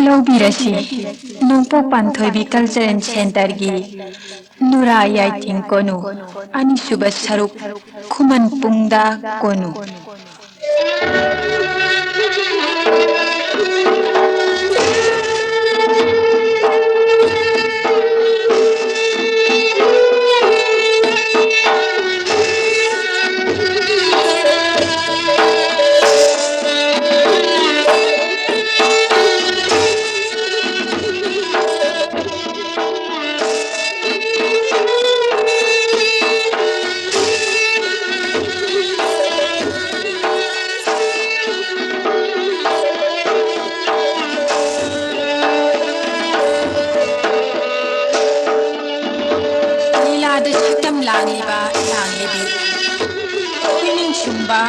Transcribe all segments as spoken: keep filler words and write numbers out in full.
ꯂꯧꯕꯤꯔꯁꯤ ꯅꯣꯡꯄꯣꯛ ꯄꯥꯟꯊꯣꯏꯕꯤ Cultural Centreꯒꯤ ꯅꯨꯔꯥ ꯌꯥꯏꯊꯤꯡ ꯀꯣꯅꯨ ꯑꯅꯤꯁꯨꯕ ꯁꯔꯨꯛ ꯈꯨꯃꯟ ꯄꯨꯡꯗ ꯀꯣꯅꯨ꯫ ꯂꯤꯂꯥꯗ ꯁꯛꯇꯝ ꯂꯥꯡꯂꯤꯕ ꯂꯥꯡꯂꯤꯕꯤ ꯈꯣꯏꯅꯤꯡꯁꯨꯝꯕ,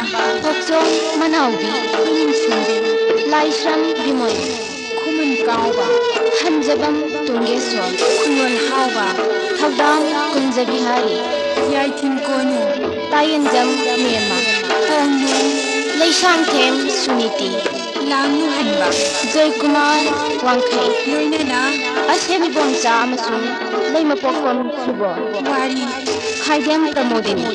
ꯄꯣꯛꯆꯣꯝ ꯃꯅꯥꯎꯕꯤ ꯈꯣꯏꯅꯤꯡꯁꯨꯝꯕꯤ, ꯂꯥꯏꯁ꯭ꯔꯝ ꯕꯤꯃꯣꯏ, ꯈꯨꯃꯟ ꯀꯥꯎꯕ, ꯍꯟꯖꯕꯝ ꯇꯨꯡꯒꯦꯁꯣꯔ, ꯈꯨꯌꯣꯜ ꯍꯥꯎꯕ, ꯊꯧꯗꯥꯝ ꯀꯨꯟꯖꯕꯤꯍꯥꯔꯤ, ꯌꯥꯏꯊꯤꯡ ꯀꯣꯅꯨ, ꯇꯥꯌꯦꯟꯖꯝ ꯃꯦꯝꯃ, ꯄꯣꯡꯅꯨ, ꯂꯩꯁꯥꯡꯊꯦꯝ ꯁꯨꯅꯤꯇꯤ, ꯂꯥꯡꯂꯨꯍꯟꯕ, ꯖꯣꯏꯀꯨꯃꯥꯔ ꯋꯥꯡꯈꯩ, ꯂꯣꯏꯅꯅ ꯑꯁꯦꯝ ꯏꯕꯣꯝꯆꯥ ꯑꯃꯁꯨꯡ ꯂꯩꯃꯄꯣꯛꯄꯝ ꯁꯨꯕꯣ, ꯋꯥꯔꯤ, ꯈꯥꯏꯗꯦꯝ ꯄ꯭ꯔꯃꯣꯗꯤꯅꯤ,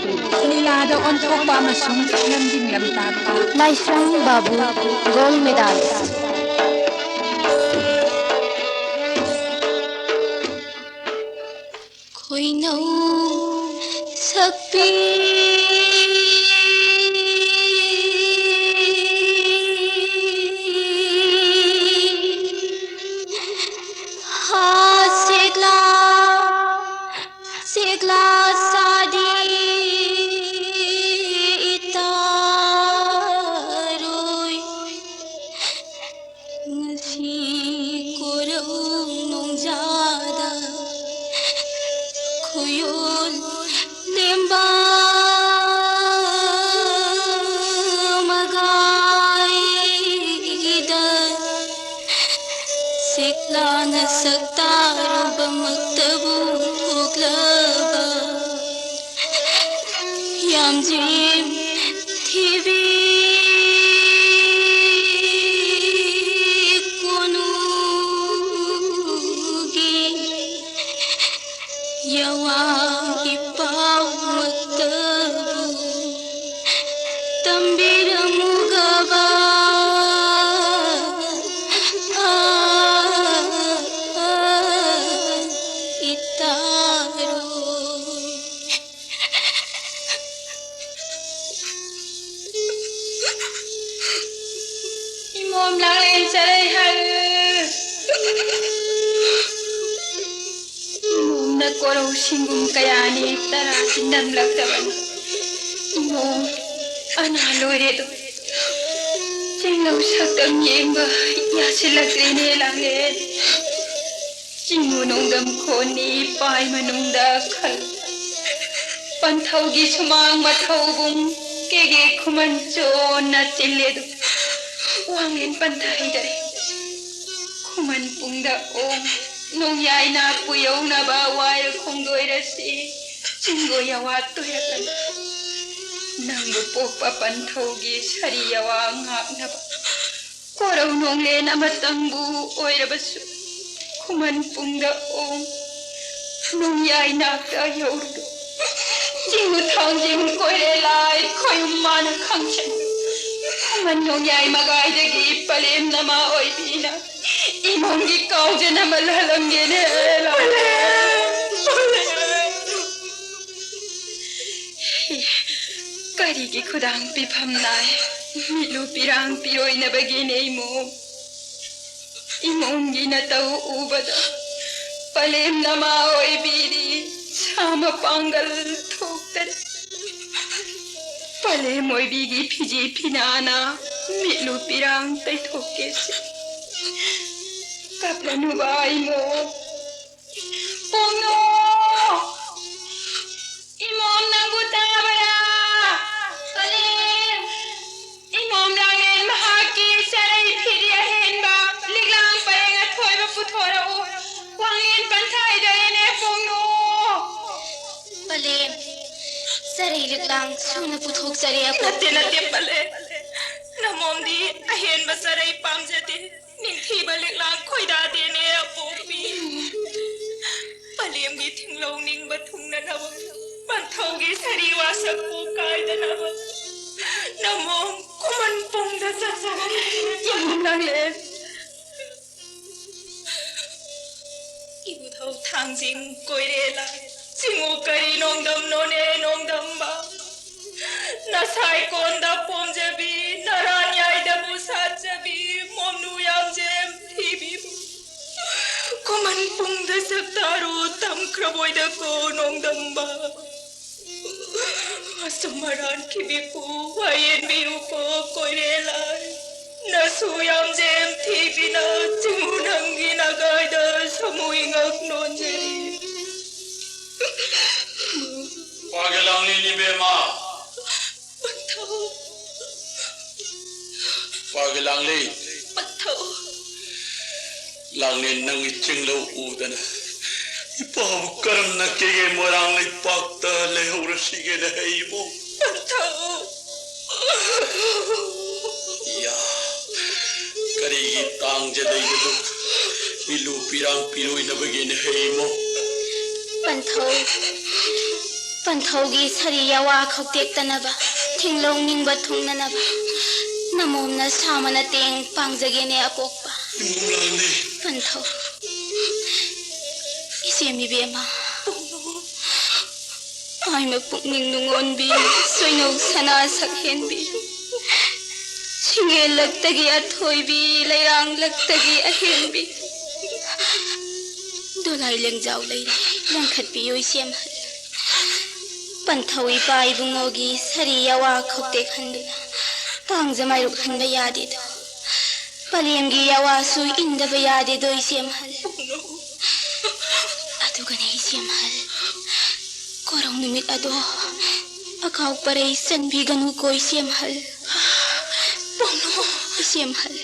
ꯂꯤꯂꯥꯗ ꯑꯣꯟꯊꯣꯛꯄ ꯑꯃꯁꯨꯡ ꯂꯝꯖꯤꯡ ꯂꯝꯇꯥꯛꯄ, ꯂꯥꯏꯁ꯭ꯔꯝ ꯕꯥꯕꯨ, gold medalist꯫ ꯈꯣꯏꯅꯧ ꯁꯛꯄꯤ ꯍꯥ ꯁꯦꯛꯂꯥ, ꯁꯦꯛꯂꯥ ꯁꯥꯗꯤ ꯏꯇꯥꯔꯣꯏ꯫ ꯉꯁꯤ ꯀꯣꯔꯧ ꯅꯣꯡꯖꯥꯗ ꯈꯨꯌꯣꯜ ꯂꯦꯝꯕ ꯃꯒꯥꯏꯒꯤꯗ ꯁꯤꯛꯂꯥꯅ ꯁꯛꯇꯥꯔꯨꯕꯃꯛꯇꯕꯨ ꯊꯣꯛꯂꯕ ꯌꯥꯝꯖꯦꯝ ꯊꯤꯕꯤ ꯀꯣꯅꯨ꯫ ꯇꯝꯕꯤꯔꯝꯃꯨꯒꯕ, ꯑ, ꯑ, ꯏꯇꯥꯔꯣ꯫ ꯏꯃꯣꯝ ꯂꯥꯡꯂꯦꯟ ꯆꯔꯩ ꯍꯥꯏꯔꯦ꯫ ꯏꯃꯣꯝꯅ ꯀꯣꯔꯧ ꯁꯤꯡꯒꯨꯝ ꯀꯌꯥꯅꯤ ꯇꯔꯥ ꯆꯤꯟꯗꯝꯂꯛꯇꯕꯅꯤ꯫ ꯏꯃꯣꯝ ꯑꯅꯥ ꯂꯣꯏꯔꯦꯗꯣ꯫ ꯆꯤꯡꯂꯧ ꯁꯛꯇꯝ ꯌꯦꯡꯕ ꯌꯥꯁꯤꯜꯂꯛꯇ꯭ꯔꯦꯅꯦ ꯂꯥꯡꯂꯦꯟ꯫ ꯆꯤꯡꯉꯨ ꯅꯣꯡꯗꯝ ꯈꯣꯟꯅꯤ ꯄꯥꯏ ꯃꯅꯨꯡꯗ ꯈꯜ꯫ ꯄꯟꯊꯧꯒꯤ ꯁꯨꯃꯥꯡ ꯃꯊꯧꯕꯨꯡ ꯀꯦꯒꯦ ꯈꯨꯃꯟ ꯆꯣꯟꯅ ꯆꯤꯜꯂꯦꯗꯨ꯫ ꯋꯥꯡꯂꯦꯟ ꯄꯟꯊꯥ ꯍꯩꯗꯔꯦ꯫ ꯈꯨꯃꯟ ꯄꯨꯡꯗ ꯑꯣꯡ ꯅꯣꯡꯌꯥꯏ ꯅꯥꯛꯄꯨ ꯌꯧꯅꯕ ꯋꯥꯏꯔ ꯈꯣꯡꯗꯣꯏꯔꯁꯤ ꯆꯤꯡꯒꯣꯏ ꯑꯋꯥ ꯇꯣꯏꯔꯛꯂꯅꯤ꯫ ꯅꯪꯕꯨ ꯄꯣꯛꯄ ꯄꯟꯊꯧꯒꯤ ꯁꯥꯔꯤ ꯑꯋꯥ ꯉꯥꯛꯅꯕ ꯀꯣꯔꯧ ꯅꯣꯡꯂꯦꯟ ꯑꯃꯇꯪꯕꯨ ꯑꯣꯏꯔꯕꯁꯨ ꯈꯨꯃꯟ ꯄꯨꯡꯗ ꯑꯣꯡ ꯅꯣꯡꯌꯥꯏ ꯅꯥꯛꯇ ꯌꯧꯔꯨꯔꯣ꯫ ꯆꯤꯡꯉꯨ ꯊꯥꯡꯖꯤꯡ ꯀꯣꯏꯔꯦ ꯂꯥꯏ ꯈꯣꯏꯌꯨꯝ ꯃꯥꯅ ꯈꯪꯁꯅꯨ꯫ ꯈꯨꯃꯟ ꯅꯣꯡꯌꯥꯏ ꯃꯒꯥꯏꯗꯒꯤ ꯄꯂꯦꯝ ꯅꯃꯥ ꯑꯣꯏꯕꯤꯅ ꯏꯃꯣꯝꯒꯤ ꯀꯥꯎꯖꯅꯕ ꯂꯥꯜꯂꯝꯒꯦꯅꯦ꯫ ꯀꯔꯤꯒꯤ ꯈꯨꯗꯥꯡ ꯄꯤꯐꯝ ꯅꯥꯏ? ꯃꯤꯠꯂꯨ ꯄꯤꯔꯥꯡ ꯄꯤꯔꯣꯏꯅꯕꯒꯤꯅꯦ ꯏꯃꯣꯝ꯫ ꯏꯃꯣꯝꯒꯤ ꯅꯇꯧ ꯎꯕꯗ ꯄꯂꯦꯝ ꯅꯃꯥ ꯑꯣꯏꯕꯤꯗꯤ ꯁꯥ ꯃꯄꯥꯡꯒꯜ ꯊꯣꯛꯇꯔꯦ꯫ ꯄꯂꯦꯝ ꯑꯣꯏꯕꯤꯒꯤ ꯐꯤꯖꯤ ꯐꯤꯅꯥꯅ ꯃꯤꯠꯂꯨ ꯄꯤꯔꯥꯡ ꯇꯩꯊꯣꯛꯀꯦꯁꯦ꯫ ꯀꯞꯂꯅꯨꯕ ꯏꯃꯣꯝ꯫ ꯄꯣꯡꯅꯣ! ꯏꯃꯣꯝ ꯅꯪꯕꯨ ꯇꯥꯕꯔꯥ? ꯄꯂꯦꯝ! ꯏꯃꯣꯝ ꯂꯥꯡꯂꯦꯟ ꯃꯍꯥꯛꯀꯤ ꯆꯔꯩ ꯐꯤꯔꯤ ꯑꯍꯦꯟꯕ ꯂꯤꯛꯂꯥꯡ ꯄꯔꯦꯡ ꯑꯊꯣꯏꯕ ꯄꯨꯊꯣꯔꯛꯎ꯫ ꯋꯥꯡꯂꯦꯟ ꯄꯟꯊꯥ ꯍꯩꯗꯔꯦꯅꯦ ꯄꯣꯡꯅꯣ! ꯄꯂꯦꯝ! ꯆꯔꯩ ꯂꯤꯛꯂꯥꯡ ꯁꯨꯅ ꯄꯨꯊꯣꯛꯆꯔꯦ ꯑꯄꯣꯛꯄꯤ꯫ ꯅꯠꯇꯦ, ꯅꯠꯇꯦ, ꯄꯂꯦꯝ꯫ ꯅꯃꯣꯝꯗꯤ ꯑꯍꯦꯟꯕ ꯆꯔꯩ ꯄꯥꯝꯖꯗꯦ꯫ ꯅꯤꯡꯊꯤꯕ ꯂꯤꯛꯂꯥꯡ ꯈꯣꯏꯗꯥꯗꯦꯅꯦ ꯑꯄꯣꯛꯄꯤ꯫ ꯄꯂꯦꯝꯒꯤ ꯊꯤꯡꯂꯧ ꯅꯤꯡꯕ ꯊꯨꯡꯅꯅꯕ, ꯄꯟꯊꯧꯒꯤ ꯁꯥꯔꯤ ꯋꯥꯁꯛꯄꯨ ꯀꯥꯏꯗꯅꯕ, ꯑꯃꯣꯝ ꯈꯨꯃꯟ ꯄꯨꯡꯗ ꯆꯠꯆꯒꯅꯤ꯫ ꯌꯥꯝ ꯅꯛꯂꯦ꯫ ꯏꯕꯨꯙꯧ ꯊꯥꯡꯖꯤꯡ ꯀꯣꯏꯔꯦ ꯂꯥꯏ꯫ ꯆꯤꯡꯉꯨ ꯀꯔꯤ ꯅꯣꯡꯗꯝꯅꯣꯅꯦ ꯅꯣꯡꯗꯝꯕ? ꯅꯁꯥꯏ ꯀꯣꯟꯗ ꯄꯣꯝꯖꯕꯤ, ꯅꯔꯥꯟ ꯌꯥꯏꯗꯕꯨ ꯁꯥꯠꯆꯕꯤ, ꯃꯣꯝꯅꯨ ꯌꯥꯝꯖꯦꯝ ꯊꯤꯕꯤꯕꯨ꯫ ꯈꯨꯃꯟ ꯄꯨꯡꯗ ꯁꯛꯇꯥꯔꯨ ꯇꯝꯈ꯭ꯔꯕꯣꯏꯗꯀꯣ ꯅꯣꯡꯗꯝꯕ꯫ ꯑꯁꯨꯝ ꯑꯔꯥꯟꯈꯤꯕꯤꯀꯣ ꯋꯥꯌꯦꯟꯕꯤꯌꯨꯀꯣ ꯀꯣꯏꯔꯦ ꯂꯥꯏ꯫ ꯅꯁꯨ ꯌꯥꯝꯖꯦꯝ ꯊꯤꯕꯤꯅ ꯆꯤꯡꯉꯨ ꯅꯪꯒꯤ ꯅꯒꯥꯏꯗ ꯁꯃꯨꯏ ꯉꯛ ꯅꯣꯟꯖꯔꯤ꯫ ꯄꯥꯒꯦ ꯂꯥꯡꯂꯦꯟ ꯏꯕꯦꯝꯃ꯫ ꯄꯟꯊꯧ꯫ ꯄꯥꯒꯦ ꯂꯥꯡꯂꯦꯟ꯫ ꯄꯟꯊꯧ꯫ ꯂꯥꯡꯂꯦꯟ ꯅꯪꯒꯤ ꯆꯤꯡꯂꯧ ꯎꯗꯅ ꯏꯄꯥꯕꯨ ꯀꯔꯝꯅ ꯀꯦꯒꯦ ꯃꯣꯏꯔꯥꯡ ꯂꯩꯄꯥꯛꯇ ꯂꯩꯍꯧꯔꯁꯤꯒꯦꯅ ꯍꯩꯃꯣ꯫ ꯄꯟꯊꯧ꯫ ꯏꯌꯥ, ꯀꯔꯤꯒꯤ ꯇꯥꯡꯖ ꯂꯩꯕꯗꯨ ꯃꯤꯂꯨ ꯄꯤꯔꯥꯡ ꯄꯤꯔꯣꯏꯅꯕꯒꯤꯅ ꯍꯩꯃꯣ꯫ ꯄꯟꯊꯧ, ꯄꯟꯊꯧꯒꯤ ꯁꯥꯔꯤ ꯌꯥꯋꯥ ꯈꯧꯇꯦꯛꯇꯅꯕ, ꯊꯤꯡꯂꯧ ꯅꯤꯡꯕ ꯊꯨꯡꯅꯅꯕ, ꯅꯃꯣꯝꯅ ꯁꯥꯃꯅ ꯇꯦꯡ ꯄꯥꯡꯖꯒꯦꯅꯦ ꯑꯄꯣꯛꯄ꯫ ꯏꯃꯣꯝ ꯂꯥꯡꯂꯦꯟ꯫ ꯄꯟꯊꯧ꯫ ꯏꯆꯦꯝ ꯏꯕꯦꯝꯃ꯫ ꯑꯥꯏꯃ ꯄꯨꯛꯅꯤꯡ ꯅꯨꯡꯉꯣꯟꯕꯤ, ꯁꯣꯏꯅꯧ ꯁꯅꯥ ꯁꯛꯍꯦꯟꯕꯤ, ꯁꯤꯡꯉꯦꯜꯂꯛꯇꯒꯤ ꯑꯊꯣꯏꯕꯤ, ꯂꯩꯔꯥꯡꯂꯛꯇꯒꯤ ꯑꯍꯦꯟꯕꯤ, ꯗꯣꯂꯥꯏ ꯂꯦꯡꯖꯥꯎ ꯂꯩꯔꯤ ꯂꯪꯈꯠꯄꯤꯌꯨ ꯏꯆꯦꯝꯍꯜ꯫ ꯄꯟꯊꯧ ꯏꯄꯥ ꯏꯕꯨꯡꯉꯣꯒꯤ ꯁꯥꯔꯤ ꯌꯥꯋꯥ ꯈꯧꯇꯦꯛꯍꯟꯗꯨꯅ ꯇꯥꯡꯖ ꯃꯥꯏꯔꯨꯛ ꯍꯟꯕ ꯌꯥꯗꯦꯗꯣ꯫ ꯄꯂꯦꯝꯒꯤ ꯌꯥꯋꯥꯁꯨ ꯏꯟꯗꯕ ꯌꯥꯗꯦꯗꯣ ꯏꯆꯦꯝꯍꯜ꯫ ꯑꯗꯨꯒꯅꯦ ꯏꯆꯦꯝꯍꯜ, ꯀꯣꯔꯧ ꯅꯨꯃꯤꯠ ꯑꯗꯣ ꯑꯀꯥꯎ ꯄꯔꯩ ꯆꯟꯕꯤꯒꯅꯨꯀꯣ ꯏꯆꯦꯝꯍꯜ꯫ ꯄꯥꯎꯅꯣ꯫ ꯏꯆꯦꯝꯍꯜ꯫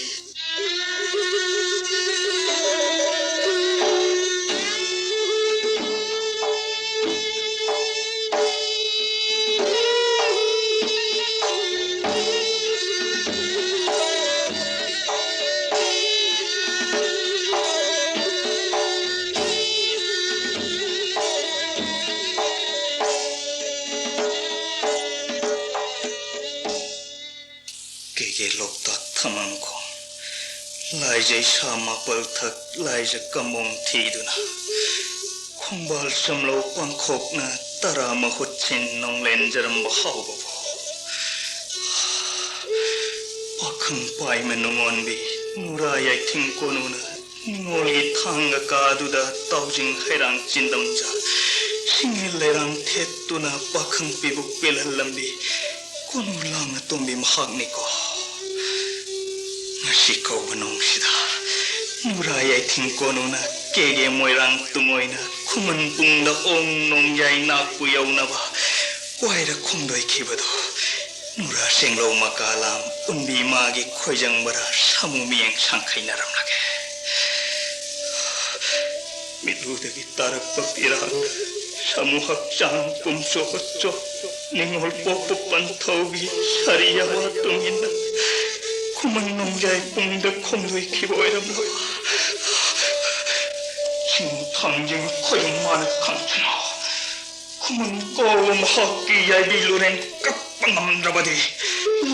ꯀꯦꯒꯦ ꯂꯣꯛꯇꯥꯛ ꯊꯃꯪꯈꯣꯡ, ꯂꯥꯏꯖꯩ ꯁꯥ ꯃꯥꯄꯜ ꯊꯛ, ꯂꯥꯏꯖ ꯀꯝꯕꯣꯡ ꯊꯤꯗꯨꯅ, ꯈꯣꯡꯕꯥꯜ ꯆꯝꯂꯧ ꯄꯥꯡꯈꯣꯛꯅ ꯇꯔꯥ ꯃꯍꯨꯠ ꯁꯤꯟ ꯅꯣꯡꯂꯦꯟꯖꯔꯝꯕ ꯍꯥꯎꯕꯕꯨ꯫ ꯄꯥꯈꯪ ꯄꯥꯏꯃ ꯅꯨꯡꯉꯣꯟꯕꯤ, ꯅꯨꯔꯥ ꯌꯥꯏꯊꯤꯡ ꯀꯣꯅꯨꯅ ꯅꯤꯉꯣꯜꯒꯤ ꯊꯥꯡꯒ ꯀꯥꯗꯨꯗ ꯇꯥꯎꯖꯤꯡ ꯍꯩꯔꯥꯡ ꯆꯤꯟꯗꯝꯖ, ꯁꯤꯡꯍꯦꯜ ꯂꯩꯔꯥꯡ ꯊꯦꯠꯇꯨꯅ ꯄꯥꯈꯪ ꯄꯤꯕꯨ ꯄꯦꯜꯍꯜꯂꯝꯕꯤ ꯀꯣꯅꯨ ꯂꯥꯡꯅ ꯇꯣꯝꯕꯤ ꯃꯍꯥꯛꯅꯤꯀꯣ꯫ ꯉꯁꯤ ꯀꯧꯕ ꯅꯣꯡꯁꯤꯗ ꯅꯨꯔꯥ ꯌꯥꯏꯊꯤꯡ ꯀꯣꯅꯨꯅ ꯀꯦꯒꯦ ꯃꯣꯏꯔꯥꯡ ꯇꯨꯡꯑꯣꯏꯅ ꯈꯨꯃꯟ ꯄꯨꯡꯗ ꯑꯣꯡ ꯅꯣꯡꯌꯥꯏ ꯅꯥꯛꯄꯨ ꯌꯧꯅꯕ ꯋꯥꯏꯔ ꯈꯣꯡꯗꯣꯏꯈꯤꯕꯗꯣ, ꯅꯨꯔꯥ ꯁꯦꯡꯂꯧ ꯃꯀꯥꯂꯥꯝ ꯎꯟꯕꯤ ꯃꯥꯒꯤ ꯈꯣꯏꯖꯪꯕꯔꯥ ꯁꯥꯃꯨ ꯃꯤꯌꯦꯡ ꯁꯥꯡꯈꯩꯅꯔꯝꯂꯒꯦ꯫ ꯃꯤꯠꯂꯨꯗꯒꯤ ꯇꯥꯔꯛꯄ ꯄꯤꯔꯥꯡ, ꯁꯥꯃꯨ ꯍꯛꯆꯥꯡ ꯄꯨꯝꯆꯣꯠ ꯆꯣꯠ, ꯅꯤꯡꯉꯣꯜ ꯄꯣꯛꯄ ꯄꯟꯊꯧꯒꯤ ꯁꯥꯔꯤ ꯌꯥꯋꯥ ꯇꯨꯡꯏꯟꯅ ꯈꯨꯃꯟ ꯅꯣꯡꯖꯥꯏ ꯄꯨꯡꯗ ꯈꯣꯡꯗꯣꯏꯈꯤꯕ ꯑꯣꯏꯔꯝꯂꯣ꯫ ꯆꯤꯡ ꯊꯥꯡꯖꯤꯡ ꯈꯣꯏꯔꯨꯝ ꯃꯥꯅ ꯈꯪꯁꯅꯨ꯫ ꯈꯨꯃꯟ ꯀꯧꯕ ꯃꯍꯥꯛꯀꯤ ꯌꯥꯏꯕꯤ ꯂꯨꯔꯦꯟ ꯀꯛꯄ ꯉꯝꯗ꯭ꯔꯕꯗꯤ,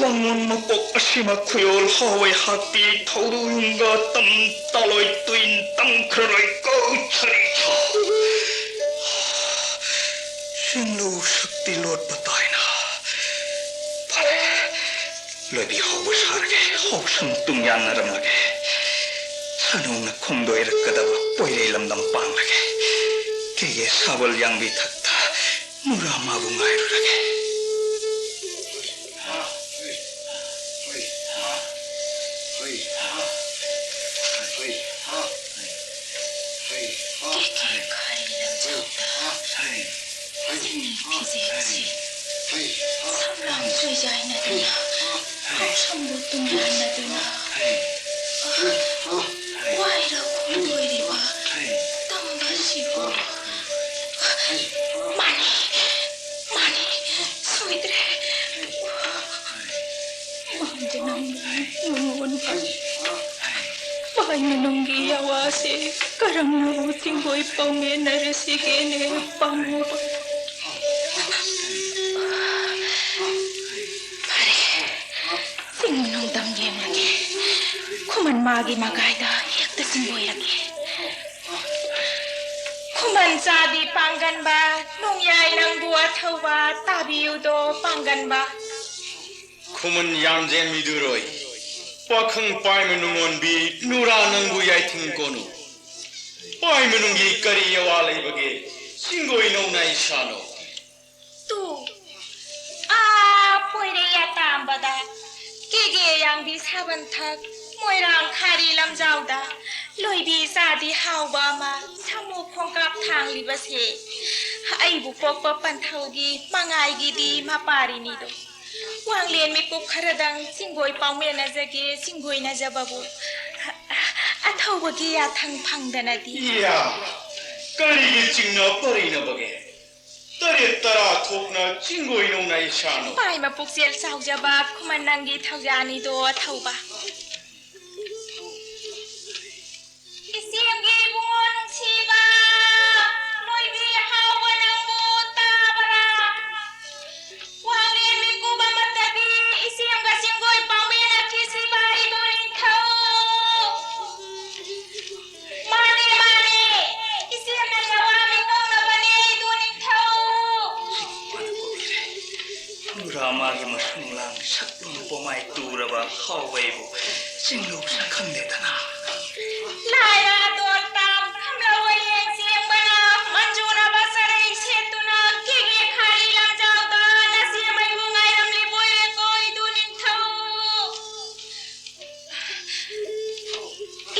ꯂꯥꯡꯑꯣꯟ ꯃꯄꯣꯛ ꯑꯁꯤꯃ ꯈꯨꯌꯣꯜ ꯍꯥꯎꯋꯦ ꯍꯥꯛꯄꯤ ꯊꯧꯔꯨ ꯌꯨꯡꯒ ꯇꯝ ꯇꯥꯂꯣꯏ ꯇꯨꯏꯟ ꯇꯝꯈ꯭ꯔꯔꯣꯏ ꯀꯧ ꯁꯔꯤ ꯁꯥ꯫ ꯁꯤꯡꯂꯨ ꯁꯛꯇꯤ ꯂꯣꯠꯄ ꯇꯥꯏꯅ꯫ ꯐꯔꯦ, ꯂꯣꯏꯕꯤ ꯍꯧꯕ ꯁꯥꯔꯒꯦ, ꯍꯧꯁꯪ ꯇꯨꯡ ꯌꯥꯟꯅꯔꯝꯂꯒꯦ꯫ ꯁꯥꯅꯧꯅ ꯈꯣꯡꯗꯣꯏꯔꯛꯀꯗꯕ ꯄꯣꯏꯔꯩ ꯂꯝꯗꯝ ꯄꯥꯡꯂꯒꯦ꯫ ꯀꯦꯒꯦ ꯁꯥꯕꯜ ꯌꯥꯡꯕꯤ ꯊꯛꯇ ꯅꯨꯔꯥ ꯃꯥꯕꯨ ꯉꯥꯏꯔꯨꯔꯒꯦ꯫ ꯀꯦꯒꯦ ꯈꯥꯔꯤ ꯂꯝꯖꯥꯎꯗ ꯁꯤꯡꯒꯤ ꯐꯤꯖꯦꯠꯁꯤ ꯁꯝꯂꯥꯡ ꯁꯣꯏꯖꯥꯏꯅꯗꯨꯅ ꯍꯥꯎꯁꯪꯕꯨ ꯇꯨꯡꯌꯥꯟꯅꯗꯨꯅ ꯋꯥꯏꯔ ꯈꯣꯡꯗꯣꯏꯔꯤꯕ ꯇꯝꯕꯁꯤꯕꯨ꯫ ꯃꯥꯅꯤ, ꯃꯥꯅꯤ, ꯁꯣꯏꯗ꯭ꯔꯦ꯫ ꯃꯥꯡꯗ ꯅꯪ ꯅꯉꯣꯟꯗ ꯚꯥꯏ ꯃꯅꯨꯡꯒꯤ ꯌꯥꯋꯥꯁꯦ ꯀꯔꯝꯅꯕꯨ ꯊꯤꯡꯒꯣꯏ ꯄꯥꯎꯃꯦꯟꯅꯔꯁꯤꯒꯦꯅꯦ, ꯄꯥꯝꯃꯨꯕ? ꯐꯔꯦ, ꯃꯥꯒꯤ ꯃꯀꯥꯏꯗ ꯍꯦꯛꯇ ꯆꯤꯡꯕꯣꯏꯔꯛꯀꯦ꯫ ꯈꯨꯃꯟ ꯆꯥꯗꯤ ꯄꯥꯡꯒꯟꯕ, ꯅꯣꯡꯌꯥꯏ ꯅꯪꯕꯨ ꯑꯊꯧꯕ, ꯇꯥꯕꯤꯌꯨꯗꯣ ꯄꯥꯡꯒꯟꯕ꯫ ꯈꯨꯃꯟ ꯌꯥꯝꯖꯦꯟ ꯃꯤꯗꯨꯔꯣꯏ, ꯄꯥꯈꯪ ꯄꯥꯏꯃ ꯅꯨꯡꯉꯣꯟꯕꯤ, ꯅꯨꯔꯥ ꯅꯪꯕꯨ ꯌꯥꯏꯊꯤꯡ ꯀꯣꯅꯨ꯫ ꯄꯥꯏ ꯃꯅꯨꯡꯒꯤ ꯀꯔꯤ ꯑꯋꯥ ꯂꯩꯕꯒꯦ? ꯆꯤꯡꯒꯣꯏ ꯅꯧꯅ ꯏꯁꯥꯅꯣ꯫ ꯇꯨ, ꯑꯥ ꯄꯣꯏꯔꯩ ꯑꯇꯥꯝꯕꯗ, ꯀꯦꯒꯦ ꯌꯥꯡꯕꯤ ꯁꯥꯕꯟꯊꯛ, ꯃꯣꯏꯔꯥꯡ ꯈꯥꯔꯤ ꯂꯝꯖꯥꯎꯗ, ꯂꯣꯏꯕꯤ ꯆꯥꯗꯤ ꯍꯥꯎꯕ ꯑꯃ, ꯁꯥꯃꯨ ꯈꯣꯡꯀꯥꯞ ꯊꯥꯡꯂꯤꯕꯁꯦ, ꯑꯩꯕꯨ ꯄꯣꯛꯄ ꯄꯟꯊꯧꯒꯤ ꯃꯉꯥꯏꯒꯤꯗꯤ ꯃꯄꯥꯔꯤꯅꯤꯗꯣ꯫ ꯋꯥꯡꯂꯦꯟ ꯃꯤꯀꯨꯞ ꯈꯔꯗꯪ ꯆꯤꯡꯒꯣꯏ ꯄꯥꯎꯃꯦꯟꯅꯖꯒꯦ, ꯆꯤꯡꯒꯣꯏꯅꯖꯕꯕꯨ ꯑꯊꯧꯕꯒꯤ ꯌꯥꯊꯪ ꯐꯪꯗꯅꯗꯤ꯫ ꯏꯌꯥ, ꯀꯔꯤꯒꯤ ꯆꯤꯡꯅ ꯄꯔꯤꯅꯕꯒꯦ? ꯇꯔꯦꯠ ꯇꯔꯥ ꯊꯣꯛꯅ ꯆꯤꯡꯒꯣꯏ ꯅꯧꯅ ꯏꯁꯥꯅꯣ꯫ ꯄꯥꯏꯃ ꯄꯨꯛꯆꯦꯜ ꯆꯥꯎꯖꯕ ꯈꯨꯃꯟ ꯅꯪꯒꯤ ꯊꯧꯖꯥꯅꯤꯗꯣ ꯑꯊꯧꯕ꯫ ꯏꯆꯦꯝꯒꯤ ꯏꯕꯨꯡꯉꯣ ꯅꯨꯡꯁꯤꯕ, ꯂꯣꯏꯕꯤ ꯍꯥꯎꯕ ꯅꯪꯕꯨ ꯇꯥꯕ꯭ꯔꯥ? ꯋꯥꯡꯂꯦꯟ ꯃꯤꯀꯨꯞ ꯑꯃꯠꯇꯗꯤ ꯏꯆꯦꯝꯒ ꯆꯤꯡꯒꯣꯏ ꯄꯥꯎꯃꯦꯟꯅꯈꯤꯁꯤꯕ ꯏꯕꯨ ꯅꯤꯡꯊꯧ꯫ ꯃꯥꯅꯦ, ꯃꯥꯅꯦ, ꯏꯆꯦꯝꯅ ꯅꯋꯥ ꯃꯤꯅꯣꯛꯅꯕꯅꯦ ꯏꯕꯨ ꯅꯤꯡꯊꯧ꯫ ꯄꯨꯔꯥ ꯃꯥꯒꯤ ꯃꯁꯨꯡ ꯂꯥꯡ ꯁꯛꯂꯨ ꯄꯣꯃꯥꯏ ꯇꯨꯔꯕ ꯍꯥꯎꯕ ꯑꯩꯕꯨ ꯆꯤꯡꯂꯨ ꯁꯛꯈꯪꯗꯦꯗꯅ꯫ ꯂꯥꯏꯔ ꯗꯣꯜ ꯇꯥꯝ ꯈꯝꯂꯧ ꯋꯥꯌꯦꯜ ꯆꯦꯡꯕꯅ ꯃꯟꯖꯨꯅꯕ ꯆꯔꯩ ꯁꯦꯠꯇꯨꯅ ꯀꯦꯒꯦ ꯈꯥꯔꯤ ꯂꯝꯖꯥꯎꯗ ꯅꯆꯦ ꯃꯩꯕꯨ ꯉꯥꯏꯔꯝꯂꯤꯕꯣꯏꯔꯦꯀꯣ ꯏꯗꯨ ꯅꯤꯡꯊꯧ꯫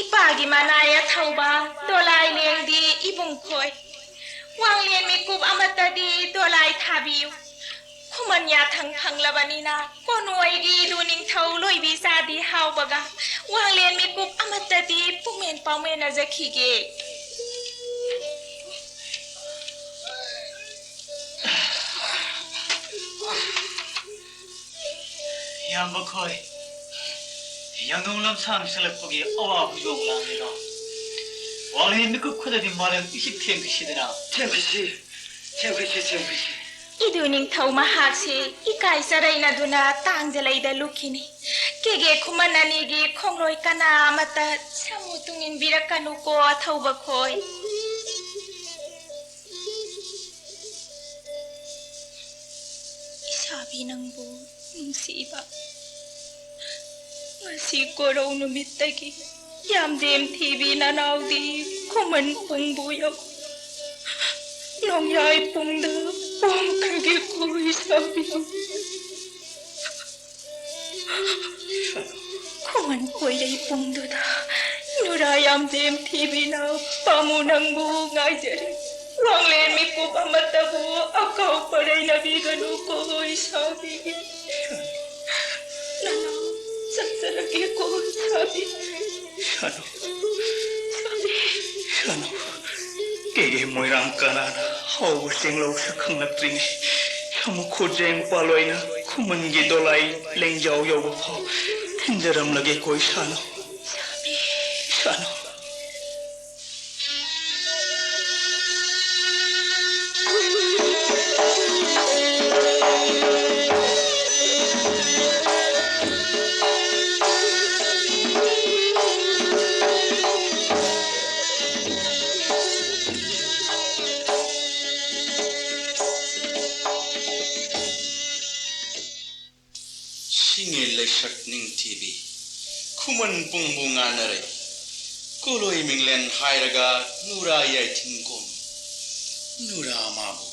ꯏꯄꯥꯒꯤ ꯃꯅꯥꯏ ꯑꯊꯧꯕ ꯗꯣꯂꯥꯏ ꯂꯦꯡꯗꯤ ꯏꯕꯨꯡ ꯈꯣꯏ꯫ ꯋꯥꯡꯂꯦꯟ ꯃꯤꯀꯨꯞ ꯑꯃꯠꯇꯗꯤ ꯗꯣꯂꯥꯏ ꯊꯥꯕꯤꯌꯨ꯫ ꯈꯨꯃꯟ ꯌꯥꯊꯪ ꯐꯪꯂꯕꯅꯤꯅ ꯀꯣꯅꯨ ꯑꯩꯒꯤ ꯏꯗꯨ ꯅꯤꯡꯊꯧ ꯂꯣꯏꯕꯤ ꯆꯥꯗꯤ ꯍꯥꯎꯕꯒ ꯋꯥꯡꯂꯦꯟ ꯃꯤꯀꯨꯞ ꯑꯃꯠꯇꯗꯤ ꯄꯨꯡꯃꯦꯟ ꯄꯥꯎꯃꯦꯟꯅꯖꯈꯤꯒꯦ꯫ ꯏꯌꯥꯝꯕ ꯈꯣꯏ, ꯌꯥꯡꯗꯣꯡ ꯂꯝꯁꯥꯡ ꯆꯠꯂꯛꯄꯒꯤ ꯑꯋꯥꯕ ꯌꯣꯡ ꯂꯥꯡꯂꯤꯗꯣ꯫ ꯋꯥꯡꯂꯦꯟ ꯃꯤꯀꯨꯞ ꯈꯨꯗꯗꯤ ꯃꯥꯂꯪ ꯏꯁꯤꯛ ꯊꯦꯡꯈꯤꯁꯤꯗꯅ꯫ ꯊꯦꯡꯈꯤꯁꯤ, ꯊꯦꯡꯈꯤꯁꯤ, ꯊꯦꯡꯈꯤꯁꯤ꯫ ꯏꯗꯨ ꯅꯤꯡꯊꯧ ꯃꯍꯥꯛꯁꯦ ꯏꯀꯥꯏ ꯆꯔꯩꯅꯗꯨꯅ ꯇꯥꯡꯖ ꯂꯩꯗ ꯂꯨꯞꯈꯤꯅꯤ꯫ ꯀꯦꯒꯦ ꯈꯨꯃꯟ ꯑꯅꯤꯒꯤ ꯈꯣꯡꯂꯣꯏ ꯀꯅꯥ ꯑꯃꯠꯇ ꯁꯥꯃꯨ ꯇꯨꯡ ꯏꯟꯕꯤꯔꯛꯀꯅꯨꯀꯣ, ꯑꯊꯧꯕ ꯈꯣꯏ꯫ ꯏꯁꯥꯕꯤ ꯅꯪꯕꯨ ꯅꯨꯡꯁꯤꯕ, ꯉꯁꯤ ꯀꯣꯔꯧ ꯅꯨꯃꯤꯠꯇꯒꯤ ꯌꯥꯝꯗꯦꯝ ꯊꯤꯕꯤ ꯅꯅꯥꯎꯗꯤ ꯈꯨꯃꯟ ꯄꯨꯡꯕꯨ ꯌꯧ ꯅꯣꯡꯌꯥꯏ ꯄꯨꯡꯗ ꯄꯣꯝꯈ꯭ꯔꯒꯦꯀꯣ ꯏꯁꯥꯕꯤ꯫ ꯈꯨꯃꯟ ꯀꯣꯏꯔꯩ ꯄꯨꯡꯗꯨꯗ ꯅꯨꯔꯥ ꯌꯥꯝꯗꯦꯝ ꯊꯤꯕꯤꯅ ꯄꯥꯝꯃꯨ ꯅꯪꯕꯨ ꯉꯥꯏꯖꯔꯤ꯫ ꯋꯥꯡꯂꯦꯟ ꯃꯤꯀꯨꯞ ꯑꯃꯠꯇꯕꯨ ꯑꯀꯥꯎ ꯄꯔꯩꯅꯕꯤꯒꯅꯨꯀꯣ ꯏꯁꯥꯕꯤ꯫ ꯅꯅꯥꯎ ꯆꯠꯆꯔꯒꯦꯀꯣ ꯏꯁꯥꯕꯤ꯫ ꯁꯥꯅꯨ꯫ ꯏꯁꯥꯕꯤ꯫ ꯁꯥꯅꯨ꯫ ꯀꯦꯒꯦ ꯃꯣꯏꯔꯥꯡ ꯀꯅꯥꯅ ꯍꯧꯕ ꯆꯦꯡꯂꯧ ꯁꯛ ꯈꯪꯂꯛꯇ꯭ꯔꯤꯉꯩ ꯁꯥꯃꯨ ꯈꯨꯖꯦꯡ ꯄꯥꯂꯣꯏꯅ ꯈꯨꯃꯟꯒꯤ ꯗꯣꯂꯥꯏ ꯂꯦꯡꯖꯥꯎ ꯌꯧꯕ ꯐꯥꯎ ꯊꯤꯟꯖꯔꯝꯂꯒꯦꯀꯣ ꯏꯁꯥꯅꯨ꯫ ꯏꯁꯥꯅꯨ꯫ ꯁꯤꯡꯉꯦ ꯂꯩꯁꯛ ꯅꯤꯡꯊꯤꯕꯤ, ꯈꯨꯃꯟ ꯄꯨꯡꯕꯨ ꯉꯥꯟꯅꯔꯦ꯫ ꯀꯣꯂꯣꯏ ꯃꯤꯡꯂꯦꯟ ꯍꯥꯏꯔꯒ ꯅꯨꯔꯥ ꯌꯥꯏꯊꯤꯡ ꯀꯣꯟ꯫ ꯅꯨꯔꯥ ꯃꯥꯕꯨ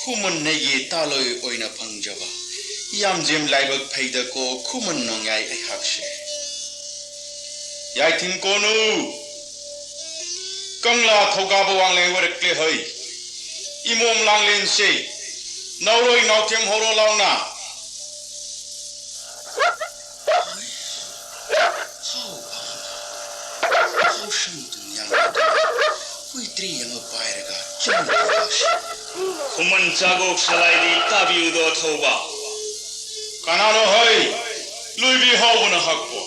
ꯈꯨꯃꯟ ꯅꯩꯒꯤ ꯇꯥꯂꯣꯏ ꯑꯣꯏꯅ ꯐꯪꯖꯕ ꯌꯥꯝꯖꯦꯝ ꯂꯥꯏꯕꯛ ꯐꯩꯗꯀꯣ ꯈꯨꯃꯟ ꯅꯣꯡꯌꯥꯏ ꯑꯩꯍꯥꯛꯁꯦ꯫ ꯌꯥꯏꯊꯤꯡ ꯀꯣꯅꯨ! ꯀꯪꯂꯥ ꯊꯧꯒꯥꯕ ꯋꯥꯡꯂꯦꯟ ꯑꯣꯏꯔꯛꯂꯦ ꯍꯩ꯫ ꯏꯃꯣꯝ ꯂꯥꯡꯂꯦꯟꯁꯦ ꯅꯥꯎꯔꯣꯏ ꯅꯥꯎꯊꯦꯝ ꯍꯧꯔꯣ ꯂꯥꯎꯅ꯫ ꯍꯥꯎ ꯍꯥꯎ꯫ ꯍꯥꯎꯁꯪ ꯇꯨꯝꯌꯥꯟꯗꯨꯅ ꯍꯨꯏꯇ꯭ꯔꯤ ꯑꯃ ꯄꯥꯏꯔꯒ ꯆꯪꯂꯛꯂꯤꯕ ꯑꯁꯤ꯫ ꯈꯨꯃꯟ ꯆꯥꯒꯣꯛ ꯁꯂꯥꯏꯗꯤ ꯇꯥꯕꯤꯌꯨꯗꯣ ꯊꯧꯕ꯫ ꯀꯅꯥꯅꯣ ꯍꯩ? ꯂꯣꯏꯕꯤ ꯍꯥꯎꯕꯅ ꯍꯛꯄꯣ꯫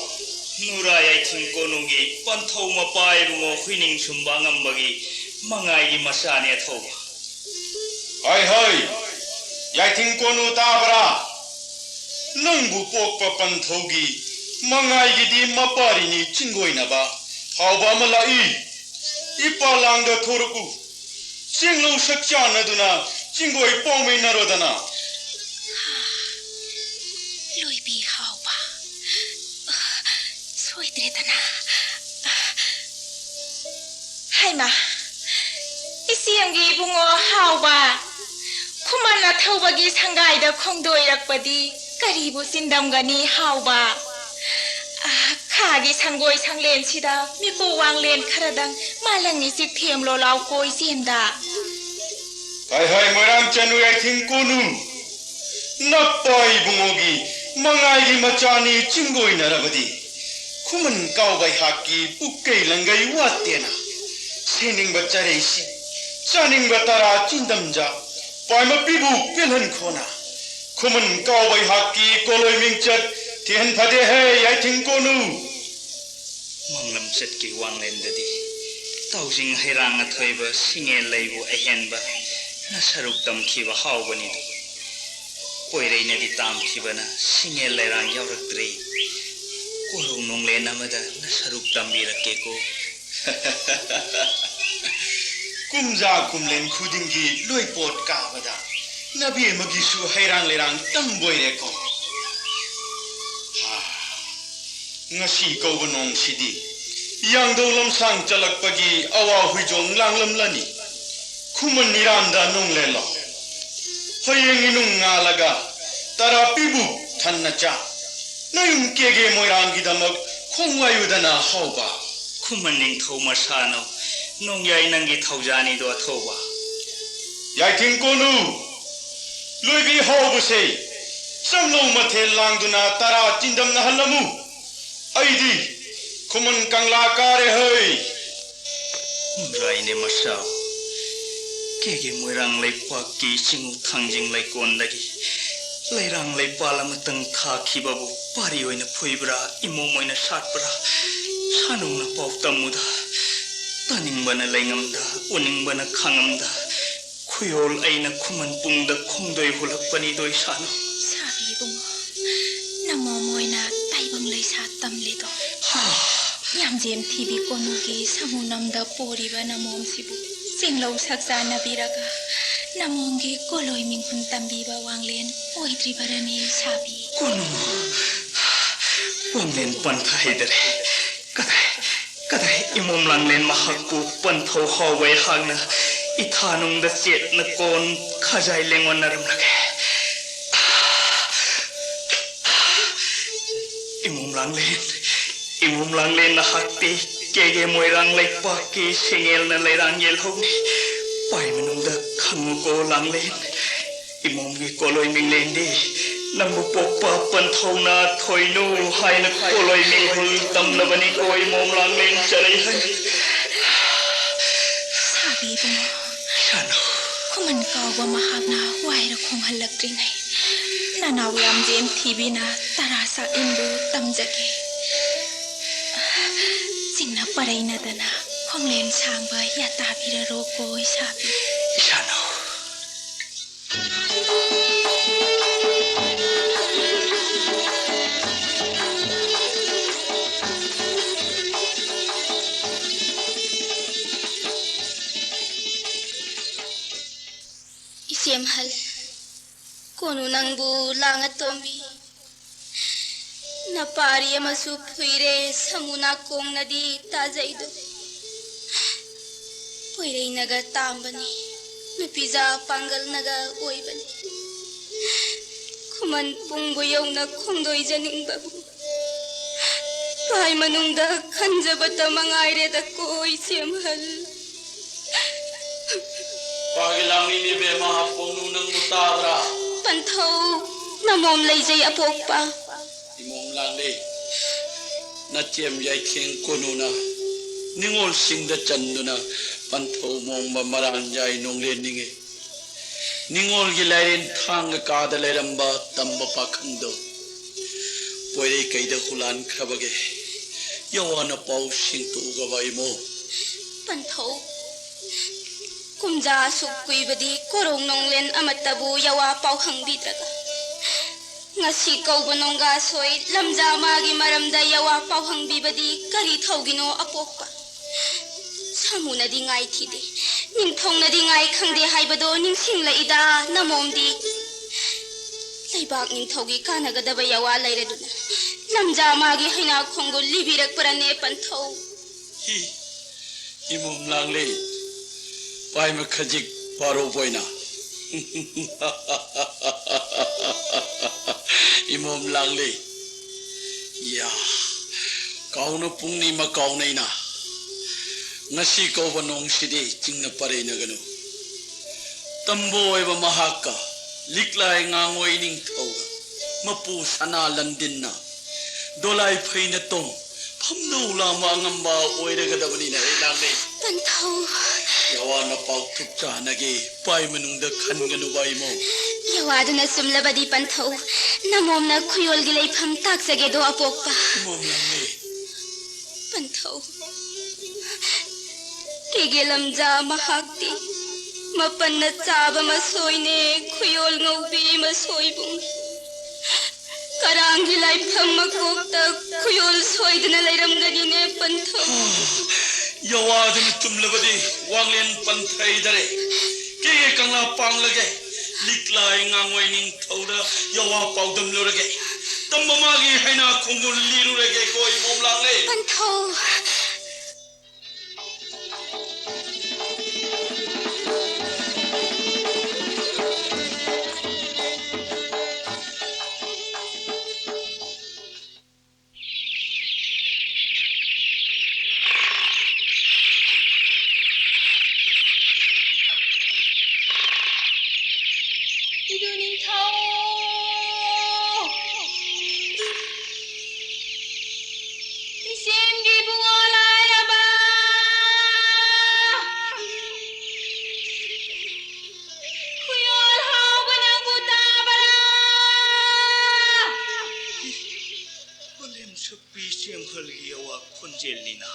ꯅꯨꯔꯥ ꯌꯥꯏꯊꯤꯡ ꯀꯣꯅꯨꯡꯒꯤ ꯄꯟꯊꯧ ꯃꯄꯥ ꯏꯕꯨꯡꯉꯣ ꯍꯨꯏꯅꯤꯡ ꯁꯨꯝꯕ ꯑꯉꯝꯕꯒꯤ ꯃꯉꯥꯏꯒꯤ ꯃꯆꯥꯅꯦ ꯑꯊꯧꯕ꯫ ꯍꯩ ꯍꯩ! ꯌꯥꯏꯊꯤꯡ ꯀꯣꯅꯨ ꯇꯥꯕ꯭ꯔꯥ? ꯅꯪꯕꯨ ꯄꯣꯛꯄ ꯄꯟꯊꯧꯒꯤ ꯃꯉꯥꯏꯒꯤꯗꯤ ꯃꯄꯥꯔꯤꯅꯤ ꯆꯤꯡꯒꯣꯏꯅꯕ ꯍꯥꯎꯕ ꯑꯃ ꯂꯥꯛꯏ꯫ ꯏꯄꯥ ꯂꯥꯡꯗ ꯊꯣꯔꯛꯎ꯫ ꯆꯦꯡꯂꯧ ꯁꯛ ꯆꯥꯟꯅꯗꯨꯅ ꯆꯤꯡꯒꯣꯏ ꯄꯥꯎꯃꯤꯟꯅꯔꯣꯗꯅ꯫ ꯂꯣꯏꯕꯤ ꯍꯥꯎꯕ꯫ ꯁꯣꯏꯗ꯭ꯔꯦꯗꯅ꯫ ꯍꯩꯃꯥ, ꯏꯆꯦꯝꯒꯤ ꯏꯕꯨꯡꯉꯣ ꯍꯥꯎꯕ꯫ ꯈꯨꯃꯟ ꯑꯊꯧꯕꯒꯤ ꯁꯪꯒꯥꯏꯗ ꯈꯣꯡꯗꯣꯏꯔꯛꯄꯗꯤ ꯀꯔꯤꯕꯨ ꯆꯤꯟꯗꯝꯒꯅꯤ ꯍꯥꯎꯕ? ꯑ, ꯈꯥꯒꯤ ꯁꯪꯒꯣꯏ ꯁꯪꯂꯦꯟꯁꯤꯗ ꯃꯤꯀꯨ ꯋꯥꯡꯂꯦꯟ ꯈꯔꯗꯪ ꯃꯥꯂꯪ ꯏꯆꯤꯛ ꯊꯦꯝꯂꯣ ꯂꯥꯎ ꯀꯣꯏ ꯆꯦꯟꯗ꯫ ꯍꯥꯏ ꯍꯥꯏ ꯃꯣꯏꯔꯥꯡ ꯆꯅꯨ ꯌꯥꯏꯊꯤꯡ ꯀꯣꯅꯨ꯫ ꯅꯄꯥ ꯏꯕꯨꯡꯉꯣꯒꯤ ꯃꯉꯥꯏꯒꯤ ꯃꯆꯥꯅꯤ ꯆꯤꯡꯒꯣꯏꯅꯔꯕꯗꯤ ꯈꯨꯃꯟ ꯀꯥꯎꯕ ꯑꯩꯍꯥꯛꯀꯤ ꯄꯨꯛꯀꯩ ꯂꯪꯒꯩ ꯋꯥꯠꯇꯦꯅ꯫ ꯁꯦꯟꯅꯤꯡꯕ ꯆꯔꯩꯁꯤ ꯆꯥꯅꯤꯡꯕ ꯇꯔꯥ ꯆꯤꯟꯗꯝꯖ ꯄꯥꯏꯃꯄꯤꯕꯨ ꯄꯦꯜꯍꯟꯈꯣꯅ꯫ ꯈꯨꯃꯟ ꯀꯥꯎꯕ ꯑꯩꯍꯥꯛꯀꯤ ꯀꯣꯂꯣꯏ ꯃꯤꯡꯆꯠ ꯊꯤꯍꯟ ꯐꯗꯦ ꯍꯦ ꯌꯥꯏꯊꯤꯡ ꯀꯣꯅꯨ꯫ ꯃꯪꯂꯝꯆꯠꯀꯤ ꯋꯥꯡꯂꯦꯟꯗꯗꯤ ꯇꯥꯎꯖꯤꯡ ꯍꯩꯔꯥꯡ ꯑꯊꯣꯏꯕ ꯁꯤꯡꯉꯦꯜ ꯂꯩꯕꯨ ꯑꯍꯦꯟꯕ ꯅꯁꯔꯨꯛ ꯇꯝꯈꯤꯕ ꯍꯥꯎꯕꯅꯤꯗꯣ꯫ ꯄꯣꯏꯔꯩꯅꯗꯤ ꯇꯥꯝꯈꯤꯕꯅ ꯁꯤꯡꯉꯦꯜ ꯂꯩꯔꯥꯡ ꯌꯥꯎꯔꯛꯇ꯭ꯔꯦ꯫ ꯀꯣꯔꯧ ꯅꯣꯡꯂꯦꯟ ꯑꯃꯗ ꯅꯁꯔꯨꯛ ꯇꯝꯕꯤꯔꯛꯀꯦꯀꯣ꯫ ꯀꯨꯝꯖꯥ ꯀꯨꯝꯂꯦꯟ ꯈꯨꯗꯤꯡꯒꯤ ꯂꯣꯏꯄꯣꯠ ꯀꯥꯕꯗ ꯅꯕꯤ ꯑꯃꯒꯤꯁꯨ ꯍꯩꯔꯥꯡ ꯂꯩꯔꯥꯡ ꯇꯝꯕꯣꯏꯔꯦꯀꯣ꯫ ꯍꯥ, ꯉꯁꯤ ꯀꯧꯕ ꯅꯣꯡꯁꯤꯗꯤ ꯌꯥꯡꯗꯧ ꯂꯝꯁꯥꯡ ꯆꯠꯂꯛꯄꯒꯤ ꯑꯋꯥ ꯍꯨꯏꯖꯣꯡ ꯂꯥꯡꯂꯝꯂꯅꯤ꯫ ꯈꯨꯃꯟ ꯅꯤꯔꯥꯟꯗ ꯅꯣꯡꯂꯦꯜꯂꯣ꯫ ꯍꯌꯦꯡ ꯏꯅꯨꯡ ꯉꯥꯜꯂꯒ ꯇꯔꯥ ꯄꯤꯕꯨ ꯊꯟꯅ ꯆꯥ꯫ ꯅꯌꯨꯝ ꯀꯦꯒꯦ ꯃꯣꯏꯔꯥꯡꯒꯤꯗꯃꯛ ꯈꯣꯡ ꯋꯥꯏꯌꯨꯗꯅ ꯍꯥꯎꯕ꯫ ꯈꯨꯃꯟ ꯅꯤꯡꯊꯧ ꯃꯁꯥꯅꯧ ꯅꯣꯡꯌꯥꯏ ꯅꯪꯒꯤ ꯊꯧꯖꯥꯅꯤꯗꯣ ꯑꯊꯧꯕ꯫ ꯌꯥꯏꯊꯤꯡ ꯀꯣꯅꯨ, ꯂꯣꯏꯕꯤ ꯍꯥꯎꯕꯁꯦ ꯆꯝꯂꯧ ꯃꯊꯦꯜ ꯂꯥꯡꯗꯨꯅ ꯇꯔꯥ ꯆꯤꯟꯗꯝꯅꯍꯜꯂꯝꯃꯨ꯫ ꯑꯩꯗꯤ ꯈꯨꯃꯟ ꯀꯪꯂꯥ ꯀꯥꯔꯦ ꯍꯩ꯫ ꯎꯝꯔꯥꯏꯅꯦ ꯃꯁꯥ꯫ ꯀꯦꯒꯦ ꯃꯣꯏꯔꯥꯡ ꯂꯩꯄꯥꯛꯀꯤ ꯆꯤꯡꯉꯨ ꯊꯥꯡꯖꯤꯡ ꯂꯩꯀꯣꯟꯗꯒꯤ ꯂꯩꯔꯥꯡ ꯂꯩꯄꯥꯜ ꯑꯃꯇꯪ ꯊꯥꯈꯤꯕꯕꯨ ꯄꯥꯔꯤ ꯑꯣꯏꯅ ꯐꯨꯏꯕ꯭ꯔꯥ, ꯏꯃꯣꯝ ꯑꯣꯏꯅ ꯁꯥꯠꯄ꯭ꯔꯥ? ꯁꯥꯅꯧꯅ ꯄꯥꯎ ꯇꯝꯃꯨꯗ꯫ ꯇꯥꯅꯤꯡꯕꯅ ꯂꯩꯉꯝꯗ, ꯎꯅꯤꯡꯕꯅ ꯈꯥꯡꯉꯝꯗ, ꯈꯨꯌꯣꯜ ꯑꯩꯅ ꯈꯨꯃꯟ ꯄꯨꯡꯗ ꯈꯣꯡꯗꯣꯏ ꯍꯨꯜꯂꯛꯄꯅꯤꯗꯣꯏ ꯁꯥꯅꯧ꯫ ꯁꯥꯕꯤ ꯏꯕꯨꯡꯉꯣ꯫ ꯅꯃꯣꯝ ꯑꯣꯏꯅ ꯇꯥꯏꯕꯪ ꯂꯩꯁꯥ ꯇꯝꯂꯤꯗꯣ꯫ ꯌꯥꯝꯖꯦꯝ ꯊꯤꯕꯤ ꯀꯣꯅꯨꯒꯤ ꯁꯥꯃꯨ ꯅꯝꯗ ꯄꯣꯔꯤꯕ ꯅꯃꯣꯝꯁꯤꯕꯨ ꯆꯤꯡꯂꯧ ꯁꯛꯆꯥꯟꯅꯕꯤꯔꯒ ꯅꯃꯣꯝꯒꯤ ꯀꯣꯂꯣꯏ ꯃꯤꯡꯍꯨꯟ ꯇꯝꯕꯤꯕ ꯋꯥꯡꯂꯦꯟ ꯑꯣꯏꯗ꯭ꯔꯤꯕꯔꯅꯦ ꯁꯥꯕꯤ? ꯀꯣꯅꯨ, ꯋꯥꯡꯂꯦꯟ ꯄꯟꯊ ꯍꯩꯗꯔꯦ꯫ ꯀꯗꯥꯏ, ꯀꯗꯥꯏ ꯏꯃꯣꯝ ꯂꯥꯡꯂꯦꯟ ꯃꯍꯥꯛꯄꯨ ꯄꯟꯊꯧ ꯍꯥꯎꯕ ꯑꯩꯍꯥꯛꯅ ꯏꯊꯥꯅꯨꯡꯗ ꯆꯦꯠꯅ ꯀꯣꯟ ꯈꯖꯥꯏ ꯂꯦꯡꯉꯣꯟꯅꯔꯝꯂꯒꯦ? ꯏꯃꯣꯝ ꯂꯥꯡꯂꯦꯟ, ꯏꯃꯣꯝ ꯂꯥꯡꯂꯦꯟ ꯅꯍꯥꯛꯇꯤ ꯀꯦꯒꯦ ꯃꯣꯏꯔꯥꯡ ꯂꯩꯄꯥꯛꯀꯤ ꯁꯦꯡꯉꯦꯜꯅ ꯂꯩꯔꯥꯡ ꯌꯦꯜꯍꯧꯅꯤ꯫ ꯄꯥꯏ ꯃꯅꯨꯡꯗ ꯈꯪꯉꯨꯀꯣ ꯂꯥꯡꯂꯦꯟ, ꯏꯃꯣꯝꯒꯤ ꯀꯣꯂꯣꯏ ꯃꯤꯡꯂꯦꯟꯗꯤ ꯅꯪꯕꯨ ꯄꯣꯛꯄ ꯄꯟꯊꯧꯅ ꯊꯣꯏꯅꯨ ꯍꯥꯏꯅ ꯀꯣꯂꯣꯏ ꯃꯤꯡꯍꯨꯜ ꯇꯝꯂꯕꯅꯤꯀꯣ ꯏꯃꯣꯝ ꯂꯥꯡꯂꯦꯟ ꯆꯔꯩꯍꯟ꯫ ꯁꯥꯕꯤ ꯏꯕꯨꯡꯉꯣ, ꯏꯁꯥꯅꯨ꯫ ꯈꯨꯃꯟ ꯀꯥꯎꯕ ꯃꯍꯥꯛꯅ ꯋꯥꯏꯔ ꯈꯣꯡꯍꯜꯂꯛꯇ꯭ꯔꯤꯉꯩ ꯅꯅꯥꯎ ꯌꯥꯝꯖꯦꯝ ꯊꯤꯕꯤꯅ ꯇꯔꯥ ꯁꯥꯛ ꯏꯟꯕꯨ ꯇꯝꯖꯒꯦ꯫ ꯆꯤꯡꯅ ꯄꯔꯩꯅꯗꯅ ꯈꯣꯡꯂꯦꯟ ꯁꯥꯡꯕ ꯌꯥꯇꯥꯕꯤꯔꯔꯣꯀꯣ ꯏꯁꯥꯕꯤ꯫ ꯏꯁꯥꯅꯨ꯫ ꯏꯆꯦꯝꯍꯜ, ꯀꯣꯅꯨ ꯅꯪꯕꯨ ꯂꯥꯡꯉ ꯇꯣꯝꯕꯤ꯫ ꯅꯄꯥꯔꯤ ꯑꯃꯁꯨ ꯐꯨꯏꯔꯦ, ꯁꯃꯨ ꯅꯥꯀꯣꯡꯅꯗꯤ ꯇꯥꯖꯩꯗꯣ꯫ ꯄꯣꯏꯔꯩꯅꯒ ꯇꯥꯝꯕꯅꯤ, ꯅꯨꯄꯤꯖꯥ ꯄꯥꯡꯒꯜꯅꯒ ꯑꯣꯏꯕꯅꯤ꯫ ꯈꯨꯃꯟ ꯄꯨꯡꯕꯨ ꯌꯧꯅ ꯈꯣꯡꯗꯣꯏꯖꯅꯤꯡꯕꯕꯨ ꯄꯥꯏ ꯃꯅꯨꯡꯗ ꯈꯟꯖꯕꯇ ꯃꯉꯥꯏꯔꯦꯗ ꯀꯣ ꯏꯆꯦꯝꯍꯜ꯫ ꯄꯥꯒꯤ ꯂꯥꯡꯃꯤ ꯏꯕꯦꯝꯃ ꯍꯥꯄꯣꯡꯅꯨ ꯅꯪꯕꯨ ꯇꯥꯕ꯭ꯔꯥ? ꯄꯟꯊꯧ, ꯅꯃꯣꯝ ꯂꯩꯖꯩ ꯑꯄꯣꯛꯄ꯫ ꯏꯃꯣꯝ ꯂꯥꯡꯂꯦ, ꯅꯆꯦꯝ ꯌꯥꯏꯊꯦꯡ ꯀꯣꯅꯨꯅ ꯅꯤꯉꯣꯜꯁꯤꯡꯗ ꯆꯟꯗꯨꯅ ꯄꯟꯊꯧ ꯃꯣꯡꯕ ꯃꯔꯥꯟ ꯌꯥꯏ ꯅꯣꯡꯂꯦꯟ ꯅꯤꯡꯉꯦ꯫ ꯅꯤꯉꯣꯜꯒꯤ ꯂꯥꯏꯔꯦꯟ ꯊꯥꯡꯒ ꯀꯥꯗ ꯂꯩꯔꯝꯕ ꯇꯝꯕ ꯄꯥꯈꯪꯗꯣ ꯄꯣꯏꯔꯩ ꯀꯩꯗ ꯍꯨꯂꯥꯟꯈ꯭ꯔꯕꯒꯦ? ꯌꯥꯋꯥꯅ ꯄꯥꯎ ꯁꯤꯡꯇꯣꯛꯎꯒꯕ ꯏꯃꯣ꯫ ꯄꯟꯊꯧ, ꯀꯨꯝꯖꯥ ꯑꯁꯨꯛ ꯀꯨꯏꯕꯗꯤ ꯀꯣꯔꯣꯡ ꯅꯣꯡꯂꯦꯟ ꯑꯃꯠꯇꯕꯨ ꯌꯥꯋꯥ ꯄꯥꯎ ꯍꯪꯕꯤꯗ꯭ꯔꯒ ꯉꯁꯤ ꯀꯧꯕ ꯅꯣꯡꯒꯥꯁꯣꯏ ꯂꯝꯖꯥ ꯃꯥꯒꯤ ꯃꯔꯝꯗ ꯌꯥꯋꯥ ꯄꯥꯎ ꯍꯪꯕꯤꯕꯗꯤ ꯀꯔꯤ ꯊꯧꯒꯤꯅꯣ ꯑꯄꯣꯛꯄ? ꯁꯥꯃꯨꯅꯗꯤ ꯉꯥꯏ ꯊꯤꯗꯦ, ꯅꯤꯡꯊꯧꯅꯗꯤ ꯉꯥꯏ ꯈꯪꯗꯦ ꯍꯥꯏꯕꯗꯣ ꯅꯤꯡꯁꯤꯡꯂꯛꯏꯗ ꯅꯃꯣꯝꯗꯤ꯫ ꯂꯩꯕꯥꯛ ꯅꯤꯡꯊꯧꯒꯤ ꯀꯥꯟꯅꯒꯗꯕ ꯌꯥꯋꯥ ꯂꯩꯔꯗꯨꯅ ꯂꯝꯖꯥ ꯃꯥꯒꯤ ꯍꯩꯅꯥꯈꯣꯡꯕꯨ ꯂꯤꯕꯤꯔꯛꯄ꯭ꯔꯅꯦ ꯄꯟꯊꯧ? ꯍꯤ, ꯏꯃꯣꯝ ꯂꯥꯡꯂꯦ, ꯄꯥꯏꯃ ꯈꯖꯤꯛ ꯄꯥꯔꯧꯕ ꯑꯣꯏꯅ꯫ ꯏꯃꯣꯝ ꯂꯥꯡꯂꯦ, ꯌꯥ, ꯀꯥꯎꯅ ꯄꯨꯡꯅꯤ ꯃꯀꯥꯎꯅꯩꯅ꯫ ꯉꯁꯤ ꯀꯧꯕ ꯅꯣꯡꯁꯤꯗꯤ ꯆꯤꯡꯅ ꯄꯔꯩꯅꯒꯅꯨ꯫ ꯇꯝꯕ ꯑꯣꯏꯕ ꯃꯍꯥꯛꯀ ꯂꯤꯛꯂꯥꯏ ꯉꯥꯡꯉꯣꯏ ꯅꯤꯡꯊꯧꯒ ꯃꯄꯨ ꯁꯅꯥ ꯂꯟꯗꯤꯟꯅ ꯗꯣꯂꯥꯏ ꯐꯩꯅ ꯇꯣꯡ ꯐꯝꯗꯧ ꯂꯥꯝꯕ ꯑꯉꯝꯕ ꯑꯣꯏꯔꯒꯗꯕꯅꯤꯅ ꯑꯩ ꯂꯥꯛꯂꯦ꯫ ꯄꯟꯊꯧ꯫ ꯌꯥꯋꯥꯅ ꯄꯥꯎ ꯊꯨꯞꯆꯥꯅꯒꯦ ꯄꯥꯏ ꯃꯅꯨꯡꯗ ꯈꯟꯒꯅꯨꯕ ꯏꯃꯣ꯫ ꯌꯥꯋꯥꯗꯨꯅ ꯆꯨꯝꯂꯕꯗꯤ ꯄꯟꯊꯧ, ꯅꯃꯣꯝꯅ ꯈꯨꯌꯣꯜꯒꯤ ꯂꯩꯐꯝ ꯇꯥꯛꯆꯒꯦꯗꯣ ꯑꯄꯣꯛꯄ꯫ ꯏꯃꯣꯝ ꯂꯥꯡꯂꯦ꯫ ꯄꯟꯊꯧ꯫ ꯀꯦꯒꯦ ꯂꯝꯖꯥ ꯃꯍꯥꯛꯇꯤ ꯃꯄꯟꯅ ꯆꯥꯕ ꯃꯁꯣꯏꯅꯦ, ꯈꯨꯌꯣꯜ ꯉꯧꯕꯤ ꯃꯁꯣꯏꯕꯨꯡ꯫ ꯀꯔꯥꯡꯒꯤ ꯂꯥꯏꯐꯝ ꯃꯀꯣꯛꯇ ꯈꯨꯌꯣꯜ ꯁꯣꯏꯗꯅ ꯂꯩꯔꯝꯒꯅꯤꯅꯦ ꯄꯟꯊꯧ꯫ ꯌꯥꯋꯥꯗꯨꯅ ꯆꯨꯝꯂꯕꯗꯤ ꯋꯥꯡꯂꯦꯟ ꯄꯟꯊꯩꯗꯔꯦ꯫ ꯀꯦꯒꯦ ꯀꯪꯂꯥ ꯄꯥꯡꯂꯒꯦ꯫ ꯂꯤꯛꯂꯥꯏ ꯉꯥꯡꯉꯣꯏ ꯅꯤꯡꯊꯧꯗ ꯌꯥꯋꯥ ꯄꯥꯎꯗꯝꯂꯨꯔꯒꯦ꯫ ꯇꯝꯕ ꯃꯥꯒꯤ ꯍꯩꯅꯥ ꯈꯣꯡꯒꯨꯜ ꯂꯤꯔꯨꯔꯒꯦꯀꯣ ꯏꯃꯣꯝ ꯂꯥꯡꯂꯦ꯫ ꯄꯟꯊꯧ꯫ ꯏꯗꯨ ꯅꯤꯡꯊꯧ! ꯏꯆꯦꯝꯒꯤ ꯏꯕꯨꯡꯉꯣ ꯂꯥꯏꯔꯕ! ꯈꯨꯌꯣꯜ ꯍꯥꯎꯕ ꯅꯪꯕꯨ ꯇꯥꯕ꯭ꯔꯥ? ꯃꯥꯂꯦꯝ ꯁꯛꯄꯤ ꯆꯦꯝꯍꯜꯒꯤ ꯑꯋꯥ ꯈꯣꯟꯖꯦꯜꯅꯤꯅ꯫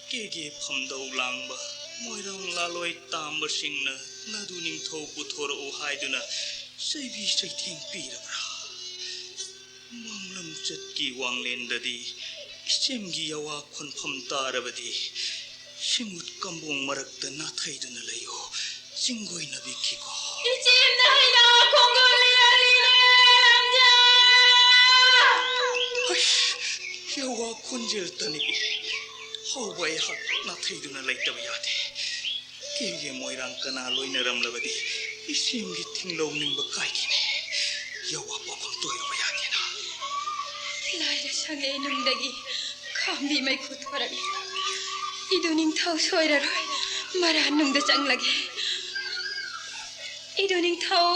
ꯀꯦꯒꯦ ꯐꯝꯗꯧ ꯂꯥꯡꯕ ꯃꯣꯏꯔꯥꯡ ꯂꯥꯂꯣꯏ ꯇꯥꯝꯕꯁꯤꯡꯅ ꯅꯗꯨ ꯅꯤꯡꯊꯧ ꯄꯨꯊꯣꯔꯛꯎ ꯍꯥꯏꯗꯨꯅ ꯆꯩꯕꯤ ꯆꯩꯊꯦꯡ ꯄꯤꯔꯕ꯭ꯔꯥ? ꯃꯥꯡꯂꯝꯆꯠꯀꯤ ꯋꯥꯡꯂꯦꯟꯗꯗꯤ ꯏꯆꯦꯝꯒꯤ ꯌꯥꯋꯥ ꯈꯣꯟꯐꯝ ꯇꯥꯔꯕꯗꯤ, ꯁꯤꯃꯨꯠ ꯀꯝꯕꯣꯡ ꯃꯔꯛꯇ ꯅꯥꯊꯩꯗꯨꯅ ꯂꯩꯌꯨ, ꯆꯤꯡꯒꯣꯏꯅꯕꯤꯈꯤꯀꯣ꯫ ꯏꯆꯦꯝꯅ ꯍꯩꯅ ꯈꯣꯡꯒꯨꯜ ꯂꯤꯔꯛꯂꯤꯅꯦ, ꯂꯝꯖꯥ꯫ ꯍꯩꯁ, ꯌꯥꯋꯥ ꯈꯣꯟꯖꯦꯜ ꯇꯥꯅꯤꯡꯏ꯫ ꯍꯧꯕ ꯑꯩꯍꯥꯛ ꯅꯥꯊꯩꯗꯨꯅ ꯂꯩꯇꯕ ꯌꯥꯗꯦ꯫ ꯀꯦꯒꯦ ꯃꯣꯏꯔꯥꯡ ꯀꯅꯥ ꯂꯣꯏꯅꯔꯝꯂꯕꯗꯤ ꯏꯆꯦꯝꯒꯤ ꯊꯤꯡꯂꯧ ꯅꯤꯡꯕ ꯀꯥꯏꯈꯤꯅꯤ꯫ ꯌꯥꯋꯥ ꯄꯥꯎꯈꯨꯝ ꯇꯣꯏꯔꯨꯕ ꯌꯥꯗꯦꯅ꯫ ꯂꯥꯏꯔ ꯁꯪꯂꯦꯟ ꯅꯨꯡꯗꯒꯤ ꯈꯥꯝꯕꯤ ꯃꯩꯈꯨ ꯊꯣꯔꯛꯏ꯫ ꯏꯗꯨ ꯅꯤꯡꯊꯧ ꯁꯣꯏꯔꯔꯣꯏ, ꯃꯔꯥꯟ ꯅꯨꯡꯗ ꯆꯪꯂꯒꯦ꯫ ꯏꯗꯨ ꯅꯤꯡꯊꯧ,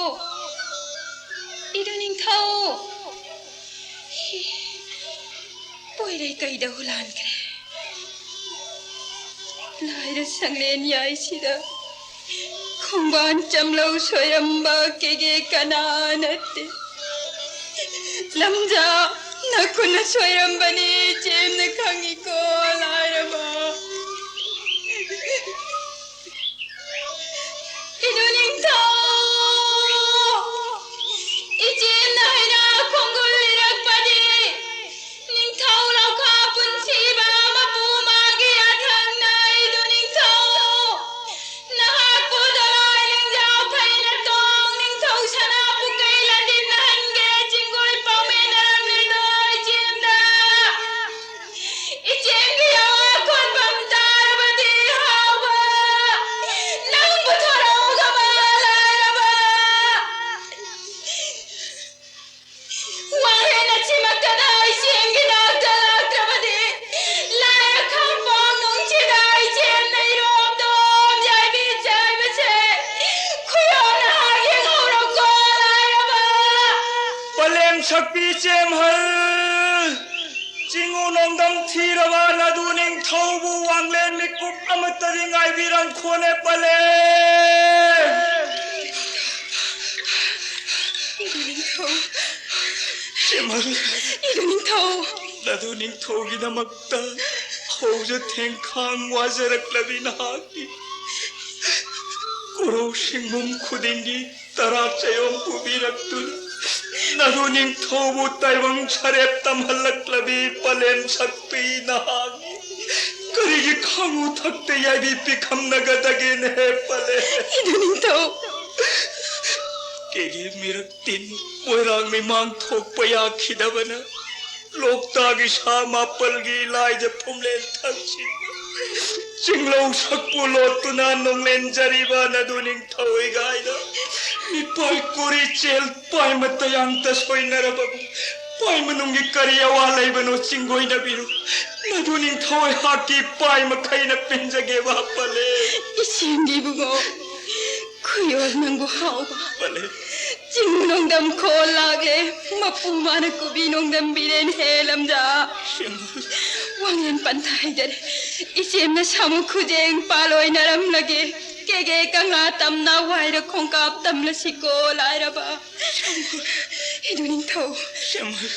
ꯏꯗꯨ ꯅꯤꯡꯊꯧ꯫ ꯍꯤ, ꯄꯣꯏꯔꯩ ꯀꯩꯗ ꯍꯨꯂꯥꯟꯈ꯭ꯔꯦ꯫ ꯂꯥꯏꯔ ꯁꯪꯂꯦꯟ ꯌꯥꯏꯁꯤꯗ ꯈꯣꯡꯕꯥꯟ ꯆꯝꯂꯧ ꯁꯣꯏꯔꯝꯕ ꯀꯦꯒꯦ ꯀꯅꯥ ꯅꯠꯇꯦ꯫ ꯂꯝꯖꯥ, ꯅꯈꯨꯠꯅ ꯁꯣꯏꯔꯝꯕꯅꯤ, ꯏꯆꯦꯝꯅ ꯈꯪꯉꯤꯀꯣ, ꯂꯥꯏꯔꯕ꯫ ꯏꯗꯨ ꯅꯤꯡꯊꯧ! ꯏꯆꯦꯝꯅ ꯍꯩꯅ ꯈꯣꯡꯒꯨꯜ ꯂꯤꯔꯛꯄꯗꯤ ꯅꯤꯡꯊꯧ ꯂꯧꯈꯥ ꯄꯨꯟꯁꯤꯕ ꯃꯄꯨ ꯃꯥꯒꯤ ꯌꯥꯊꯪꯅ ꯏꯗꯨ ꯅꯤꯡꯊꯧ! ꯅꯍꯥꯛꯄꯨ ꯗꯣꯂꯥꯏ ꯂꯦꯡꯖꯥꯎ ꯐꯩꯅ ꯇꯣꯡ ꯅꯤꯡꯊꯧ ꯁꯅꯥ ꯄꯨꯀꯩ ꯂꯥꯟꯗꯤꯟꯅꯍꯟꯒꯦ ꯆꯤꯡꯒꯣꯏ ꯄꯥꯎꯃꯦꯟꯅꯔꯝꯂꯦꯗꯣ ꯏꯆꯦꯝꯗ! ꯏꯆꯦꯝꯒꯤ ꯌꯥꯋꯥ ꯈꯣꯟꯐꯝ ꯇꯥꯔꯕꯗꯤ ꯍꯥꯎꯕ ꯅꯪ ꯄꯨꯊꯣꯔꯛꯎ ꯀꯃꯥ ꯂꯥꯏꯔꯕ꯫ ꯋꯥꯍꯦꯟ ꯑꯁꯤꯃꯛꯇꯗ ꯏꯆꯦꯝꯒꯤ ꯅꯥꯛꯇ ꯂꯥꯛꯇ꯭ꯔꯕꯗꯤ ꯂꯥꯏꯔ ꯈꯝꯕꯣꯡ ꯅꯨꯡꯁꯤꯗ ꯏꯆꯦꯝꯅ ꯏꯔꯣꯝꯗꯣꯝ ꯌꯥꯏꯕꯤ ꯆꯥꯏꯕꯁꯦ ꯈꯨꯌꯣꯝꯅ ꯍꯥꯏ ꯌꯦꯡꯍꯧꯔꯣꯀꯣ ꯂꯥꯏꯔꯕ꯫ ꯄꯂꯦꯝ ꯁꯛꯄꯤ ꯆꯦꯝꯍꯜ, ꯆꯤꯡꯉꯨ ꯅꯣꯡꯗꯝ ꯊꯤꯔꯕ ꯅꯗꯨ ꯅꯤꯡꯊꯧꯕꯨ ꯋꯥꯡꯂꯦꯟ ꯃꯤꯀꯨꯞ ꯑꯃꯠꯇꯗꯤ ꯉꯥꯏꯕꯤꯔꯝꯈꯣꯅꯦ ꯄꯂꯦꯝ꯫ ꯏꯗꯨ ꯅꯤꯡꯊꯧ꯫ ꯆꯦꯝꯍꯜ꯫ ꯏꯗꯨ ꯅꯤꯡꯊꯧ꯫ ꯅꯗꯨ ꯅꯤꯡꯊꯧꯒꯤꯗꯃꯛꯇ ꯍꯧꯖ ꯊꯦꯡꯈꯥꯡ ꯋꯥꯖꯔꯛꯂꯕꯤ ꯅꯍꯥꯛꯀꯤ ꯀꯣꯔꯧ ꯁꯤꯡꯕꯨꯝ ꯈꯨꯗꯤꯡꯒꯤ ꯇꯔꯥ ꯆꯌꯣꯝ ꯄꯨꯕꯤꯔꯛꯇꯨꯅ ꯅꯗꯨ ꯅꯤꯡꯊꯧꯕꯨ ꯇꯥꯏꯕꯪ ꯁꯔꯦꯞ ꯇꯝꯍꯜꯂꯛꯂꯕꯤ ꯄꯂꯦꯝ ꯁꯛꯄꯤ ꯅꯍꯥꯛꯅꯤ꯫ ꯀꯔꯤꯒꯤ ꯈꯥꯉꯨ ꯊꯛꯇ ꯌꯥꯏꯕꯤ ꯄꯤꯈꯝꯅꯒꯗꯒꯦꯅꯦꯍꯦ ꯄꯂꯦꯝ? ꯏꯗꯨ ꯅꯤꯡꯊꯧ꯫ ꯀꯦꯒꯦ ꯃꯤꯔꯛ ꯇꯤꯟ ꯃꯣꯏꯔꯥꯡ ꯃꯤꯃꯥꯡ ꯊꯣꯛꯄ ꯌꯥꯈꯤꯗꯕꯅ ꯂꯣꯛꯇꯥꯛ ꯏꯁꯥ ꯃꯥꯄꯜꯒꯤ ꯂꯥꯏꯗ ꯐꯨꯝꯂꯦꯟ ꯊꯛꯁꯤ꯫ ꯆꯤꯡꯂꯧ ꯁꯛꯄꯨ ꯂꯣꯠꯇꯨꯅ ꯅꯣꯡꯂꯦꯟꯖꯔꯤꯕ ꯅꯗꯨ ꯅꯤꯡꯊꯧ ꯏꯒꯥꯏꯗ ꯃꯤꯄꯥꯏ ꯀꯣꯔꯤ ꯆꯦꯜ ꯄꯥꯏꯃ ꯇꯌꯥꯡꯇ ꯁꯣꯏꯅꯔꯕꯕꯨ ꯄꯥꯏ ꯃꯅꯨꯡꯒꯤ ꯀꯔꯤ ꯑꯋꯥ ꯂꯩꯕꯅꯣ ꯆꯤꯡꯒꯣꯏꯅꯕꯤꯔꯨ꯫ ꯅꯗꯨ ꯅꯤꯡꯊꯧ ꯑꯩꯍꯥꯛꯀꯤ ꯄꯥꯏ ꯃꯈꯩꯅ ꯄꯦꯟꯖꯒꯦꯕ ꯄꯂꯦ꯫ ꯏꯆꯦꯝꯒꯤ ꯏꯕꯨꯡꯉꯣ, ꯈꯨꯌꯣꯜ ꯅꯪꯕꯨ ꯍꯥꯎꯕ꯫ ꯄꯂꯦ꯫ ꯆꯤꯡ ꯅꯣꯡꯗꯝ ꯈꯣꯜ ꯂꯥꯛꯂꯦ, ꯃꯄꯨ ꯃꯥꯅ ꯀꯨꯕꯤ ꯅꯣꯡꯗꯝ ꯕꯤꯔꯦꯟ ꯍꯦ ꯂꯝꯖꯥ꯫ ꯁꯦꯝꯕ꯫ ꯋꯥꯡꯂꯦꯟ ꯄꯟꯊꯥ ꯍꯩꯗꯔꯦ, ꯏꯆꯦꯝꯅ ꯁꯥꯃꯨ ꯈꯨꯖꯦꯡ ꯄꯥꯜ ꯑꯣꯏꯅꯔꯝꯂꯒꯦ꯫ ꯀꯦꯒꯦ ꯀꯪꯂꯥ ꯇꯝꯅ ꯋꯥꯏꯔ ꯈꯣꯡꯀꯥꯞ ꯇꯝꯂꯁꯤꯀꯣ ꯂꯥꯏꯔꯕ꯫ ꯏꯗꯨ ꯅꯤꯡꯊꯧ꯫ ꯁꯦꯝꯕ꯫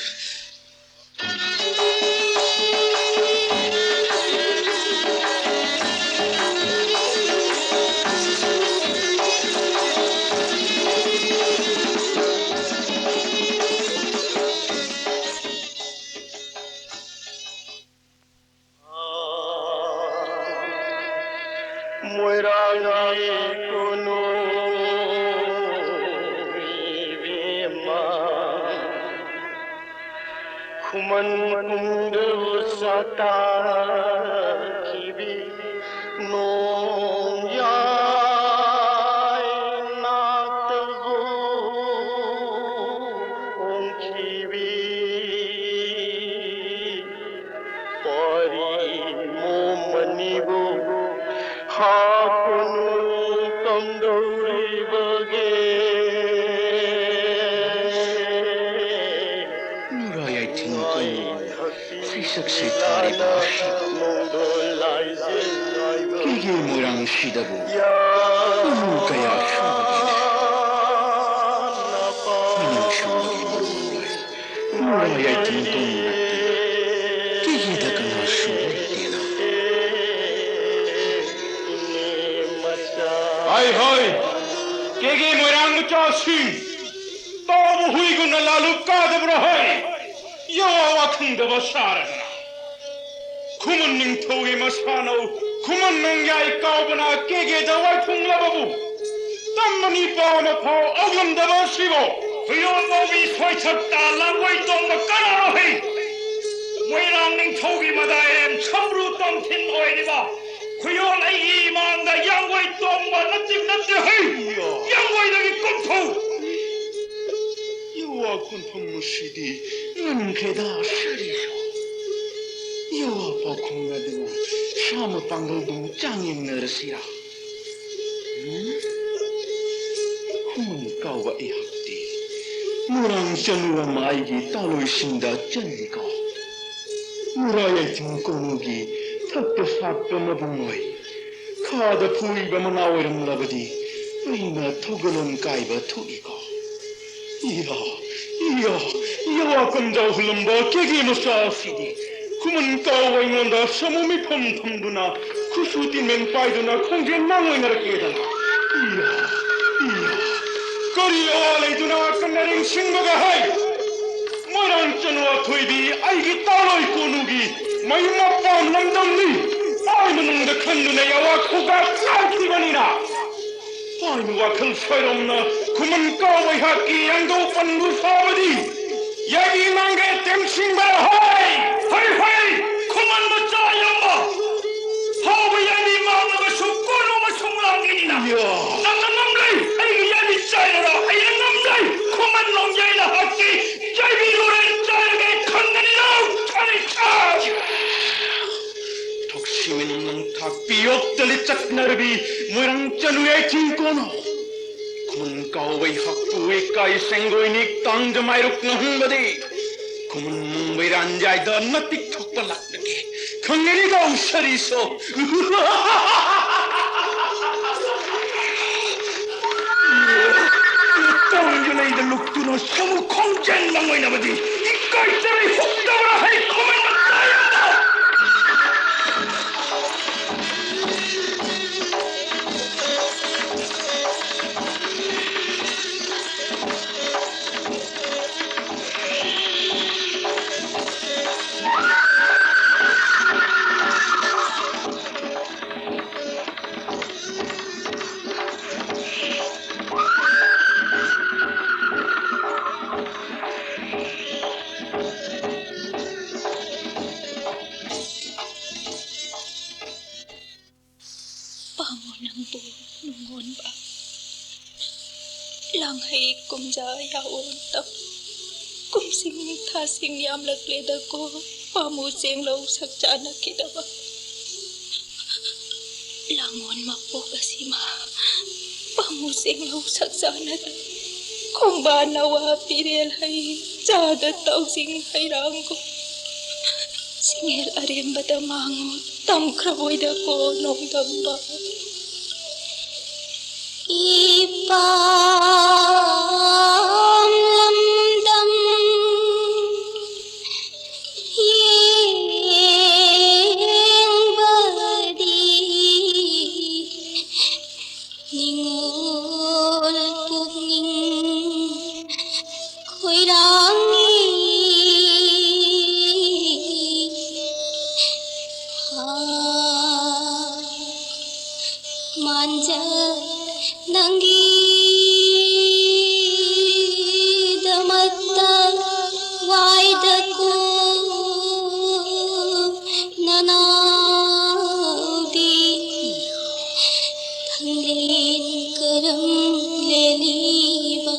ꯃꯣꯏꯔꯥꯡꯒꯤ ꯀꯣꯅꯨꯡ ꯏꯕꯦꯝꯃ, ꯈꯨꯃꯟ ꯀꯨꯝꯗꯕꯨ ꯁꯥꯇꯥꯈꯤꯕꯤ ꯅꯣꯡꯌꯥꯏ ꯅꯥꯛꯇꯕꯨ ꯑꯣꯟꯈꯤꯕꯤ ꯄꯔꯤ ꯃꯣꯃꯅꯤꯕꯨ ꯍꯥꯞꯄꯅꯨ ꯀꯝꯗꯧꯔꯤꯕꯒꯦ? ꯅꯨꯔꯥ ꯌꯥꯏꯊꯤꯡ ꯀꯣꯅꯨꯡ ꯁꯩꯁꯛ ꯁꯩꯊꯥꯔꯤꯕ ꯑꯁꯤ ꯀꯦꯒꯦ ꯃꯣꯏꯔꯥꯡꯁꯤꯗꯕꯨ ꯀꯣꯅꯨꯡ ꯀꯌꯥ ꯁꯨꯕꯒꯦꯅꯦ? ꯃꯤꯅꯨꯡ ꯁꯨꯝꯕꯒꯤ ꯃꯔꯨ ꯂꯥꯏ ꯅꯨꯔꯥ ꯌꯥꯏꯊꯤꯡ ꯀꯣꯅꯨꯡ ꯅꯠꯇꯦ꯫ ꯀꯦꯒꯦꯗ ꯀꯅꯥꯁꯨ ꯂꯩꯇꯦꯅ꯫ ꯍꯥꯏ ꯍꯥꯏ, ꯀꯦꯒꯦ ꯃꯣꯏꯔꯥꯡ ꯃꯆꯥꯁꯤꯡ, ꯇꯥꯎ! ꯍꯨꯏꯒꯨꯝꯅ ꯂꯥꯂꯨ ꯀꯥꯗꯕ꯭ꯔꯥ ꯍꯩ? ꯌꯥꯋꯥ ꯋꯥ ꯈꯪꯗꯕ ꯁꯥꯔꯗꯅ꯫ ꯈꯨꯃꯟ ꯅꯤꯡꯊꯧꯒꯤ ꯃꯁꯥꯅꯧ ꯈꯨꯃꯟ ꯅꯣꯡꯌꯥꯏ ꯀꯥꯎꯕꯅ ꯀꯦꯒꯦꯗ ꯋꯥꯏꯐꯨꯡꯂꯕꯕꯨ ꯇꯝꯕꯅꯤ ꯄꯥꯎ ꯑꯃ ꯐꯥꯎ ꯑꯧꯂꯝꯗꯕ ꯑꯁꯤꯕꯣ? ꯍꯨꯏꯌꯣꯟ ꯃꯧꯕꯤ ꯁꯣꯏꯊꯛꯇ ꯂꯥꯡꯒꯣꯏ ꯇꯣꯡꯕ ꯀꯅꯥꯅꯣ ꯍꯩ? ꯃꯣꯏꯔꯥꯡ ꯅꯤꯡꯊꯧꯒꯤ ꯃꯗꯥꯏꯔꯦꯝ ꯁꯝꯕ꯭ꯔꯨ ꯇꯣꯝꯊꯤꯟ ꯑꯣꯏꯔꯤꯕ ꯈꯨꯌꯣꯜ ꯑꯩꯒꯤ ꯏꯃꯥꯡꯗ ꯌꯥꯡꯒꯣꯏ ꯇꯣꯡꯕ ꯅꯠꯇꯦ, ꯅꯠꯇꯦ ꯍꯩ! ꯌꯥꯡꯒꯣꯏꯗꯒꯤ ꯀꯨꯝꯊꯧ! ꯌꯨꯋꯥ ꯈꯣꯟꯐꯝ ꯑꯁꯤꯗꯤ ꯉꯟꯈ꯭ꯔꯦꯗ ꯁꯥꯔꯤꯁꯨ꯫ ꯌꯨꯋꯥ ꯄꯥꯎꯈꯨꯝ ꯑꯗꯨꯅ ꯁꯥ ꯃꯄꯥꯡꯒꯜꯗꯨ ꯆꯥꯡꯌꯦꯡꯅꯔꯁꯤꯔꯥ? ꯎꯝ? ꯈꯨꯃꯟ ꯀꯥꯎꯕ ꯑꯩꯍꯥꯛꯇꯤ ꯃꯣꯏꯔꯥꯡ ꯆꯅꯨ ꯑꯃ ꯑꯩꯒꯤ ꯇꯥꯂꯣꯏꯁꯤꯡꯗ ꯆꯜꯂꯤꯀꯣ꯫ ꯃꯣꯔꯥ ꯌꯥꯏꯊꯤꯡ ꯀꯣꯅꯨꯒꯤ ꯊꯛꯇ ꯁꯥꯠꯄ ꯃꯕꯨꯡ ꯑꯣꯏ꯫ ꯈꯥꯗ ꯐꯨꯏꯕ ꯃꯅꯥ ꯑꯣꯏꯔꯝꯂꯕꯗꯤ ꯑꯩꯅ ꯊꯧꯒꯜꯂꯣꯟ ꯀꯥꯏꯕ ꯊꯣꯛꯏꯀꯣ꯫ ꯏꯌꯥ, ꯏꯌꯥ, ꯏꯌꯥ, ꯀꯝꯖꯥꯎ ꯍꯨꯜꯂꯝꯕ ꯀꯦꯒꯦ ꯃꯆꯥ ꯑꯁꯤꯗꯤ ꯈꯨꯃꯟ ꯀꯥꯎꯕ ꯑꯩꯉꯣꯟꯗ ꯁꯥꯃꯨ ꯃꯤꯐꯝ ꯐꯝꯗꯨꯅ ꯈꯨꯠꯁꯨ ꯇꯤꯟꯃꯦꯟ ꯄꯥꯏꯗꯨꯅ ꯈꯣꯡꯖꯦꯜ ꯃꯥꯡ ꯑꯣꯏꯅꯔꯛꯀꯦꯗꯅ꯫ ꯏꯌꯥ, ꯏꯌꯥ, ꯀꯔꯤ ꯑꯋꯥ ꯂꯩꯗꯨꯅ ꯀꯟꯅꯔꯦꯡ ꯁꯤꯡꯕꯒ ꯍꯩ? ꯃꯣꯏꯔꯥꯡ ꯆꯅꯨ ꯑꯊꯣꯏꯕꯤ ꯑꯩꯒꯤ ꯇꯥꯂꯣꯏ ꯀꯣꯅꯨꯒꯤ ꯃꯌꯨꯝ ꯃꯄꯥꯟ ꯂꯝꯗꯝꯅꯤ꯫ ꯃꯥꯏ ꯃꯅꯨꯡꯗ ꯈꯟꯗꯨꯅ ꯌꯥꯋꯥ ꯈꯨꯒꯥ ꯆꯥꯏꯈꯤꯕꯅꯤꯅ꯫ ꯃꯥꯏ ꯋꯥꯈꯜ ꯁꯣꯏꯔꯣꯝꯅ ꯈꯨꯃꯟ ꯀꯥꯎ ꯑꯩꯍꯥꯛꯀꯤ ꯌꯥꯡꯗꯧ ꯄꯟꯕꯨ ꯁꯥꯕꯗꯤ ꯌꯥꯏꯕꯤ ꯃꯥꯡꯒꯦ ꯇꯦꯝꯁꯤꯡꯕ ꯍꯣꯏ! ꯍꯣꯏ, ꯍꯣꯏ! ꯈꯨꯃꯟ ꯃꯆꯥ ꯌꯥꯝꯕ! ꯐꯥꯎꯕ ꯌꯥꯏꯕꯤ ꯃꯥꯡꯂꯕꯁꯨ ꯀꯣꯅꯨ ꯃꯁꯨꯡ ꯂꯥꯡꯒꯅꯤꯅ꯫ ꯌꯥ! ꯅꯪꯅ ꯉꯝꯂꯦ! ꯑꯩꯒꯤ ꯌꯥꯏꯕꯤ ꯆꯥꯏꯔꯔꯣ! ꯑꯩꯅ ꯉꯝꯂꯦ! ꯈꯨꯃꯟ ꯅꯣꯡꯌꯥꯏꯅ ꯍꯥꯠꯀꯦ! ꯌꯥꯏꯕꯤ ꯂꯣꯔꯦꯟ ꯆꯥꯏꯔꯒꯦ! ꯈꯪꯒꯅꯤ ꯅꯪ! ꯆꯥꯏ, ꯆꯥꯏ! ꯊꯣꯛꯁꯤꯃꯤꯟ ꯅꯪ ꯊꯥꯛꯄꯤꯌꯣꯛꯇ ꯂꯤꯆꯠꯅꯔꯕꯤ ꯃꯣꯏꯔꯥꯡ ꯆꯅꯨ ꯌꯥꯏꯊꯤꯡ ꯀꯣꯅꯨ! ꯈꯨꯃꯟ ꯀꯥꯎꯕꯩ ꯍꯛꯄꯨ ꯏꯀꯥꯏ ꯁꯦꯡꯒꯣꯏ ꯅꯤꯛ ꯇꯥꯡꯖ ꯃꯥꯏꯔꯨꯛꯅ ꯍꯨꯡꯕꯗꯤ ꯈꯨꯃꯟ ꯃꯨꯡꯕꯩ ꯔꯥꯟꯖꯥꯏꯗ ꯅꯇꯤꯛ ꯊꯣꯛꯄ ꯂꯥꯛꯂꯒꯦ ꯈꯪꯒꯅꯤ ꯗꯥꯎ ꯁꯔꯤꯁꯣ! ꯇꯥꯡꯖ ꯂꯩꯗ ꯂꯨꯛꯇꯨꯅ ꯁꯃꯨ ꯈꯣꯡꯖꯦꯟ ꯃꯪ ꯑꯣꯏꯅꯕꯗꯤ ꯏꯀꯥꯏ ꯆꯔꯩ ꯍꯨꯛꯇꯕ꯭ꯔꯥ ꯍꯩ ꯈꯨꯃꯟ ꯃꯆꯥ ꯌꯥꯝꯕ! ꯀꯨꯝꯖꯥ ꯌꯥꯑꯣꯟ ꯇꯝ꯫ ꯀꯨꯝꯁꯤꯡ ꯊꯥꯁꯤꯡ ꯌꯥꯝꯂꯛꯂꯦꯗꯀꯣ, ꯄꯥꯝꯃꯨ ꯆꯦꯡꯂꯧ ꯁꯛ ꯆꯥꯅꯈꯤꯗꯕ꯫ ꯂꯥꯡꯑꯣꯟ ꯃꯄꯣꯛ ꯑꯁꯤꯃ ꯄꯥꯝꯃꯨ ꯆꯦꯡꯂꯧ ꯁꯛ ꯆꯥꯅꯗ, ꯈꯣꯡꯕꯥꯟ ꯅꯋꯥ ꯄꯤꯔꯦꯜ ꯍꯩ ꯆꯥꯗ ꯇꯧꯁꯤꯡ ꯍꯩꯔꯥꯡꯒꯨꯝ꯫ ꯁꯤꯡꯍꯦꯜ ꯑꯔꯦꯝꯕꯗ ꯃꯥꯡꯉꯨ ꯇꯝꯈ꯭ꯔꯕꯣꯏꯗꯀꯣ ꯅꯣꯡꯗꯝꯕ꯫ ꯏꯄꯥꯝ ꯂꯝꯗꯝ ꯌꯦꯡꯕꯗꯤ ꯅꯤꯡꯉꯣꯜ ꯄꯨꯛꯅꯤꯡ ꯈꯣꯏꯔꯥꯡꯏ꯫ ꯃꯥꯟꯖ ꯅꯪꯒꯤ ꯗꯃꯛꯇ ꯋꯥꯏꯗꯀꯣ ꯅꯅꯥꯎꯗꯤ ꯊꯪꯂꯦꯟ ꯀꯔꯝ ꯂꯦꯜꯂꯤꯕ?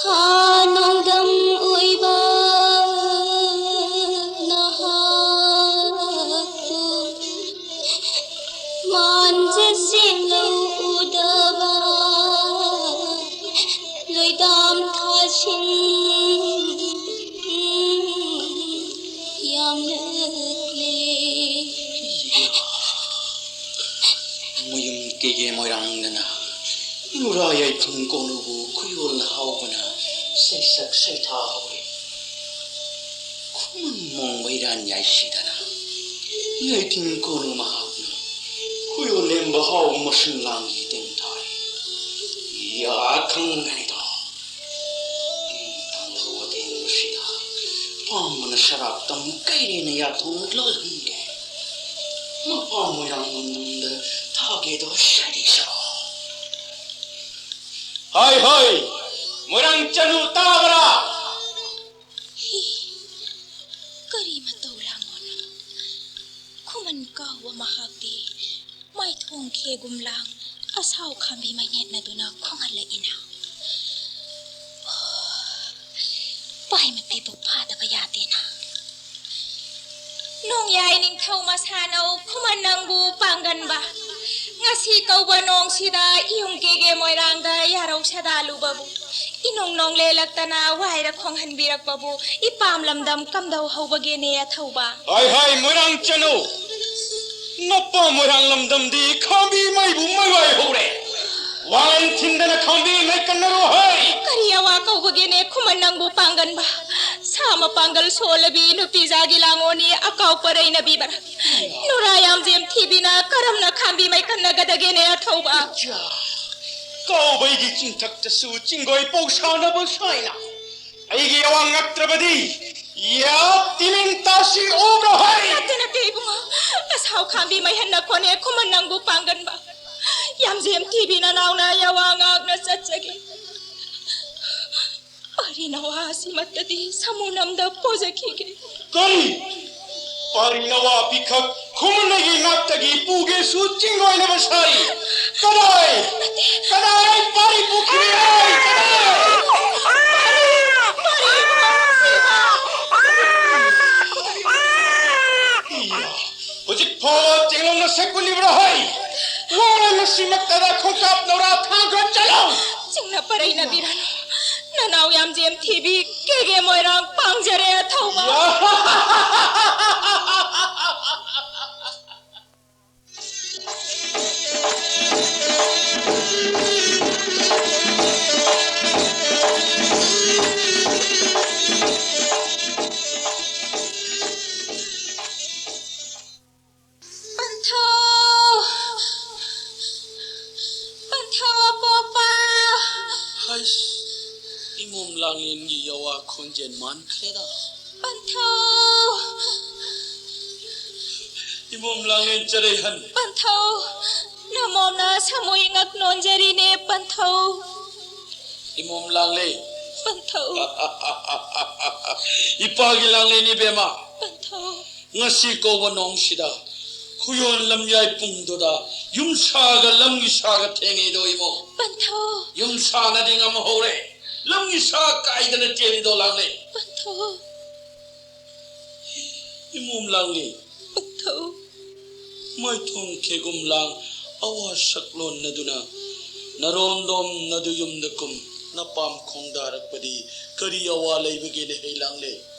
ꯍꯥ ꯅꯣꯡꯗꯝ ꯑꯣꯏꯕ ꯅꯍꯥꯛꯄꯨ ꯃꯥꯟꯖꯁꯤꯡ ꯎꯗꯕ ꯂꯣꯏꯗꯥꯝ ꯊꯥꯁꯤꯡ ꯌꯥꯝꯂꯛꯂꯦ꯫ ꯃꯌꯨꯝ ꯀꯩꯒꯦ ꯃꯣꯏꯔꯥꯡꯗꯅ ꯅꯨꯔꯥ ꯌꯥꯏꯐꯝ ꯀꯣꯅꯨꯕꯨ ꯈꯨꯌꯣꯜ ꯍꯥꯎꯕꯅ ꯁꯩꯁꯛ ꯁꯩꯊꯥ ꯍꯧꯔꯦ꯫ ꯈꯨꯃꯟ ꯃꯣꯡꯕꯩꯔꯥꯟ ꯌꯥꯏꯁꯤꯗꯅ ꯌꯥꯏꯊꯤꯡ ꯀꯣꯅꯨ ꯃꯍꯥꯛꯅ ꯈꯨꯌꯣꯜ ꯂꯦꯝꯕ ꯍꯥꯎ ꯃꯁꯤꯡ ꯂꯥꯡꯒꯤ ꯇꯦꯡꯊꯥꯏ꯫ ꯌꯥ ꯈꯪꯒꯅꯤꯗꯣ꯫ ꯇꯥꯡꯂꯧ ꯑꯇꯦꯡꯕꯁꯤꯗ ꯄꯥꯝꯕꯅ ꯁꯔꯥꯞ ꯇꯝ ꯀꯩꯔꯦꯅ ꯌꯥꯊꯣꯡ ꯂꯣꯜꯍꯟꯒꯦ꯫ ꯃꯄꯥ ꯃꯣꯏꯔꯥꯡ ꯂꯝꯗꯝꯗ ꯊꯥꯒꯦꯗꯣ ꯁꯥꯔꯤ ꯁꯥ꯫ ꯍꯣꯏ ꯍꯣꯏ, ꯃꯣꯏꯔꯥꯡ ꯆꯅꯨ ꯇꯥꯕ꯭ꯔꯥ? ꯍꯤ, ꯀꯔꯤ ꯃꯇꯧ ꯂꯥꯡꯉꯣꯅꯣ? ꯈꯨꯃꯟ ꯀꯥꯎꯕ ꯃꯍꯥꯛꯇꯤ ꯃꯥꯏꯊꯣꯡ ꯈꯦꯒꯨꯝ ꯂꯥꯡ ꯑꯁꯥꯎ ꯈꯥꯝꯕꯤ ꯃꯩ ꯅꯦꯠꯅꯗꯨꯅ ꯈꯣꯡꯍꯜꯂꯛꯏꯅ꯫ ꯄꯥꯏ ꯃꯄꯤꯕꯨ ꯐꯥꯗꯕ ꯌꯥꯗꯦꯅ꯫ ꯅꯣꯡꯌꯥꯏ ꯅꯤꯡꯊꯧ ꯃꯁꯥꯅꯧ ꯈꯨꯃꯟ ꯅꯪꯕꯨ ꯄꯥꯡꯒꯟꯕ꯫ ꯉꯁꯤ ꯀꯧꯕ ꯅꯣꯡꯁꯤꯗ ꯏꯌꯨꯝ ꯀꯦꯒꯦ ꯃꯣꯏꯔꯥꯡꯗ ꯌꯥꯔꯧ ꯁꯗꯥꯂꯨꯕꯕꯨ꯫ ꯏꯅꯣꯡ ꯅꯣꯡ ꯂꯦꯂꯛꯇꯅ ꯋꯥꯏꯔ ꯈꯣꯡꯍꯟꯕꯤꯔꯛꯄꯕꯨ ꯏꯄꯥꯝ ꯂꯝꯗꯝ ꯀꯝꯗꯧ ꯍꯧꯕꯒꯦꯅꯦ ꯑꯊꯧꯕ? ꯍꯥꯏ ꯍꯥꯏ ꯃꯣꯏꯔꯥꯡ ꯆꯅꯨ, ꯅꯄꯥ ꯃꯣꯏꯔꯥꯡ ꯂꯝꯗꯝꯗꯤ ꯈꯥꯝꯕꯤ ꯃꯩꯕꯨ ꯃꯩ ꯋꯥꯏ ꯍꯧꯔꯦ꯫ ꯋꯥꯡ ꯊꯤꯟꯗꯅ ꯈꯥꯝꯕꯤ ꯃꯩ ꯀꯟꯅꯔꯣ ꯍꯥꯏ꯫ ꯀꯔꯤ ꯑꯋꯥ ꯀꯧꯕꯒꯦꯅꯦ ꯈꯨꯃꯟ ꯅꯪꯕꯨ ꯄꯥꯡꯒꯟꯕ? ꯁꯥ ꯃꯄꯥꯡꯒꯜ ꯁꯣꯜꯂꯕꯤ ꯅꯨꯄꯤ ꯖꯥꯒꯤ ꯂꯥꯡꯉꯣꯅꯤ ꯑꯀꯥꯎ ꯄꯔꯩꯅꯕꯤ ꯃꯔꯛ꯫ ꯅꯨꯔꯥ ꯌꯥꯝꯖꯦꯝ ꯊꯤꯕꯤꯅ ꯀꯔꯝꯅ ꯈꯥꯝꯕꯤ ꯃꯩ ꯀꯟꯅꯒꯗꯒꯦꯅꯦ ꯑꯊꯧꯕ? ꯀꯧꯕꯩꯒꯤ ꯆꯤꯡꯊꯛꯇꯁꯨ ꯆꯤꯡꯒꯣꯏ ꯄꯧ ꯁꯥꯅꯕ ꯁꯥꯏꯅ ꯑꯩꯒꯤ ꯑꯋꯥꯡ ꯉꯛꯇ꯭ꯔꯕꯗꯤ ꯌꯥ ꯇꯤꯃꯤꯟ ꯇꯥꯁꯤ ꯎꯕ꯭ꯔꯣ ꯍꯩ? ꯅꯠꯇꯦ, ꯅꯠꯇꯦ, ꯏꯕꯨꯡꯉꯣ꯫ ꯑꯁꯥꯎ ꯈꯥꯝꯕꯤ ꯃꯩꯍꯟꯅ ꯈꯣꯅꯦ ꯈꯨꯃꯟ ꯅꯪꯕꯨ ꯄꯥꯡꯒꯟꯕ꯫ ꯌꯥꯝꯖꯦꯝ ꯊꯤꯕꯤ ꯅꯅꯥꯎꯅ ꯌꯥꯋꯥ ꯉꯥꯛꯅ ꯆꯠꯆꯒꯦ꯫ ꯄꯥꯔꯤ ꯅꯋꯥ ꯑꯁꯤꯃꯛꯇꯗꯤ ꯁꯥꯃꯨ ꯅꯝꯗ ꯄꯣꯖꯈꯤꯒꯦ꯫ ꯀꯔꯤ? ꯄꯥꯔꯤ ꯅꯋꯥ ꯄꯤꯈꯛ ꯈꯨꯃꯟꯅꯒꯤ ꯅꯥꯛꯇꯒꯤ ꯄꯨꯒꯦꯁꯨ ꯆꯤꯡꯂꯣꯏꯅꯕ ꯁꯥꯔꯤ꯫ ꯀꯗꯥꯏ? ꯀꯗꯥꯏ ꯄꯥꯔꯤ ꯄꯨꯈꯤꯕ ꯌꯥꯏ? ꯀꯗꯥꯏ? ꯄꯥꯔꯤ, ꯄꯥꯔꯤ, ꯄꯥꯔꯤ꯫ ꯏꯌꯥ, ꯍꯧꯖꯤꯛ ꯐꯥꯎꯕ ꯆꯦꯡꯂꯣꯡꯅ ꯁꯛꯄꯨ ꯂꯤꯕ꯭ꯔꯥ ꯍꯩ? ꯋꯥꯅ ꯃꯁꯤꯃꯛꯇꯗ ꯈꯣꯡꯀꯥꯞ ꯅꯧꯔꯥ ꯊꯥꯡꯈ꯭ꯔ ꯆꯠꯂꯣ꯫ ꯆꯤꯡꯅ ꯄꯔꯩꯅꯕꯤꯔꯅꯨ꯫ ꯅꯅꯥꯎ ꯌꯥꯝꯖꯦꯝ ꯊꯤꯕꯤ ꯀꯦꯒꯦ ꯃꯣꯏꯔꯥꯡ ꯄꯥꯡꯖꯔꯦ ꯑꯊꯧꯕ꯫ ꯄꯟꯊꯧ! ꯄꯟꯊꯧ ꯑꯄꯣꯛꯄ! ꯍꯩꯁ, ꯏꯃꯣꯝ ꯂꯥꯡꯂꯦꯟꯒꯤ ꯌꯥꯋꯥ ꯈꯣꯟꯖꯦꯜ ꯃꯥꯟꯈ꯭ꯔꯦꯗ꯫ ꯄꯟꯊꯧ! ꯏꯃꯣꯝ ꯂꯥꯡꯂꯦꯟ ꯆꯔꯩꯍꯟ꯫ ꯄꯟꯊꯧ! ꯅꯃꯣꯝꯅ ꯁꯥꯃꯨ ꯏꯉꯛ ꯅꯣꯟꯖꯔꯤꯅꯦ, ꯄꯟꯊꯧ꯫ ꯏꯃꯣꯝ ꯂꯥꯡꯂꯦꯟ꯫ ꯄꯟꯊꯧ! ꯏꯄꯥꯒꯤ ꯂꯥꯡꯂꯦꯟ ꯏꯕꯦꯝꯃ꯫ ꯄꯟꯊꯧ! ꯉꯁꯤ ꯀꯧꯕ ꯅꯣꯡꯁꯤꯗ ꯎꯌꯣꯟ ꯂꯝꯌꯥꯏ ꯄꯨꯡꯗꯨꯗ ꯌꯨꯝꯁꯥꯒ ꯂꯝꯒꯤ ꯁꯥꯒ ꯊꯦꯡꯉꯤꯗꯣ ꯏꯃꯣ꯫ ꯄꯟꯊꯧ꯫ ꯌꯨꯝꯁꯥꯅꯗꯤ ꯉꯝꯍꯧꯔꯦ꯫ ꯂꯝꯒꯤ ꯁꯥ ꯀꯥꯏꯗꯅ ꯆꯦꯜꯂꯤꯗꯣ ꯂꯥꯡꯂꯦ꯫ ꯄꯟꯊꯧ꯫ ꯏꯃꯣꯝ ꯂꯥꯡꯂꯦ꯫ ꯄꯟꯊꯧ꯫ ꯃꯥꯏꯊꯣꯡ ꯈꯦꯒꯨꯝ ꯂꯥꯡ ꯑꯋꯥ ꯁꯛꯂꯣꯟꯅꯗꯨꯅ ꯅꯔꯣꯟꯗꯣꯝ ꯅꯗꯨ ꯌꯨꯝꯗ ꯀꯨꯝ ꯅꯄꯥꯝ ꯈꯣꯡꯗꯥꯔꯛꯄꯗꯤ ꯀꯔꯤ ꯑꯋꯥ ꯂꯩꯕꯒꯦꯅꯦ ꯍꯩ ꯂꯥꯡꯂꯦ꯫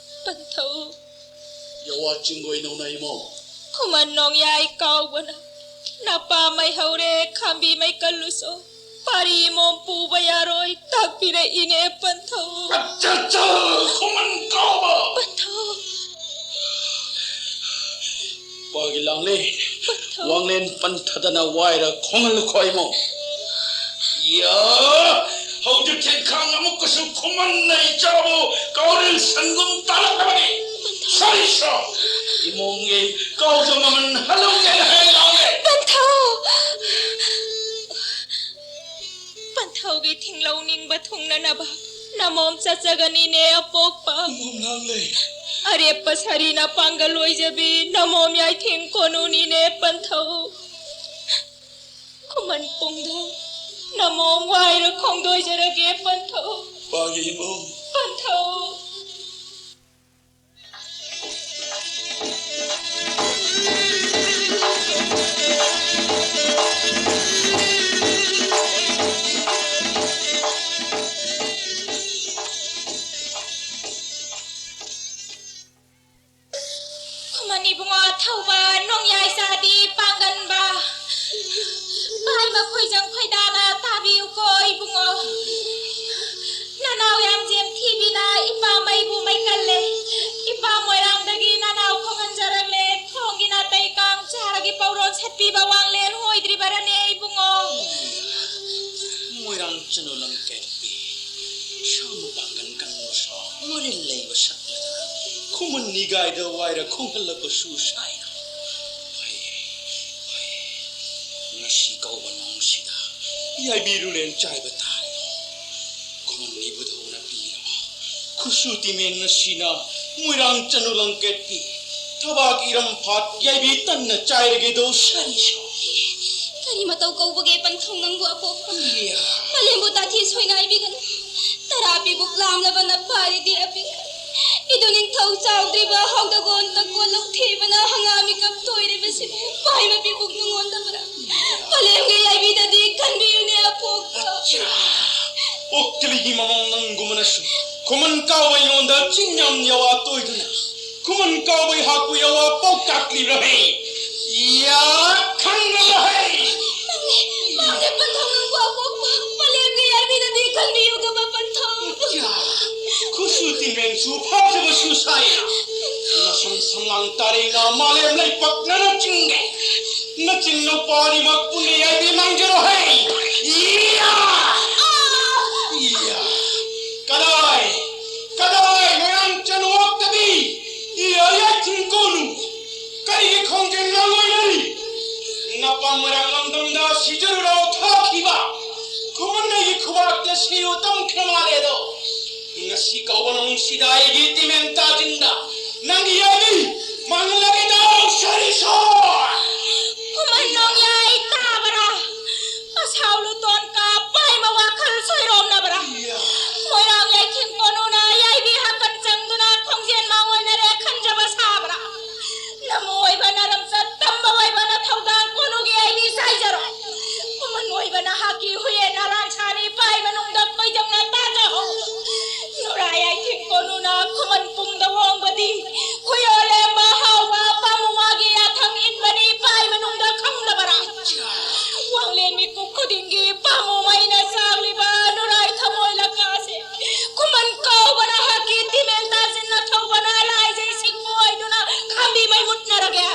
ꯄꯟꯊꯧ꯫ ꯌꯥꯋꯥ ꯆꯤꯡꯒꯣꯏ ꯅꯧꯅ ꯏꯃꯣ꯫ ꯈꯨꯃꯟ ꯅꯣꯡꯌꯥꯏ ꯀꯥꯎꯕꯅ ꯅꯄꯥ ꯃꯩ ꯍꯧꯔꯦ ꯈꯥꯝꯕꯤ ꯃꯩ ꯀꯜꯂꯨꯁꯣ꯫ ꯄꯥꯔꯤ ꯏꯃꯣꯝ ꯄꯨꯕ ꯌꯥꯔꯣꯏ ꯇꯥꯛꯄꯤꯔꯛꯏꯅꯦ ꯄꯟꯊꯧ꯫ ꯑꯠꯆꯥ, ꯑꯠꯆꯥ, ꯈꯨꯃꯟ ꯀꯥꯎꯕ꯫ ꯄꯟꯊꯧ꯫ ꯄꯥꯒꯤ ꯂꯥꯡꯂꯦ꯫ ꯄꯟꯊꯧ꯫ ꯋꯥꯡꯂꯦꯟ ꯄꯟꯊꯗꯅ ꯋꯥꯏꯔ ꯈꯣꯡꯍꯜꯂꯨꯈꯣ ꯏꯃꯣ꯫ ꯌꯥ! ꯍꯧꯖꯤꯛ ꯊꯦꯡꯈꯥꯡ ꯑꯃꯨꯛꯀꯁꯨ ꯈꯨꯃꯟꯅ ꯏꯆꯥꯕꯨ ꯀꯥꯎꯔꯦꯜ ꯁꯟꯒꯨꯝ ꯇꯥꯜꯂꯛꯂꯕꯅꯤ꯫ ꯁꯣꯔꯤ ꯁꯣ! ꯏꯃꯣꯝꯒꯤ ꯀꯥꯎꯖ ꯃꯃꯜ ꯍꯜꯍꯧꯒꯦꯅ ꯍꯥꯏ ꯂꯥꯎꯔꯦ꯫ ꯄꯟꯊꯧ! ꯄꯟꯊꯧꯒꯤ ꯊꯤꯡꯂꯧ ꯅꯤꯡꯕ ꯊꯨꯡꯅꯅꯕ ꯅꯃꯣꯝ ꯆꯠꯆꯒꯅꯤꯅꯦ ꯑꯄꯣꯛꯄ꯫ ꯏꯃꯣꯝ ꯂꯥꯡꯂꯦ꯫ ꯑꯔꯦꯞꯄ ꯁꯥꯔꯤꯅ ꯄꯥꯡꯒꯜ ꯑꯣꯏꯖꯕꯤ ꯅꯃꯣꯝ ꯌꯥꯏꯊꯦꯡ ꯀꯣꯅꯨꯅꯤꯅꯦ ꯄꯟꯊꯧ꯫ ꯈꯨꯃꯟ ꯄꯨꯡꯗ ꯅꯃꯣꯝ ꯋꯥꯏꯔ ꯈꯣꯡꯗꯣꯏꯖꯔꯒꯦ ꯄꯟꯊꯧ꯫ ꯄꯥꯒꯤ ꯏꯃꯣꯝ꯫ ꯄꯟꯊꯧ꯫ ꯈꯨꯃꯟ ꯏꯕꯨꯡꯉꯣ ꯊꯧꯕ ꯅꯣꯡꯌꯥꯏ ꯆꯥꯕꯤ ꯄꯥꯡꯒꯟꯕ꯫ ꯚꯥꯏ ꯃꯈꯣꯏꯖꯪ ꯈꯣꯏꯗꯥꯅ ꯇꯥꯕꯤꯌꯨꯀꯣ ꯏꯕꯨꯡꯉꯣ꯫ ꯅꯅꯥꯎ ꯌꯥꯝꯖꯦꯝ ꯊꯤꯕꯤꯅ ꯏꯄꯥ ꯃꯩꯕꯨ ꯃꯩ ꯀꯜꯂꯦ꯫ ꯏꯄꯥ ꯃꯣꯏꯔꯥꯡꯗꯒꯤ ꯅꯅꯥꯎ ꯈꯣꯡꯍꯟꯖꯔꯛꯂꯦ꯫ ꯊꯣꯡꯒꯤ ꯅꯥꯇꯩ ꯀꯥꯡ ꯆꯥꯔꯒꯤ ꯄꯧꯔꯣꯟ ꯁꯠꯄꯤꯕ ꯋꯥꯡꯂꯦꯟ ꯍꯣꯏꯗ꯭ꯔꯤꯕꯔꯅꯦ ꯏꯕꯨꯡꯉꯣ꯫ ꯃꯣꯏꯔꯥꯡ ꯆꯅꯨ ꯂꯝꯀꯦꯠꯄꯤ꯫ ꯁꯥꯃꯨ ꯄꯥꯡꯒꯟ ꯀꯟꯕ ꯁꯥ, ꯃꯔꯤꯜ ꯂꯩꯕ ꯁꯛꯂꯗꯅ ꯈꯨꯃꯟ ꯅꯤꯒꯥꯏꯗ ꯋꯥꯏꯔ ꯈꯣꯡꯍꯜꯂꯛꯄꯁꯨ ꯁꯥꯏꯅ꯫ ꯍꯣꯏ, ꯍꯣꯏ꯫ ꯉꯁꯤ ꯀꯧꯕ ꯅꯣꯡꯁꯤꯗ ꯌꯥꯏꯕꯤꯔꯨꯔꯦꯟ ꯆꯥꯏꯕ ꯇꯥꯔꯦ꯫ ꯈꯨꯃꯟ ꯏꯕꯨꯙꯧꯅ ꯄꯤꯔꯕ ꯈꯨꯠꯁꯨ ꯇꯤꯃꯦꯟ ꯉꯁꯤꯅ ꯃꯣꯏꯔꯥꯡ ꯆꯅꯨ ꯂꯝꯀꯦꯠꯄꯤ꯫ ꯊꯕꯥꯛ ꯏꯔꯝ ꯐꯥꯠ ꯌꯥꯏꯕꯤ ꯇꯟꯅ ꯆꯥꯏꯔꯒꯦꯗꯣ ꯁꯥꯔꯤꯁꯣ꯫ ꯀꯔꯤ ꯃꯇꯧ ꯀꯧꯕꯒꯦ ꯄꯟꯊꯧ ꯅꯪꯕꯨ ꯑꯄꯣꯛꯄ? ꯏꯌꯥ꯫ ꯃꯥꯂꯦꯝꯕꯨ ꯇꯥꯊꯤ ꯁꯣꯏꯅꯥꯏꯕꯤꯒꯅꯨ꯫ ꯇꯔꯥ ꯄꯤꯕꯨꯛ ꯂꯥꯝꯂꯕꯅ ꯄꯥꯔꯤꯗꯤ ꯑꯄꯤꯛ꯫ ꯏꯗꯨ ꯅꯤꯡꯊꯧ ꯆꯥꯎꯗ꯭ꯔꯤꯕ ꯍꯥꯎꯗꯒꯣꯟ ꯇꯀꯣꯜ ꯂꯧꯊꯤꯕꯅ ꯍꯪꯒꯥꯝ ꯃꯤꯀꯞ ꯊꯣꯏꯔꯤꯕꯁꯤ ꯄꯥꯏꯕ ꯄꯤꯕꯨꯛ ꯅꯉꯣꯟꯗꯕ꯭ꯔꯥ? ꯃꯥꯂꯦꯝꯒꯤ ꯌꯥꯏꯕꯤꯗꯗꯤ ꯈꯟꯕꯤꯌꯨꯅꯦ ꯑꯄꯣꯛꯄ꯫ ꯑꯣꯛꯇꯕꯤꯒꯤ ꯃꯃꯥꯡ ꯅꯪꯒꯨꯝꯕꯅꯁꯨ ꯈꯨꯃꯟ ꯀꯥꯎꯕ ꯑꯩꯉꯣꯟꯗ ꯆꯤꯡ ꯌꯥꯝ ꯌꯥꯋꯥ ꯇꯣꯏꯗꯨꯅ ꯈꯨꯃꯟ ꯀꯥꯎꯕꯩ ꯍꯥꯛꯄꯨ ꯌꯥꯋꯥ ꯄꯥꯎ ꯇꯥꯛꯂꯤꯕ꯭ꯔꯍꯦ? ꯌꯥ ꯈꯪꯅꯕꯍꯦ! ꯃꯥꯡꯗꯦ ꯄꯟꯊꯧ ꯅꯪꯕꯨ ꯑꯄꯣꯛꯄ ꯃꯥꯂꯦꯝꯒꯤ ꯌꯥꯏꯕꯤꯗꯗꯤ ꯈꯟꯕꯤꯌꯨꯒꯕ ꯄꯟꯊꯧ꯫ ꯌꯥ! ꯈꯨꯠꯁꯨ ꯇꯤꯟꯃꯦꯟꯁꯨ ꯐꯥꯖꯕꯁꯨ ꯁꯥꯏ꯫ ꯅꯁꯝ ꯁꯝꯂꯥꯡ ꯇꯥꯔꯦꯅ ꯃꯥꯂꯦꯝ ꯂꯩꯄꯥꯛꯅꯅ ꯆꯤꯡꯒꯦ꯫ ꯅꯆꯤꯟ ꯅꯨꯄꯥ ꯑꯅꯤꯃꯛ ꯄꯨꯟꯅ ꯌꯥꯏꯕꯤ ꯃꯥꯡꯖꯔꯣꯍꯦ! ꯏꯌꯥ! ꯏꯌꯥ! ꯀꯗꯥꯏ? ꯀꯗꯥꯏ? ꯃꯣꯏꯔꯥꯡ ꯆꯅꯨ ꯑꯣꯛꯇꯕꯤ! ꯏꯌꯥ! ꯌꯥꯏꯊꯤꯡ ꯀꯣꯅꯨ! ꯀꯔꯤꯒꯤ ꯈꯣꯡꯖꯦꯜ ꯉꯥꯡꯂꯣꯏꯅꯔꯤ? ꯅꯄꯥ ꯃꯣꯏꯔꯥꯡ ꯂꯝꯗꯝꯗ ꯁꯤꯖꯔꯨꯔꯣ ꯊꯣꯛꯈꯤꯕ! ꯈꯨꯃꯟ ꯑꯩꯒꯤ ꯈꯨꯕꯥꯛꯇ ꯁꯤꯌꯨ ꯇꯝꯈ꯭ꯔ ꯃꯥꯜꯂꯦꯗꯣ! ꯉꯁꯤ ꯀꯧꯕ ꯅꯨꯡꯁꯤꯗ ꯑꯩꯒꯤ ꯇꯤꯃꯦꯟ ꯇꯥꯖꯤꯟꯗ ꯅꯪꯒꯤ ꯌꯥꯏꯕꯤ ꯃꯥꯡꯍꯜꯂꯒꯦ ꯇꯥꯎ ꯁꯔꯤꯁꯣ! ꯈꯨꯃꯟ ꯅꯣꯡꯌꯥꯏ ꯇꯥꯕ꯭ꯔꯥ? ꯑꯁꯥꯎ ꯂꯨꯇꯣꯟ ꯀꯥꯞꯄ ꯍꯩꯃ ꯋꯥꯈꯜ ꯁꯣꯏꯔꯣꯝꯅꯕ꯭ꯔꯥ? ꯏꯌꯥ! ꯃꯣꯏꯔꯥꯡ ꯌꯥꯏꯊꯤꯡ ꯀꯣꯅꯨꯅ ꯌꯥꯏꯕꯤ ꯍꯥꯀꯟ ꯆꯪꯗꯨꯅ ꯈꯣꯡꯖꯦꯜ ꯃꯥꯡꯑꯣꯏꯅꯔꯦ ꯈꯟꯖꯕ ꯁꯥꯕ꯭ꯔꯥ? ꯅꯃꯣꯏꯕ ꯅꯔꯝꯆꯠ ꯇꯝꯕ ꯑꯣꯏꯕꯅ ꯊꯧꯗꯥꯡ ꯀꯣꯅꯨꯒꯤ ꯑꯩꯗꯤ ꯆꯥꯏꯖꯔꯣ꯫ ꯈꯨꯃꯟ ꯑꯣꯏꯕ ꯅꯍꯥꯛꯀꯤ ꯍꯨꯌꯦꯟ ꯑꯔꯥꯟ ꯁꯥꯅꯤ ꯄꯥꯏ ꯃꯅꯨꯡꯗ ꯀꯣꯏꯖꯪꯅ ꯇꯥꯖꯍꯧ꯫ ꯅꯨꯔꯥ ꯌꯥꯏꯊꯤꯡ ꯀꯣꯅꯨꯅ ꯈꯨꯃꯟ ꯄꯨꯡꯗ ꯍꯣꯡꯕꯗꯤ ꯈꯨꯌꯣꯜ ꯂꯦꯝꯕ ꯍꯥꯎꯕ ꯄꯥꯃꯨꯃꯥꯒꯤ ꯌꯥꯊꯪ ꯏꯟꯕꯅꯤ ꯄꯥꯏ ꯃꯅꯨꯡꯗ ꯈꯪꯗꯕꯔꯥ? ꯋꯥꯡꯂꯦꯟ ꯃꯤꯀꯨꯞ ꯈꯨꯗꯤꯡꯒꯤ ꯄꯥꯃꯨꯃꯩꯅ ꯆꯥꯛꯂꯤꯕ ꯅꯨꯔꯥꯏ ꯊꯃꯣꯏ ꯂꯀꯥꯁꯦ ꯈꯨꯃꯟ ꯀꯧꯕꯅ ꯍꯛꯀꯤ ꯇꯤꯃꯦꯟ ꯇꯥꯁꯤꯟꯅ ꯊꯧꯕꯅ ꯂꯥꯏꯖꯩ ꯁꯤꯡꯕꯨ ꯑꯣꯏꯗꯨꯅ ꯈꯥꯝꯕꯤ ꯃꯩ ꯃꯨꯠꯅꯔꯒꯦ꯫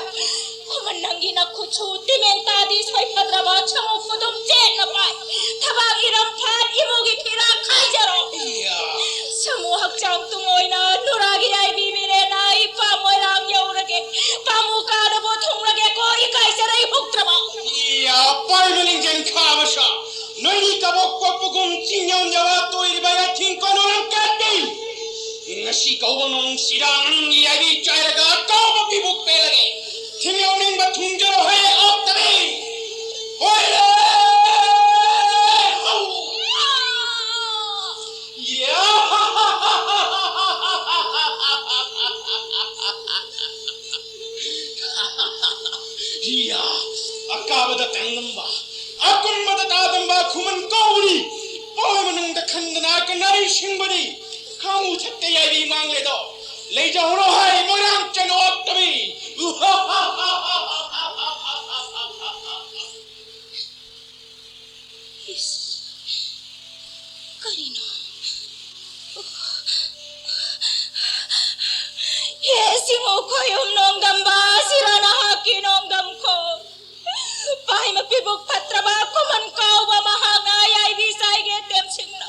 ꯈꯨꯃꯟ ꯅꯪꯒꯤ ꯅꯈꯨꯠꯁꯨ ꯇꯤꯃꯦꯟ ꯇꯥꯗꯤ ꯁꯣꯏꯐꯗ꯭ꯔꯕ ꯁꯃꯨ ꯈꯨꯗꯨꯝ ꯆꯦꯠꯅ ꯄꯥꯏ꯫ ꯊꯕꯥꯛ ꯏꯔꯝ ꯐꯥꯠ ꯏꯃꯨꯒꯤ ꯐꯤꯔꯥ ꯈꯥꯏꯖꯔꯣ꯫ ꯏꯌꯥ꯫ ꯁꯃꯨ ꯍꯛꯆꯥꯡ ꯇꯨꯡ ꯑꯣꯏꯅ ꯅꯨꯔꯥꯒꯤ ꯌꯥꯏꯕꯤ ꯃꯤꯔꯦꯅ ꯏꯄꯥ ꯃꯣꯏꯔꯥꯡ ꯌꯧꯔꯒꯦ꯫ ꯄꯥꯃꯨ ꯀꯥꯗꯕꯨ ꯊꯨꯡꯂꯒꯦꯀꯣ ꯏꯀꯥꯏꯖꯔꯩ ꯍꯨꯛꯇ꯭ꯔꯕ꯫ ꯏꯌꯥ, ꯄꯥꯏꯕ ꯂꯤꯡꯖꯦꯜ ꯈꯥꯕ ꯁꯥ꯫ ꯅꯣꯏꯒꯤ ꯀꯕꯣꯛ ꯀꯣꯛꯄꯒꯨꯝ ꯆꯤꯡ ꯌꯧꯅ ꯌꯧꯔ ꯇꯣꯏꯔꯤꯕ ꯌꯥꯊꯤꯡ ꯀꯣꯅꯨꯔꯝ ꯀꯥꯠꯄꯤ꯫ ꯁꯤ ꯀꯧꯕ ꯅꯣꯡꯁꯤꯗ ꯅꯪꯒꯤ ꯌꯥꯏꯕꯤ ꯆꯥꯏꯔꯒ ꯑꯇꯥꯎꯕ ꯄꯤꯕꯨ ꯄꯦꯜꯂꯒꯦ꯫ ꯊꯤꯜ ꯌꯧꯅꯤꯡꯕ ꯊꯨꯡꯖꯔꯣ ꯍꯦ ꯑꯣꯛꯇꯕꯤ꯫ ꯍꯣꯏꯔꯦ! ꯍꯧ! ꯌꯥ! ꯌꯥ! ꯑꯀꯥꯕꯗ ꯇꯥꯡꯂꯝꯕ, ꯑꯀꯨꯝꯕꯗ ꯇꯥꯗꯝꯕ ꯈꯨꯃꯟ ꯀꯧꯕꯅꯤ꯫ ꯄꯥꯎ ꯃꯅꯨꯡꯗ ꯈꯟꯗꯅ ꯀꯅꯥꯔꯤ ꯁꯤꯡꯕꯅꯤ꯫ ꯈꯥꯃꯨ ꯊꯛꯇ ꯌꯥꯏꯕꯤ ꯃꯥꯡꯂꯦꯗꯣ꯫ ꯂꯩꯖꯍꯧꯔꯣ ꯍꯥꯏ ꯃꯣꯏꯔꯥꯡ ꯆꯅꯨ ꯑꯣꯛꯇꯕꯤ꯫ ꯏꯁ, ꯀꯔꯤꯅꯣ? ꯍꯦ ꯁꯤꯃꯨ ꯈꯣꯌꯨꯝ ꯅꯣꯡꯗꯝꯕ, ꯁꯤꯔꯥ ꯅꯍꯥꯛꯀꯤ ꯅꯣꯡꯗꯝꯈꯣ꯫ ꯄꯥꯏꯃ ꯄꯤꯕꯨꯛ ꯐꯠꯇ꯭ꯔꯕ ꯈꯨꯃꯟ ꯀꯥꯎꯕ ꯃꯍꯥꯛꯅ ꯌꯥꯏꯕꯤ ꯆꯥꯏꯒꯦ ꯇꯦꯝꯁꯤꯡꯅ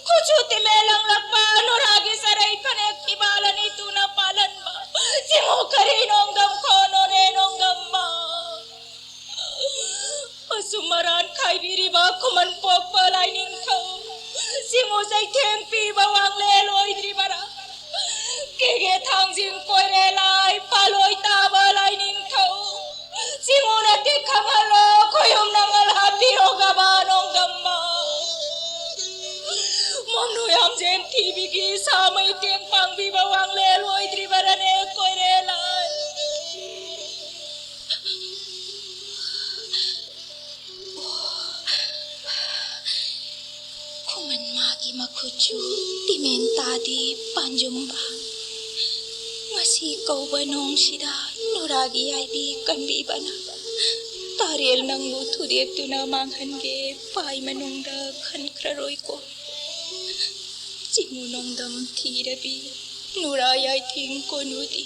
ꯈꯨꯠꯁꯨ ꯇꯤꯃꯦ ꯂꯪꯂꯛꯄ ꯅꯨꯔꯥꯒꯤ ꯆꯔꯩ ꯐꯅꯦꯛ ꯐꯤꯕꯥꯜ ꯑꯅꯤ ꯇꯨꯅ ꯄꯥꯜꯍꯟꯕ ꯁꯤꯃꯨ ꯀꯔꯤ ꯅꯣꯡꯗꯝ ꯈꯣꯅꯣꯅꯦ ꯅꯣꯡꯗꯝꯕ? ꯃꯆꯨꯝ ꯃꯔꯥꯟ ꯈꯥꯏꯕꯤꯔꯤꯕ ꯈꯨꯃꯟ ꯄꯣꯛꯄ ꯂꯥꯏꯅꯤꯡꯊꯧ ꯁꯤꯃꯨ ꯆꯩꯊꯦꯡ ꯄꯤꯕ ꯋꯥꯡꯂꯦꯟ ꯑꯣꯏꯗ꯭ꯔꯤꯕꯔꯥ? ꯀꯦꯒꯦ ꯊꯥꯡꯖꯤꯡ ꯀꯣꯏꯔꯦ ꯂꯥꯏ ꯄꯥꯂꯣꯏ ꯇꯥꯕ ꯂꯥꯏꯅꯤꯡꯊꯧ ꯁꯤꯃꯨꯅ ꯇꯤꯛ ꯈꯪꯍꯜꯂꯣ ꯈꯣꯌꯨꯝ ꯅꯪꯍꯜ ꯍꯥꯞꯄꯤꯔꯣ ꯒꯕꯥ ꯅꯣꯡꯗꯝꯃ꯫ ꯃꯣꯝꯅꯨ ꯌꯥꯝꯖꯦꯟ ꯊꯤꯕꯤꯒꯤ ꯁꯥꯃꯩ ꯇꯦꯡ ꯄꯥꯡꯕꯤꯕ ꯋꯥꯡꯂꯦꯟ ꯑꯣꯏꯗ꯭ꯔꯤꯕꯔꯅꯦ ꯀꯣꯏꯔꯦ ꯂꯥꯏ? ꯈꯨꯃꯟ ꯃꯥꯒꯤ ꯃꯈꯨꯠꯁꯨ ꯇꯤꯃꯦꯟ ꯇꯥꯗꯦ ꯄꯥꯟꯖꯨꯝꯕ꯫ ꯉꯁꯤ ꯀꯧꯕ ꯅꯣꯡꯁꯤꯗ ꯅꯨꯔꯥꯒꯤ ꯌꯥꯏꯕꯤ ꯀꯟꯕꯤꯕꯅ ꯇꯥꯔꯦꯜ ꯅꯪꯕꯨ ꯊꯨꯗꯦꯛꯇꯨꯅ ꯃꯥꯡꯍꯟꯒꯦ ꯄꯥꯏ ꯃꯅꯨꯡꯗ ꯈꯟꯈ꯭ꯔꯔꯣꯏꯀꯣ꯫ ꯆꯤꯡꯉꯨ ꯅꯣꯡꯗꯝ ꯊꯤꯔꯕꯤ ꯅꯨꯔꯥ ꯌꯥꯏꯊꯤꯡ ꯀꯣꯅꯨꯗꯤ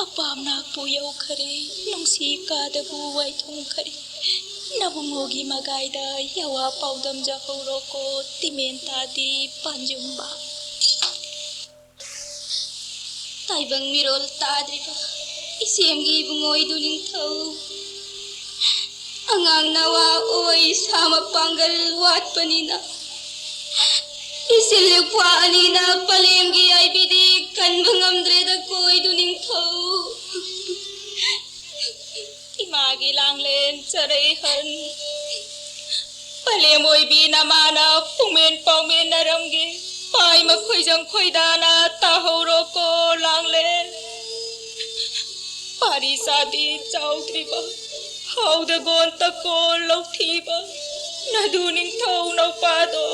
ꯑꯄꯥꯝ ꯅꯥꯛꯄꯨ ꯌꯧꯈꯔꯦ ꯅꯨꯡꯁꯤ ꯀꯥꯗꯕꯨ ꯋꯥꯏꯊꯨꯡꯈꯔꯦ꯫ ꯅꯕꯨꯡꯉꯣꯒꯤ ꯃꯒꯥꯏꯗ ꯌꯥꯋꯥ ꯄꯥꯎꯗꯝꯖꯍꯧꯔꯣꯀꯣ ꯇꯤꯃꯦꯟ ꯇꯥꯗꯤ ꯄꯥꯟꯖꯨꯝꯕ꯫ ꯇꯥꯏꯕꯪ ꯃꯤꯔꯣꯜ ꯇꯥꯗ꯭ꯔꯤꯕ ꯏꯆꯦꯝꯒꯤ ꯏꯕꯨꯡꯉꯣ ꯏꯗꯨ ꯅꯤꯡꯊꯧ꯫ ꯑꯉꯥꯡ ꯅꯋꯥ ꯑꯣꯏ ꯁꯥ ꯃꯄꯥꯡꯒꯜ ꯋꯥꯠꯄꯅꯤꯅ ꯏꯆꯤꯜ ꯏꯄ꯭ꯋꯥ ꯑꯅꯤꯅ ꯄꯂꯦꯝꯒꯤ ꯌꯥꯏꯕꯤꯗꯤ ꯂꯦꯝ ꯑꯣꯏꯕꯤ ꯅꯃꯥꯅ ꯄꯨꯡꯃꯦꯟ ꯄꯥꯎꯃꯦꯟꯅꯔꯝꯒꯦ꯫ ꯄꯥꯏ ꯃꯈꯣꯏꯖꯪ ꯈꯣꯏꯗꯥꯅ ꯇꯥꯍꯧꯔꯣꯀꯣ ꯂꯥꯡꯂꯦ꯫ ꯄꯥꯔꯤ ꯆꯥꯗꯤ ꯆꯥꯎꯗ꯭ꯔꯤꯕ, ꯍꯥꯎꯗ ꯒꯣꯟꯇ ꯀꯣꯜ ꯂꯧꯊꯤꯕ, ꯅꯗꯨ ꯅꯤꯡꯊꯧ ꯅꯧꯄꯥꯗꯣ꯫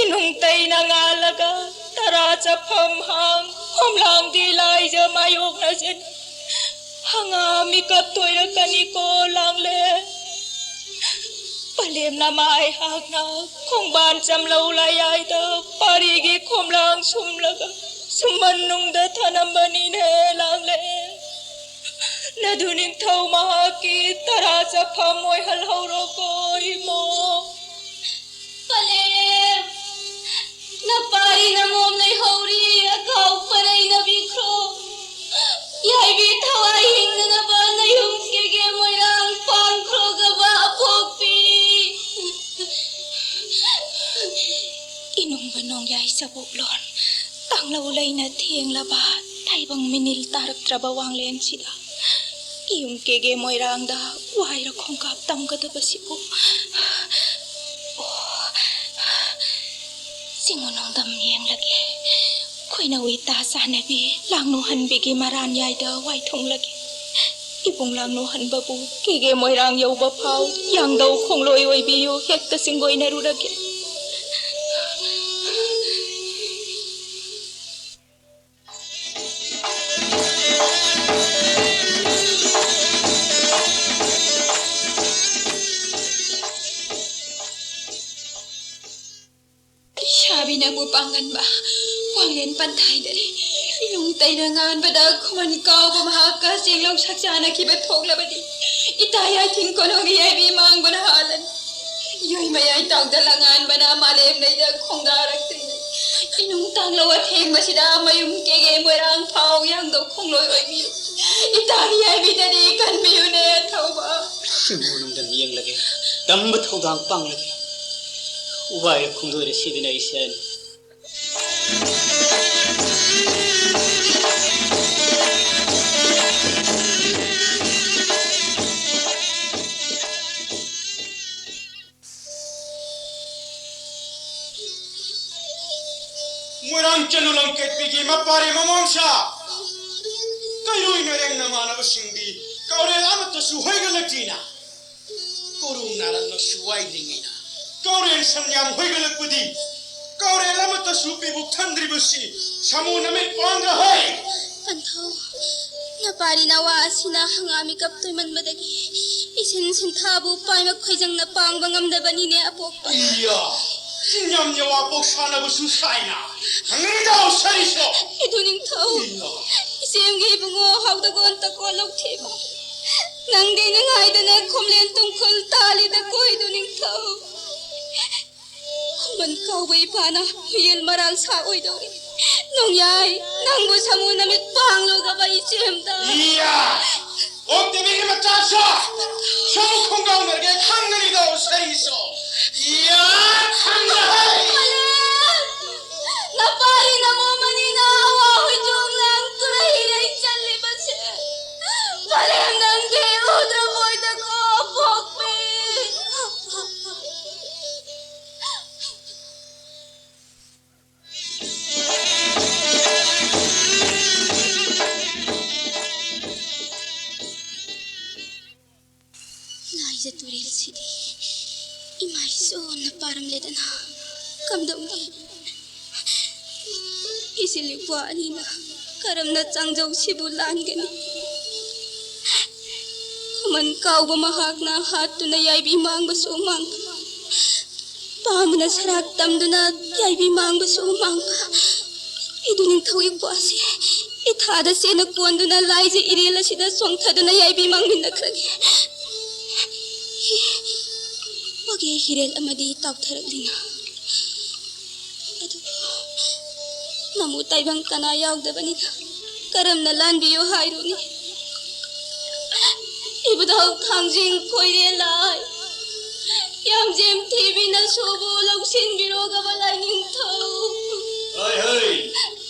ꯏꯅꯨꯡ ꯇꯩꯅ ꯉꯥꯜꯂꯒ ꯇꯔꯥ ꯆꯠꯐꯝ ꯍꯥꯡ ꯈꯣꯝꯂꯥꯡꯗꯤ ꯂꯥꯏꯖ ꯃꯥꯌꯣꯛꯅꯖꯅꯤ꯫ ꯍꯪꯉꯥ ꯃꯤꯀꯞ ꯇꯣꯏꯔꯛꯀꯅꯤꯀꯣ ꯂꯥꯡꯂꯦ꯫ ꯄꯂꯦꯝꯅ ꯃꯥꯏ ꯍꯥꯛꯅ ꯈꯣꯡꯕꯥꯟ ꯆꯝꯂꯧ ꯂꯥꯌꯥꯏꯗ ꯄꯥꯔꯤꯒꯤ ꯈꯣꯝꯂꯥꯡ ꯁꯨꯝꯂꯒ ꯁꯨꯝꯕꯟ ꯅꯨꯡꯗ ꯊꯅꯝꯕꯅꯤꯅꯦ ꯂꯥꯡꯂꯦ꯫ ꯅꯗꯨ ꯅꯤꯡꯊꯧ ꯃꯍꯥꯛꯀꯤ ꯇꯔꯥ ꯆꯠꯐꯝ ꯑꯣꯏꯍꯜꯍꯧꯔꯣꯀꯣ ꯏꯃꯣ꯫ ꯄꯂꯦꯝ! ꯅꯄꯥꯔꯤ ꯅꯃꯣꯝ ꯂꯩꯍꯧꯔꯤ, ꯑꯀꯥꯎ ꯄꯔꯩ ꯅꯕꯤꯈ꯭ꯔꯣ꯫ ꯌꯥꯏꯕꯤ ꯊꯋꯥꯏ ꯍꯤꯡꯅꯅꯕ ꯅꯌꯨꯝ ꯀꯦꯒꯦ ꯃꯣꯏꯔꯥꯡ ꯄꯥꯟꯈ꯭ꯔꯣꯒꯕ ꯑꯄꯣꯛꯄꯤ꯫ ꯏꯅꯨꯡꯕ ꯅꯣꯡꯌꯥꯏ ꯆꯕꯨꯛꯂꯣꯟ, ꯇꯥꯡꯂꯧ ꯂꯩꯅ ꯊꯦꯡꯂꯕ ꯇꯥꯏꯕꯪ ꯃꯤꯅꯤꯜ ꯇꯥꯔꯛꯇ꯭ꯔꯕ ꯋꯥꯡꯂꯦꯟꯁꯤꯗ ꯏꯌꯨꯝ ꯀꯦꯒꯦ ꯃꯣꯏꯔꯥꯡꯗ ꯋꯥꯏꯔ ꯈꯣꯡꯀꯥꯞ ꯇꯝꯒꯗꯕꯁꯤꯕꯨ꯫ ꯑꯣ, ꯆꯤꯡꯉꯨ ꯅꯣꯡꯗꯝ ꯌꯦꯡꯂꯒꯦ꯫ ꯈꯣꯏꯅꯧ ꯏꯇꯥ ꯆꯥꯟꯅꯕꯤ ꯂꯥꯡꯅꯨ ꯍꯟꯕꯤꯒꯤ ꯃꯔꯥꯟ ꯌꯥꯏꯗ ꯋꯥꯏꯊꯨꯡꯂꯒꯦ꯫ ꯏꯕꯨꯡ ꯂꯥꯡꯅꯨ ꯍꯟꯕꯕꯨ ꯀꯦꯒꯦ ꯃꯣꯏꯔꯥꯡ ꯌꯧꯕ ꯐꯥꯎ ꯌꯥꯡꯗꯧ ꯈꯣꯡꯂꯣꯏ ꯑꯣꯏꯕꯤꯌꯨ, ꯍꯦꯛꯇ ꯆꯤꯡꯒꯣꯏꯅꯔꯨꯔꯒꯦ꯫ ꯂꯩꯁꯥꯕꯤ ꯅꯪꯕꯨ ꯄꯥꯡꯒꯟꯕ ꯋꯥꯡꯂꯦꯟ ꯄꯟꯊꯥꯏꯗꯔꯦ꯫ ꯏꯅꯨꯡ ꯇꯩꯅ ꯉꯥꯟꯕꯗ ꯈꯨꯃꯟ ꯀꯥꯎꯕ ꯃꯍꯥꯛꯀ ꯆꯦꯡꯂꯧ ꯁꯛꯆꯥꯅꯈꯤꯕ ꯊꯣꯛꯂꯕꯗꯤ ꯏꯇꯥ ꯌꯥꯏꯊꯤꯡ ꯀꯣꯅꯨꯡꯒꯤ ꯌꯥꯏꯕꯤ ꯃꯥꯡꯕꯅ ꯍꯥꯜꯂꯅꯤ꯫ ꯌꯣꯏ ꯃꯌꯥꯏ ꯇꯥꯎꯗ ꯂꯉꯥꯟꯕꯅ ꯃꯥꯂꯦꯝ ꯂꯩꯗ ꯈꯣꯡꯗꯥꯔꯛꯇ꯭ꯔꯤꯉꯩ ꯏꯅꯨꯡ ꯇꯥꯡꯂꯧ ꯑꯊꯦꯡꯕꯁꯤꯗ ꯃꯌꯨꯝ ꯀꯦꯒꯦ ꯃꯣꯏꯔꯥꯡ ꯐꯥꯎ ꯌꯥꯡꯗꯧ ꯈꯣꯡꯂꯣꯏ ꯑꯣꯏꯕꯤꯌꯨ꯫ ꯏꯇꯥꯒꯤ ꯌꯥꯏꯕꯤꯗꯗꯤ ꯀꯟꯕꯤꯌꯨꯅꯦ ꯊꯧꯕ꯫ ꯁꯤꯡꯕꯨ ꯅꯨꯡꯗꯝ ꯌꯦꯡꯂꯒꯦ, ꯇꯝꯕ ꯊꯧꯗꯥꯡ ꯄꯥꯡꯂꯒꯦ꯫ ꯋꯥꯏꯔ ꯈꯣꯡꯗꯣꯏꯔ ꯁꯤꯗꯅ ꯑꯩꯁꯦ꯫ ꯃꯣꯏꯔꯥꯡ ꯆꯅꯨ ꯂꯝꯀꯦꯠꯄꯤꯒꯤ ꯃꯄꯥꯔꯤ ꯃꯃꯥꯡꯁꯥ ꯀꯩꯔꯣꯏ ꯅꯔꯦꯡ ꯅꯃꯥꯟꯅꯕꯁꯤꯡꯗꯤ ꯀꯧꯔꯦꯜ ꯑꯃꯠꯇꯁꯨ ꯍꯣꯏꯒꯠꯂꯛꯇ꯭ꯔꯤꯅ ꯀꯣꯔꯣꯡ ꯅꯥꯔꯛꯅꯁꯨ ꯋꯥꯏꯗ꯭ꯔꯤꯉꯩꯗ ꯀꯧꯔꯦꯜ ꯁꯟꯌꯥꯝ ꯍꯣꯏꯒꯠꯂꯛꯄꯗꯤ ꯀꯧꯔꯦꯜ ꯑꯃꯠꯇꯁꯨ ꯄꯤꯕꯨ ꯊꯟꯗ꯭ꯔꯤꯕꯁꯤ ꯁꯥꯃꯨ ꯅꯃꯤꯠ ꯄꯥꯡꯒ ꯍꯩ꯫ ꯄꯟꯊꯧ, ꯅꯄꯥꯔꯤ ꯅꯋꯥ ꯑꯁꯤꯅ ꯍꯪꯒꯥꯝ ꯃꯤꯀꯞ ꯇꯣꯏꯃꯟꯕꯗꯒꯤ ꯏꯁꯤꯟ ꯁꯤꯟꯊꯥꯕꯨ ꯄꯥꯏꯃꯛ ꯈꯣꯏꯖꯪꯅ ꯄꯥꯡꯕ ꯉꯝꯗꯕꯅꯤꯅꯦ ꯑꯄꯣꯛꯄ꯫ ꯏꯌꯥ! ꯆꯤꯡꯌꯥꯝ ꯌꯋꯥꯄꯣꯛ ꯁꯥꯟꯅꯕꯁꯨ ꯁꯥꯏꯅ ꯍꯪꯉꯤꯗꯥꯎ ꯁꯔꯤꯁꯣ! ꯏꯗꯨ ꯅꯤꯡꯊꯧ, ꯏꯌꯥ! ꯏꯆꯦꯝꯒꯤ ꯏꯕꯨꯡꯉꯣ ꯍꯥꯎꯗꯒꯣꯟ ꯇꯀꯣ ꯂꯧꯊꯤꯕ꯫ ꯅꯪꯗꯤ ꯅꯤꯡꯉꯥꯏꯗꯅ ꯈꯣꯝꯂꯦꯟ ꯇꯨꯡꯈꯨꯜ ꯇꯥꯜꯂꯤꯗ ꯀꯣꯏꯗꯨ ꯅꯤꯡꯊꯧ꯫ ꯈꯨꯃꯟ ꯀꯥꯎꯕ ꯏꯄꯥꯅ ꯍꯨꯌꯦꯜ ꯃꯔꯥꯜ ꯁꯥ ꯑꯣꯏꯗꯧꯔꯤ꯫ ꯅꯣꯡꯌꯥꯏ, ꯅꯪꯕꯨ ꯁꯥꯃꯨ ꯅꯃꯤꯠ ꯄꯥꯡꯂꯨꯒꯕ ꯏꯆꯦꯝꯗ꯫ ꯏꯌꯥ! ꯑꯣꯛꯇꯕꯤꯒꯤ ꯃꯆꯥꯁꯨ! ꯁꯥꯃꯨ ꯈꯣꯡꯒꯥꯎꯅꯔꯒꯦ ꯈꯪꯒꯅꯤꯗꯣ ꯁꯔꯤꯁꯨ! ꯏꯌꯥ! ꯈꯪꯒꯅꯤ! ꯃꯥꯂꯦꯝ! ꯅꯄꯥꯔꯤ ꯅꯃꯣꯝ ꯑꯅꯤꯅ ꯑꯋꯥ ꯍꯨꯏꯗꯣꯡ ꯂꯥꯡ ꯇꯨꯔꯩ ꯔꯩ ꯆꯜꯂꯤꯕꯁꯦ ꯃꯥꯂꯦꯝ ꯅꯪꯗꯤ ꯎꯗ꯭ꯔꯕꯣꯏꯗꯀꯣ ꯄꯣꯛꯄꯤ꯫ ꯂꯥꯏꯖ ꯇꯨꯔꯦꯜꯁꯤꯗꯤ ꯏꯃꯥ ꯏꯁꯣꯔꯅ ꯄꯥꯔꯝꯂꯦꯗꯅ ꯀꯝꯗꯧꯅꯤ? ꯏꯆꯤꯜ ꯏꯄ꯭ꯋꯥ ꯑꯅꯤꯅ ꯀꯔꯝꯅ ꯆꯥꯡꯖꯧꯁꯤꯕꯨ ꯂꯥꯟꯒꯅꯤ? ꯈꯨꯃꯟ ꯀꯥꯎꯕ ꯃꯍꯥꯛꯅ ꯍꯥꯠꯇꯨꯅ ꯌꯥꯏꯕꯤ ꯃꯥꯡꯕꯁꯨ ꯃꯥꯡꯕ, ꯄꯥꯝꯕꯅ ꯁꯔꯥꯛ ꯇꯝꯗꯨꯅ ꯌꯥꯏꯕꯤ ꯃꯥꯡꯕꯁꯨ ꯃꯥꯡꯕ, ꯏꯗꯨ ꯅꯤꯡꯊꯧ ꯏꯄ꯭ꯋꯥꯁꯦ ꯏꯊꯥꯗ ꯆꯦꯟꯅ ꯀꯣꯟꯗꯨꯅ ꯂꯥꯏꯖ ꯏꯔꯦꯜ ꯑꯁꯤꯗ ꯆꯣꯡꯊꯗꯨꯅ ꯌꯥꯏꯕꯤ ꯃꯥꯡꯃꯤꯟꯅꯈ꯭ꯔꯒꯦ꯫ ꯋꯥꯒꯦ ꯍꯤꯔꯦꯜ ꯑꯃꯗꯤ ꯇꯥꯎꯊꯔꯛꯂꯤꯅ, ꯑꯗꯨꯕꯨ ꯅꯃꯨ ꯇꯥꯏꯕꯪ ꯀꯅꯥ ꯌꯥꯎꯗꯕꯅꯤꯅ ꯀꯔꯝꯅ ꯂꯥꯟꯕꯤꯌꯨ ꯍꯥꯏꯔꯨꯅꯤ? ꯏꯕꯨꯙꯧ ꯊꯥꯡꯖꯤꯡ ꯀꯣꯏꯔꯦꯜ ꯂꯥꯏ, ꯌꯥꯝꯖꯦꯝ ꯊꯤꯕꯤꯅꯁꯨꯕꯨ ꯂꯧꯁꯤꯟꯕꯤꯔꯣꯒꯕ ꯂꯥꯏꯅꯤꯡꯊꯧ꯫ ꯍꯩ ꯍꯩ!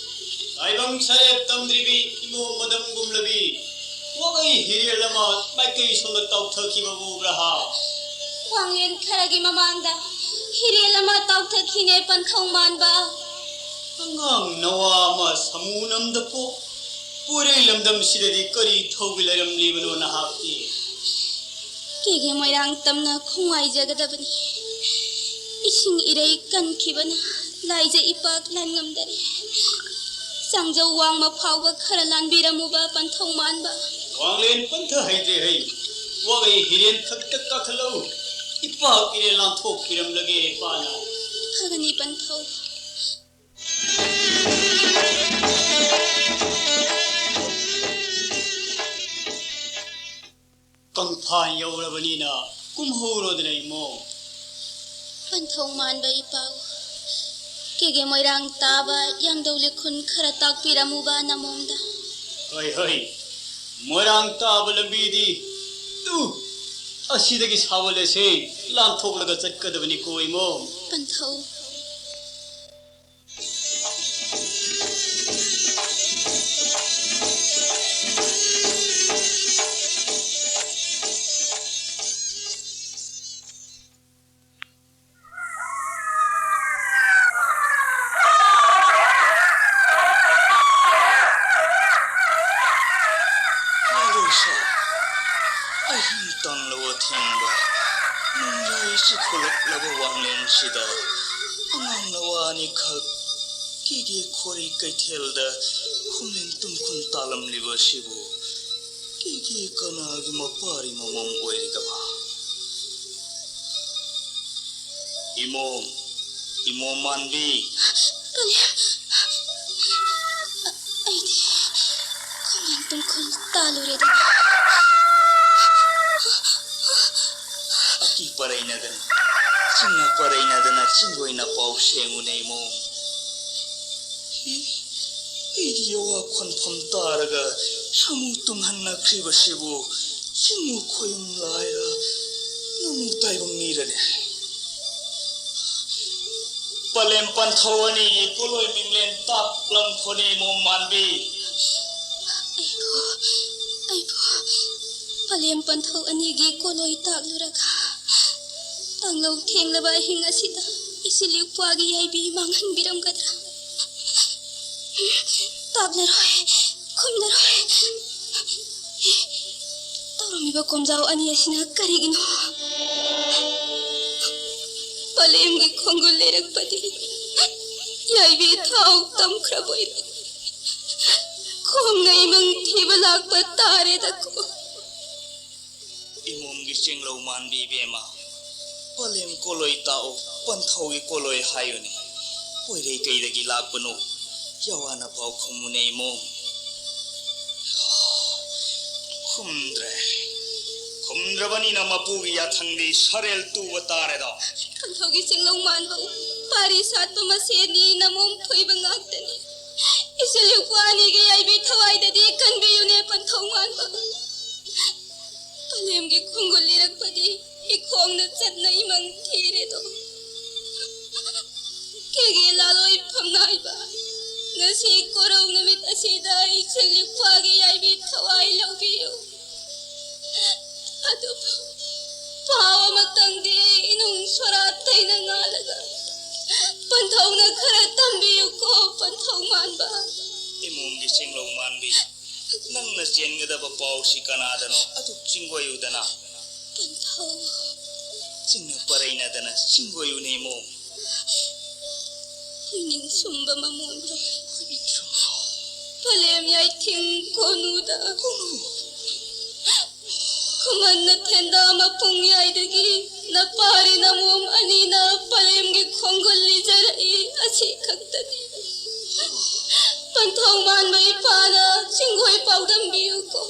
ꯇꯥꯏꯕꯪ ꯁꯔꯦꯞ ꯇꯝꯗ꯭ꯔꯤꯕꯤ ꯏꯃꯣꯝ ꯃꯗꯝ ꯒꯨꯝꯂꯕꯤ, ꯋꯥꯒꯩ ꯍꯤꯔꯦꯜ ꯑꯃ ꯃꯥꯏꯀꯩ ꯁꯣꯝꯗ ꯇꯥꯎꯊꯈꯤꯕ ꯎꯕ꯭ꯔꯥ ꯍꯥ? ꯋꯥꯡꯂꯦꯟ ꯈꯔꯒꯤ ꯃꯃꯥꯡꯗ ꯍꯤꯔꯦꯜ ꯑꯃ ꯇꯥꯎꯊꯈꯤꯅꯦ ꯄꯟꯊꯧ ꯃꯥꯟꯕ꯫ ꯑꯉꯥꯡ ꯅꯋꯥ ꯑꯃ ꯁꯥꯃꯨ ꯅꯝꯗ ꯄꯣꯛ, ꯄꯣꯏꯔꯩ ꯂꯝꯗꯝꯁꯤꯗꯗꯤ ꯀꯔꯤ ꯊꯧꯒꯤ ꯂꯩꯔꯝꯂꯤꯕꯅꯣ ꯅꯍꯥꯛꯇꯤ? ꯀꯦꯒꯦ ꯃꯣꯏꯔꯥꯡ ꯇꯝꯅ ꯈꯣꯡꯋꯥꯏꯖꯒꯗꯕꯅꯤ꯫ ꯏꯁꯤꯡ ꯏꯔꯩ ꯀꯟꯈꯤꯕꯅ ꯂꯥꯏꯖ ꯏꯄꯥꯛ ꯂꯥꯟꯉꯝꯗꯔꯦ꯫ ꯆꯥꯡꯖꯧ ꯋꯥꯡꯃ ꯐꯥꯎꯕ ꯈꯔ ꯂꯥꯟꯕꯤꯔꯝꯃꯨꯕ ꯄꯟꯊꯧ ꯃꯥꯟꯕ꯫ ꯋꯥꯡꯂꯦꯟ ꯄꯟꯊ ꯍꯩꯗ꯭ꯔꯦ ꯍꯩ, ꯋꯥꯒꯩ ꯍꯤꯔꯦꯟ ꯈꯛꯇ ꯀꯥꯈꯠꯂꯛꯎ꯫ ꯏꯄꯥꯛ ꯏꯔꯦꯟ ꯂꯥꯟꯊꯣꯛꯄꯤꯔꯝꯂꯒꯦ ꯏꯄꯥꯅ꯫ ꯐꯒꯅꯤ ꯄꯟꯊꯧ꯫ ꯀꯪꯐꯥꯟ ꯌꯧꯔꯕꯅꯤꯅ ꯀꯨꯝꯍꯧꯔꯣꯗꯅ ꯏꯃꯣꯝ꯫ ꯄꯟꯊꯧ ꯃꯥꯟꯕ ꯏꯄꯥꯎ, ꯀꯦꯒꯦ ꯃꯣꯏꯔꯥꯡ ꯇꯥꯕ ꯌꯥꯡꯗꯧ ꯂꯤꯈꯨꯟ ꯈꯔ ꯇꯥꯛꯄꯤꯔꯝꯃꯨꯕ ꯅꯃꯣꯝꯗ꯫ ꯍꯣꯏ, ꯍꯣꯏ, ꯃꯣꯏꯔꯥꯡ ꯇꯥꯕ ꯂꯝꯕꯤꯗꯤ ꯇꯨ ꯑꯁꯤꯗꯒꯤ ꯁꯥꯕꯜꯂꯁꯦ ꯂꯥꯟꯊꯣꯛꯂꯒ ꯆꯠꯀꯗꯕꯅꯤꯀꯣ ꯏꯃꯣꯝ꯫ ꯄꯟꯊꯧ꯫ ꯂꯣꯏꯁꯥ, ꯑꯍꯤꯡ ꯇꯥꯡꯂꯕ ꯑꯊꯦꯡꯕ ꯅꯣꯡꯌꯥꯏ ꯆꯤꯛꯈꯠꯂꯛꯂꯕ ꯋꯥꯡꯂꯦꯟꯁꯤꯗ ꯑꯉꯥꯡ ꯅꯋꯥ ꯑꯅꯤꯈꯛ ꯀꯦꯒꯦ ꯈꯣꯔꯤ ꯀꯩꯊꯦꯜꯗ ꯈꯣꯝꯂꯦꯟ ꯇꯨꯝꯈꯨꯟ ꯇꯥꯂꯝꯂꯤꯕ ꯑꯁꯤꯕꯨ ꯀꯦꯒꯦ ꯀꯅꯥꯒꯤ ꯃꯄꯥꯔꯤ ꯃꯃꯝ ꯑꯣꯏꯔꯤꯒꯕ? ꯏꯃꯣꯝ, ꯏꯃꯣꯝ ꯃꯥꯟꯕꯤ꯫ ꯀꯂꯦ, ꯑꯩꯗꯤ ꯈꯣꯝꯂꯦꯟ ꯇꯨꯝꯈꯨꯟ ꯇꯥꯂꯨꯔꯦꯗꯅ꯫ ꯑꯀꯤ ꯄꯔꯩꯅꯗꯅ, ꯆꯤꯡꯅ ꯄꯔꯩꯅꯗꯅ ꯆꯤꯡꯂꯣꯏꯅ ꯄꯥꯎ ꯁꯦꯡꯉꯨꯅꯦ ꯏꯃꯣꯝ꯫ ꯍꯤ, ꯑꯩꯗꯤ ꯌꯋꯥ ꯈꯣꯟꯐꯝ ꯇꯥꯔꯒ ꯁꯥꯃꯨ ꯇꯨꯡꯍꯟꯅꯈ꯭ꯔꯤꯕꯁꯤꯕꯨ ꯆꯤꯡꯃꯨ ꯈꯣꯌꯨꯝ ꯂꯥꯏꯔ ꯅꯃꯨ ꯇꯥꯏꯕꯪ ꯃꯤꯔꯅꯦ꯫ ꯄꯂꯦꯝ ꯄꯟꯊꯧ ꯑꯅꯤꯒꯤ ꯄꯣꯠꯂꯣꯏ ꯃꯤꯡꯂꯦꯟ ꯇꯥꯛꯂꯝꯈꯣꯅꯦ ꯏꯃꯣꯝ ꯃꯥꯟꯕꯤ꯫ ꯑꯩꯕꯨ, ꯑꯩꯕꯨ ꯄꯂꯦꯝ ꯄꯟꯊꯧ ꯑꯅꯤꯒꯤ ꯀꯣꯂꯣꯏ ꯇꯥꯛꯂꯨꯔꯒ ꯇꯥꯡꯂꯧ ꯊꯦꯡꯂꯕ ꯑꯍꯤꯡ ꯑꯁꯤꯗ ꯏꯆꯤꯜ ꯏꯄ꯭ꯋꯥꯒꯤ ꯌꯥꯏꯕꯤ ꯃꯥꯡꯍꯟꯕꯤꯔꯝꯒꯗ꯭ꯔꯥ? ꯇꯥꯛꯂꯔꯣꯏ, ꯈꯨꯝꯂꯔꯣꯏ꯫ ꯇꯧꯔꯝꯃꯤꯕ ꯀꯣꯝꯖꯥꯎ ꯑꯅꯤ ꯑꯁꯤꯅ ꯀꯔꯤꯒꯤꯅꯣ? ꯄꯂꯦꯝꯒꯤ ꯈꯣꯡꯒꯨꯜ ꯂꯤꯔꯛꯄꯗꯤ ꯌꯥꯏꯕꯤ ꯊꯥꯎ ꯇꯝꯈ꯭ꯔꯕꯣꯏꯔꯦ꯫ ꯈꯣꯡꯅ ꯏꯃꯪ ꯊꯤꯕ ꯂꯥꯛꯄ ꯇꯥꯔꯦꯗꯀꯣ꯫ ꯏꯃꯣꯝꯒꯤ ꯆꯦꯡꯂꯧ ꯃꯥꯟꯕꯤ ꯏꯕꯦꯝꯃ, ꯄꯂꯦꯝ ꯀꯣꯂꯣꯏ ꯇꯥꯛꯎ, ꯄꯟꯊꯧꯒꯤ ꯀꯣꯂꯣꯏ ꯍꯥꯏꯌꯨꯅꯦ꯫ ꯄꯣꯏꯔꯩ ꯀꯩꯗꯒꯤ ꯂꯥꯛꯄꯅꯣ? ꯌꯥꯋꯥꯅ ꯄꯥꯎ ꯈꯨꯝꯃꯨꯅꯦ ꯏꯃꯣꯝ꯫ ꯈꯨꯝꯗ꯭ꯔꯦ꯫ ꯈꯨꯝꯗ꯭ꯔꯕꯅꯤꯅ ꯃꯄꯨꯒꯤ ꯌꯥꯊꯪꯗꯤ ꯁꯔꯦꯜ ꯇꯨꯕ ꯇꯥꯔꯦꯗꯣ꯫ ꯄꯟꯊꯧꯒꯤ ꯆꯤꯡꯂꯧ ꯃꯥꯟꯕ ꯄꯥꯔꯤ ꯁꯥꯠꯄ ꯃꯁꯦꯟꯅꯤ, ꯅꯃꯣꯝ ꯊꯣꯏꯕ ꯉꯥꯛꯇꯅꯤ꯫ ꯏꯆꯤꯜ ꯏꯄ꯭ꯋꯥ ꯑꯅꯤꯒꯤ ꯌꯥꯏꯕꯤ ꯊꯋꯥꯏꯗꯗꯤ ꯀꯟꯕꯤꯌꯨꯅꯦ ꯄꯟꯊꯧ ꯃꯥꯟꯕ꯫ ꯄꯂꯦꯝꯒꯤ ꯈꯣꯡꯒꯨꯜ ꯂꯤꯔꯛꯄꯗꯤ ꯏꯈꯣꯡꯅ ꯆꯠꯅ ꯏꯃꯪ ꯊꯤꯔꯦꯗꯣ꯫ ꯀꯦꯒꯦ ꯂꯥꯂꯣꯏ ꯐꯝꯅꯥꯏꯕ ꯉꯁꯤ ꯀꯣꯔꯧ ꯅꯨꯃꯤꯠ ꯑꯁꯤꯗ ꯏꯆꯤꯜ ꯏꯄ꯭ꯋꯥꯒꯤ ꯌꯥꯏꯕꯤ ꯊꯋꯥꯏ ꯂꯧꯕꯤꯌꯨ꯫ ꯑꯗꯨꯕꯨ ꯄꯥꯎ ꯑꯃꯇꯪꯗꯤ ꯏꯅꯨꯡ ꯁꯣꯔꯥꯠ ꯇꯩꯅ ꯉꯥꯜꯂꯒ ꯄꯟꯊꯧꯅ ꯈꯔ ꯇꯝꯕꯤꯌꯨꯀꯣ ꯄꯟꯊꯧ ꯃꯥꯟꯕ꯫ ꯏꯃꯣꯝꯒꯤ ꯆꯤꯡꯂꯧ ꯃꯥꯟꯕꯤ, ꯅꯪꯅ ꯆꯦꯟꯒꯗꯕ ꯄꯥꯎꯁꯤ ꯀꯅꯥꯗꯅꯣ ꯑꯗꯨ ꯆꯤꯡꯒꯣꯏꯌꯨꯗꯅ꯫ ꯄꯟꯊꯧ꯫ ꯆꯤꯡꯅ ꯄꯔꯩꯅꯗꯅ ꯆꯤꯡꯒꯣꯏꯌꯨꯅꯦ ꯏꯃꯣꯝ꯫ ꯍꯨꯏꯅꯤꯡ ꯁꯨꯝꯕ ꯃꯃꯣꯟꯗꯣ꯫ ꯄꯂꯦꯝ ꯌꯥꯏꯊꯤꯡ ꯀꯣꯅꯨꯗ꯫ ꯈꯨꯃꯟꯅ ꯊꯦꯟꯗꯥ ꯃꯄꯨꯡ ꯌꯥꯏꯗꯒꯤ ꯅꯄꯥꯔꯤ ꯅꯃꯣꯝ ꯑꯅꯤꯅ ꯄꯂꯦꯝꯒꯤ ꯈꯣꯡꯒꯨꯜ ꯂꯤꯖꯔꯛꯏ ꯑꯁꯤ ꯈꯛꯇꯅꯤ꯫ ꯄꯟꯊꯧ ꯃꯥꯟꯕ ꯏꯄꯥꯅ ꯆꯤꯡꯒꯣꯏ ꯄꯥꯎꯗꯝꯕꯤꯌꯨꯀꯣ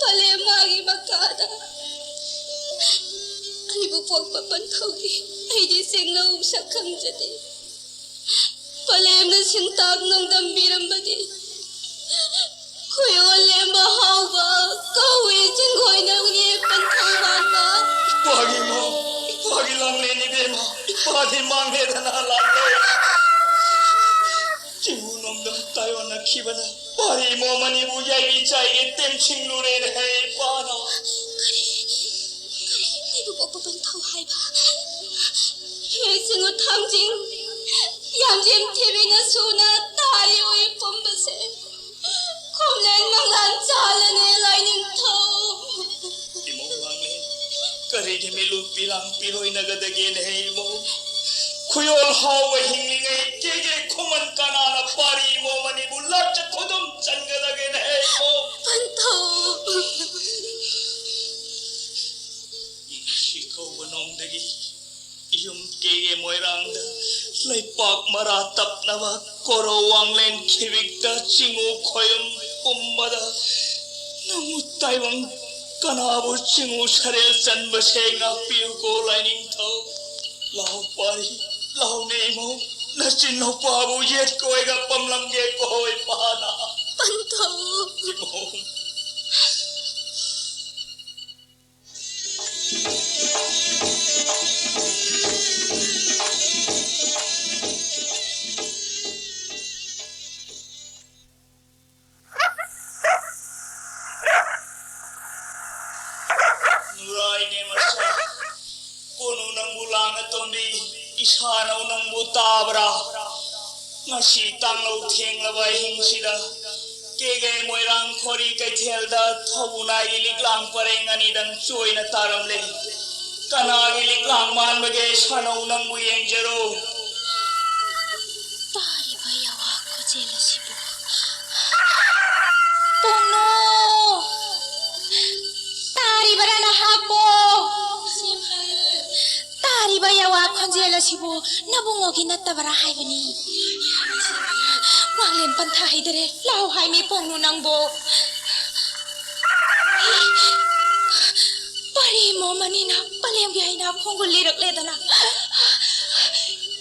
ꯄꯂꯦꯝ ꯃꯥꯒꯤ ꯃꯀꯥꯗ꯫ ꯑꯩꯕꯨ ꯄꯣꯛꯄ ꯄꯟꯊꯧꯗꯤ ꯑꯩꯗꯤ ꯆꯦꯡꯂꯧ ꯁꯛ ꯈꯪꯖꯗꯦ꯫ ꯄꯂꯦꯝꯅ ꯁꯤꯟꯇꯥꯛ ꯅꯣꯡꯗꯝꯕꯤꯔꯝꯕꯗꯤ ꯈꯨꯌꯣꯜ ꯂꯦꯝꯕ ꯍꯥꯎꯕ ꯀꯧꯏ ꯆꯤꯡꯈꯣꯏꯅꯧꯅꯦ ꯄꯟꯊꯧ ꯃꯥꯟꯕ꯫ ꯏꯄꯥꯒꯤ ꯃꯥ, ꯏꯄꯥꯒꯤ ꯂꯥꯡꯂꯦꯟ ꯏꯕꯦꯝꯃ, ꯏꯄꯥꯗꯤ ꯃꯥꯡꯂꯦꯗꯅ ꯂꯥꯡꯂꯦ꯫ ꯆꯤꯡꯉꯨ ꯅꯣꯡꯗꯝ ꯇꯥꯏꯌꯣꯟꯅꯈꯤꯕꯅ ꯄꯥꯔꯤ ꯃꯣꯃꯅꯤꯕꯨ ꯌꯥꯏꯕꯤ ꯆꯥꯏꯒꯦ ꯇꯦꯝꯁꯤꯡꯂꯨꯔꯦꯅꯦ ꯍꯦ ꯏꯄꯥꯅ꯫ ꯀꯔꯤ? ꯀꯔꯤ? ꯑꯩꯕꯨ ꯄꯣꯛꯄ ꯄꯟꯊꯧ ꯍꯥꯏꯕ? ꯍꯦ ꯆꯤꯡꯉꯨ ꯊꯥꯡꯖꯤꯡ, ꯌꯥꯝꯖꯦꯝ ꯊꯤꯕꯤꯅ ꯁꯨꯅ ꯇꯥꯔꯤ ꯎꯏ ꯄꯨꯝ ꯄꯤꯔꯣꯏꯅꯒꯗꯒꯦꯅꯦ ꯏꯃꯣꯝ꯫ ꯈꯨꯌꯣꯜ ꯍꯥꯎꯕ ꯍꯤꯡꯂꯤꯉꯩ ꯀꯦꯒꯦ ꯈꯨꯃꯟ ꯀꯅꯥꯅ ꯄꯥꯔꯤ ꯏꯃꯣꯝ ꯑꯅꯤꯕꯨ ꯂꯥꯠꯆ ꯈꯨꯗꯨꯝ ꯆꯟꯒꯗꯒꯦꯅꯦ ꯏꯃꯣꯝ꯫ ꯄꯟꯊꯧ꯫ ꯏꯪꯁꯤ ꯀꯧꯕ ꯅꯣꯡꯗꯒꯤ ꯌꯨꯝ ꯀꯦꯒꯦ ꯃꯣꯏꯔꯥꯡꯗ ꯂꯩꯄꯥꯛ ꯃꯔꯥ ꯇꯞꯅꯕ ꯀꯣꯔꯧ ꯋꯥꯡꯂꯦꯟ ꯈꯤꯕꯤꯛꯇ ꯆꯤꯡꯉꯨ ꯈꯣꯌꯨꯝ ꯄꯨꯝꯕꯗ ꯅꯪꯕꯨ ꯇꯥꯏꯕꯪ ꯀꯅꯥꯕꯨ ꯆꯤꯡꯉꯨ ꯁꯔꯦꯜ ꯆꯟꯕꯁꯦ ꯉꯥꯛꯄꯤꯌꯨꯀꯣ ꯂꯥꯏꯅꯤꯡꯊꯧ꯫ ꯂꯥꯎ ꯄꯥꯔꯤ, ꯂꯥꯎꯅꯦ ꯏꯃꯣꯝ, ꯅꯆꯤꯟ ꯅꯨꯄꯥꯕꯨ ꯌꯦꯠ ꯀꯣꯏꯒ ꯄꯝꯂꯝꯒꯦ ꯀꯣ ꯏꯄꯥꯅ꯫ ꯄꯟꯊꯧ꯫ ꯏꯃꯣꯝ꯫ ꯅꯨꯔꯥꯏꯅꯦ ꯃꯆꯥ, ꯀꯣꯅꯨ ꯅꯪꯕꯨ ꯂꯥꯡꯅ ꯇꯣꯝꯕꯤ, ꯏꯁꯥꯅꯧ ꯅꯪꯕꯨ ꯇꯥꯕ꯭ꯔꯥ? ꯉꯁꯤ ꯇꯥꯡꯂꯧ ꯊꯦꯡꯂꯕ ꯑꯍꯤꯡꯁꯤꯗ ꯀꯦꯒꯦ ꯃꯣꯏꯔꯥꯡ ꯈꯣꯔꯤ ꯀꯩꯊꯦꯜꯗ ꯊꯧꯕꯨꯅꯥꯏꯒꯤ ꯂꯤꯛꯂꯥꯡ ꯄꯔꯦꯡ ꯑꯅꯤꯗꯪ ꯆꯣꯏꯅ ꯇꯥꯔꯝꯂꯦ꯫ ꯀꯅꯥꯒꯤ ꯂꯤꯛꯂꯥꯡ ꯃꯥꯟꯕꯒꯦ ꯁꯥꯅꯧ ꯅꯪꯕꯨ ꯌꯦꯡꯖꯔꯣ꯫ ꯇꯥꯔꯤꯕ ꯌꯥꯋꯥ ꯈꯣꯟꯖꯦꯜ ꯑꯁꯤꯕꯨ? ꯄꯨꯡꯅꯣ! ꯇꯥꯔꯤꯕꯔꯥ ꯅꯍꯥꯛꯄꯨ? ꯇꯥꯔꯤꯕ ꯌꯥꯋꯥ ꯈꯣꯟꯖꯦꯜ ꯑꯁꯤꯕꯨ ꯅꯕꯨꯡꯉꯣꯒꯤ ꯅꯠꯇꯕꯔꯥ ꯍꯥꯏꯕꯅꯤ? ꯋꯥꯡꯂꯦꯟ ꯄꯟꯊꯥ ꯍꯩꯗꯔꯦ, ꯂꯥꯎ ꯍꯥꯏꯃꯤ ꯄꯣꯡꯅꯨ ꯅꯪꯕꯨ꯫ ꯄꯔꯤ ꯏꯃꯣꯝ ꯑꯅꯤꯅ ꯄꯂꯦꯝꯒꯤ ꯍꯩꯅꯥ ꯈꯣꯡꯒꯨꯜ ꯂꯤꯔꯛꯂꯦꯗꯅ꯫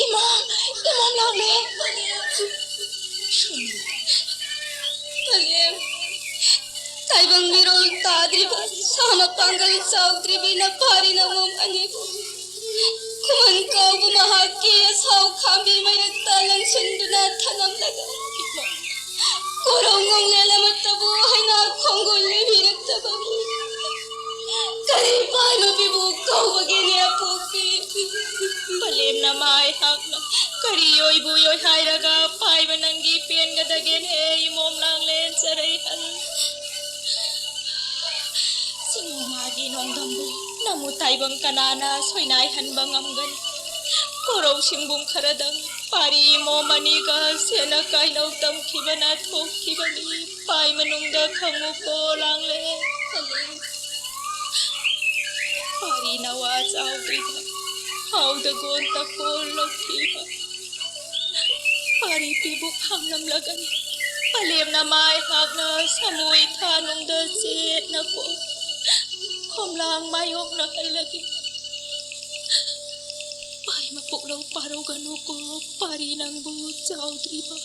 ꯏꯃꯣꯝ, ꯏꯃꯣꯝ ꯂꯥꯎꯂꯦ꯫ ꯄꯂꯦꯝ, ꯇꯥꯏꯕꯪ ꯃꯤꯔꯣꯜ ꯇꯥꯗ꯭ꯔꯤꯕ, ꯁꯥ ꯃꯄꯥꯡꯒꯜ ꯆꯥꯎꯗ꯭ꯔꯤꯕꯤ ꯅꯄꯥꯔꯤ ꯅꯃꯣꯝ ꯑꯅꯤꯕꯨ ꯈꯨꯃꯟ ꯀꯥꯎꯕ ꯃꯍꯥꯛꯀꯤ ꯑꯁꯥꯎ ꯈꯥꯝꯕꯤ ꯃꯩꯔꯛꯇ ꯂꯪꯁꯤꯟꯗꯨꯅ ꯊꯅꯝꯂꯒ, ꯀꯣꯔꯧ ꯉꯣꯡꯂꯦꯜ ꯑꯃꯠꯇꯕꯨ ꯍꯩꯅꯥ ꯈꯣꯡꯒꯨꯜ ꯂꯤꯕꯤꯔꯛꯇꯕ ꯀꯔꯤ ꯄꯥꯏꯕ ꯃꯤꯕꯨ ꯀꯧꯕꯒꯦꯅꯦ ꯑꯄꯣꯛꯄꯤ? ꯄꯂꯦꯝꯅ ꯃꯥꯏ ꯍꯥꯞꯅ ꯀꯔꯤ ꯑꯣꯏꯕꯨ ꯑꯣꯏꯍꯥꯏꯔꯒ ꯄꯥꯏꯕ ꯅꯪꯒꯤ ꯄꯦꯟꯒꯗꯒꯦꯅꯦ ꯏꯃꯣꯝ ꯂꯥꯡꯂꯦꯟ ꯆꯔꯩꯍꯟ? ꯆꯤꯡ ꯃꯥꯒꯤ ꯅꯣꯡꯗꯝꯕꯨ ꯃꯨ ꯇꯥꯏꯕꯪ ꯀꯅꯥꯅ ꯁꯣꯏꯅꯥꯏꯍꯟꯕ ꯉꯝꯒꯅꯤ? ꯀꯣꯔꯧ ꯁꯤꯡꯕꯨꯡ ꯈꯔꯗꯪ ꯄꯥꯔꯤ ꯏꯃꯣꯝ ꯑꯅꯤꯒ ꯁꯦꯟꯅ ꯀꯥꯏꯅꯧ ꯇꯝꯈꯤꯕꯅ ꯊꯣꯛꯈꯤꯕꯅꯤ꯫ ꯄꯥꯏ ꯃꯅꯨꯡꯗ ꯈꯪꯉꯨꯀꯣ ꯂꯥꯡꯂꯦ꯫ ꯄꯥꯔꯤ ꯅꯋꯥ ꯆꯥꯎꯗ꯭ꯔꯤꯕ ꯍꯥꯎꯗ ꯒꯣꯟꯇ ꯀꯣꯜꯂꯛꯈꯤꯕ ꯄꯥꯔꯤ ꯄꯤꯕꯨ ꯐꯪꯂꯝꯂꯒꯅꯤ꯫ ꯄꯂꯦꯝꯅ ꯃꯥꯏ ꯍꯥꯛꯅ ꯁꯃꯨꯏ ꯊꯥꯅꯨꯡꯗ ꯆꯦꯠꯅꯀꯣ ꯈꯣꯝꯂꯥꯡ ꯃꯥꯌꯣꯛꯅꯍꯜꯂꯒꯦ꯫ ꯄꯥꯏ ꯃꯄꯣꯛꯂꯧ ꯄꯥꯔꯧꯒꯅꯨꯀꯣ ꯄꯥꯔꯤ ꯅꯪꯕꯨ ꯆꯥꯎꯗ꯭ꯔꯤꯕ꯫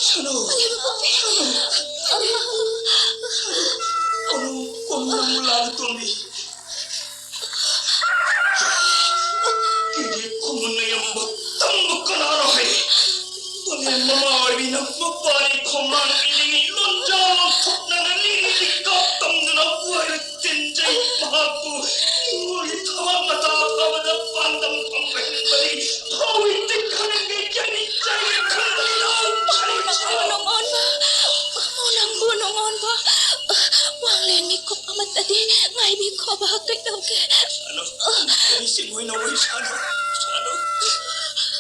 ꯁꯅꯨ! ꯁꯅꯨ! ꯀꯣꯅꯨ, ꯀꯣꯅꯨ ꯅꯪꯕꯨ ꯂꯥꯛꯂ ꯇꯣꯝꯕꯤ꯫ ꯀꯦꯒꯦ ꯈꯨꯃꯟ ꯑꯌꯥꯝꯕ ꯇꯝꯕ ꯀꯅꯥꯅꯣ ꯍꯥꯏ? ꯄꯂꯦꯝ ꯃꯃꯥ ꯑꯣꯏꯕꯤꯅ ꯃꯄꯥꯔꯤ ꯈꯣꯝꯂꯥꯡ ꯏꯅꯤꯡꯏ ꯂꯣꯟꯖꯥ ꯂꯣꯟꯊꯣꯛꯅꯅ ꯂꯤꯔꯤꯗꯤ ꯀꯥꯞ ꯇꯝꯗꯨꯅ ꯋꯥꯏꯔ ꯇꯤꯟꯖꯩ ꯃꯍꯥꯛꯄꯨ꯫ ꯏꯃꯣꯒꯤ ꯊꯕꯛ ꯃꯇꯥ ꯐꯕꯗ ꯄꯥꯟꯗꯝ ꯐꯪꯍꯟꯕꯗꯤ ꯍꯧꯏ ꯇꯤꯛꯈꯪꯒꯤ ꯀꯦꯅꯤ ꯆꯩ ꯈꯪꯕꯤꯔꯣ? ꯄꯥꯃꯨ ꯅꯪꯕꯨ ꯅꯣꯡꯉꯣꯟꯕ, ꯄꯥꯃꯨ ꯅꯪꯕꯨ ꯅꯣꯡꯉꯣꯟꯕ, ꯋꯥꯡꯂꯦꯟ ꯃꯤꯀꯨꯞ ꯑꯃꯠꯇꯗꯤ ꯉꯥꯏꯕꯤꯈꯣꯕ ꯀꯩꯗꯧꯒꯦ? ꯁꯥꯅꯨ, ꯀꯔꯤ ꯆꯤꯡꯑꯣꯏꯅ ꯑꯣꯏ ꯁꯥꯅꯨ, ꯁꯥꯅꯨ꯫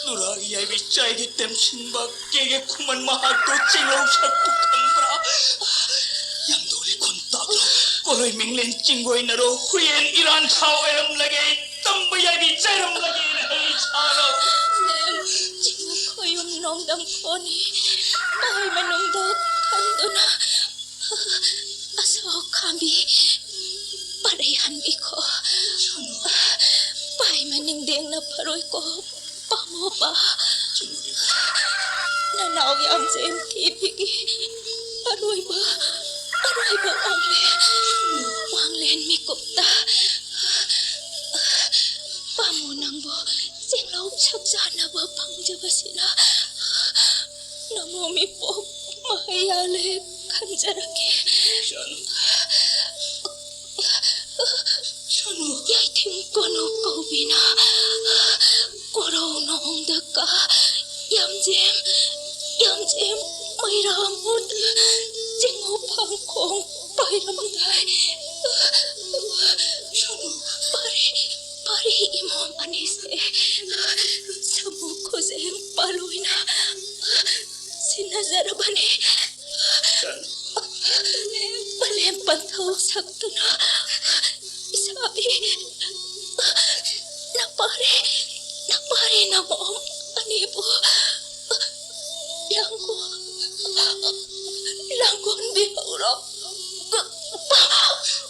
ꯅꯨꯔꯥꯒꯤ ꯌꯥꯏꯕꯤ ꯆꯥꯏꯒꯤ ꯇꯦꯝꯁꯤꯟꯕ ꯀꯦꯒꯦ ꯈꯨꯃꯟ ꯃꯍꯥꯛꯇꯣ ꯆꯤꯡꯂꯧ ꯁꯛꯄꯨ ꯈꯪꯕ꯭ꯔꯥ? ꯌꯥꯝꯗꯣꯂꯤ ꯈꯨꯟ ꯇꯥꯛꯂꯣ, ꯀꯣꯂꯣꯏ ꯃꯤꯡꯂꯦꯟ ꯆꯤꯡꯒꯣꯏꯅꯔꯣ, ꯍꯨꯌꯦꯟ ꯏꯔꯥꯟ ꯊꯥ ꯑꯣꯏꯔꯝꯂꯒꯦ, ꯇꯝꯕ ꯌꯥꯏꯕꯤ ꯆꯩꯔꯝꯂꯒꯦꯅ ꯍꯩ ꯁꯥꯔꯣ꯫ ꯂꯦꯝ ꯆꯤꯡ ꯈꯣꯌꯨꯝ ꯅꯣꯡꯗꯝ ꯈꯣꯅꯤ, ꯃꯍꯩ ꯃꯅꯨꯡꯗ ꯈꯟꯗꯨꯅ ꯑꯁꯥꯎ ꯈꯥꯝꯕꯤ ꯄꯔꯩ ꯍꯟꯕꯤꯈꯣ꯫ ꯄꯥꯏ ꯃꯅꯤꯡ ꯗꯦꯡꯅ ꯐꯔꯣꯏꯀꯣ꯫ ꯄꯥꯝꯃꯣꯕ, ꯅꯅꯥꯎ ꯌꯥꯝꯖꯦꯟ ꯊꯤꯕꯤꯒꯤ ꯑꯔꯣꯏꯕ, ꯑꯔꯣꯏꯕ ꯋꯥꯡꯂꯦꯟ, ꯋꯥꯡꯂꯦꯟ ꯃꯤꯀꯨꯞꯇ ꯄꯥꯝꯃꯣ ꯅꯪꯕꯨ ꯆꯤꯡꯂꯧ ꯁꯛꯆꯥꯅꯕ ꯐꯪꯖꯕꯁꯤꯅ ꯅꯃꯣ ꯃꯤꯄꯣꯛ ꯃꯍꯩ ꯌꯥꯜꯂꯦ ꯈꯟꯖꯔꯒꯦ꯫ ꯁꯅꯨ꯫ ꯁꯅꯨ꯫ ꯌꯥꯏꯊꯤꯡ ꯀꯣꯅꯨ ꯀꯧꯕꯤꯅ ꯀꯣꯔꯧ ꯅꯣꯡꯗ ꯀꯥ ꯌꯥꯝꯖꯦꯝ, ꯌꯥꯝꯖꯦꯝ ꯃꯩꯔꯥ ꯃꯨꯠ ꯆꯤꯡꯉꯨ ꯐꯥꯎ ꯑꯅꯤꯁꯦ ꯁꯃꯨ ꯈꯨꯖꯦꯡ ꯄꯥꯂꯣꯏꯅ ꯁꯤꯟꯅꯖꯔꯕꯅꯤ꯫ ꯃꯥꯂꯦꯝ ꯄꯟꯊꯧ ꯁꯛꯇꯨꯅ ꯏꯁꯥꯕꯤ ꯅꯄꯥꯔꯤ, ꯅꯄꯥꯔꯤ ꯅꯃꯣꯝ ꯑꯅꯤꯕꯨ ꯂꯥꯡꯒꯣꯜ, ꯂꯥꯡꯒꯣꯜꯕꯤꯍꯧꯔꯣ꯫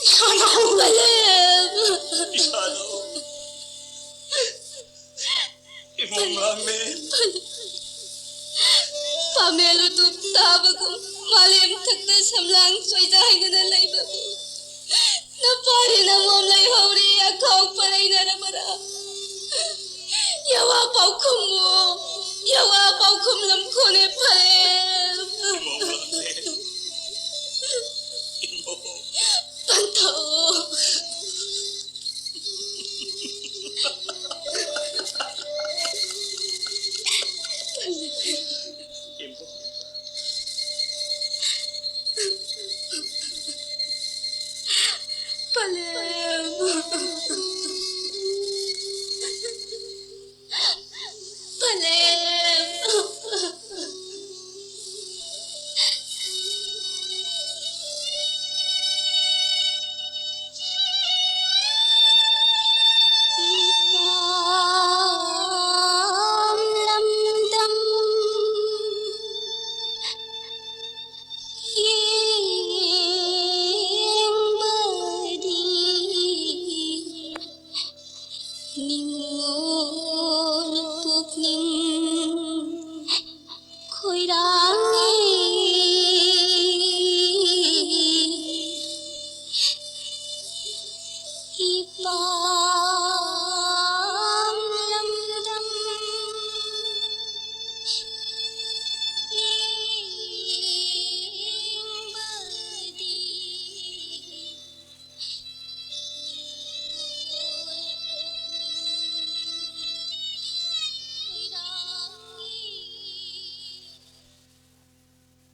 ꯏꯁꯥꯅꯧ! ꯃꯥꯂꯦꯝ! ꯏꯁꯥꯅꯧ! ꯏꯃꯣꯝ ꯂꯥꯡꯂꯦꯟ! ꯄꯥꯃꯦꯜ ꯎꯇꯨꯞ ꯇꯥꯕꯒꯨꯝ ꯃꯥꯂꯦꯝ ꯊꯛꯇ ꯁꯝꯂꯥꯡ ꯁꯣꯏꯖꯥꯏꯗꯨꯅ ꯂꯩꯕꯕꯨ ꯅꯄꯥꯔꯤ ꯅꯃꯣꯝ ꯂꯩꯍꯧꯔꯤ ꯑꯈꯥꯎ ꯄꯔꯩꯅꯔꯕꯔꯥ? ꯌꯥꯋꯥ ꯄꯥꯎꯈꯨꯝꯃꯨ, ꯌꯥꯋꯥ ꯄꯥꯎꯈꯨꯝ ꯂꯝꯈꯣꯅꯦ ꯐꯔꯦ꯫ ꯏꯃꯣꯝ ꯂꯥꯡꯂꯦꯟ! ꯏꯃꯣꯝ! ꯄꯟꯊꯧ! ꯄꯂꯦꯝ! ꯄꯂꯦꯝ! ꯂꯝꯗꯝ ꯌꯦꯡꯕꯗꯤ ꯅꯤꯡꯉꯣꯜ ꯄꯨꯛꯅꯤꯡ ꯈꯣꯏꯔꯥꯡꯉꯦ꯫ ꯏꯄꯥ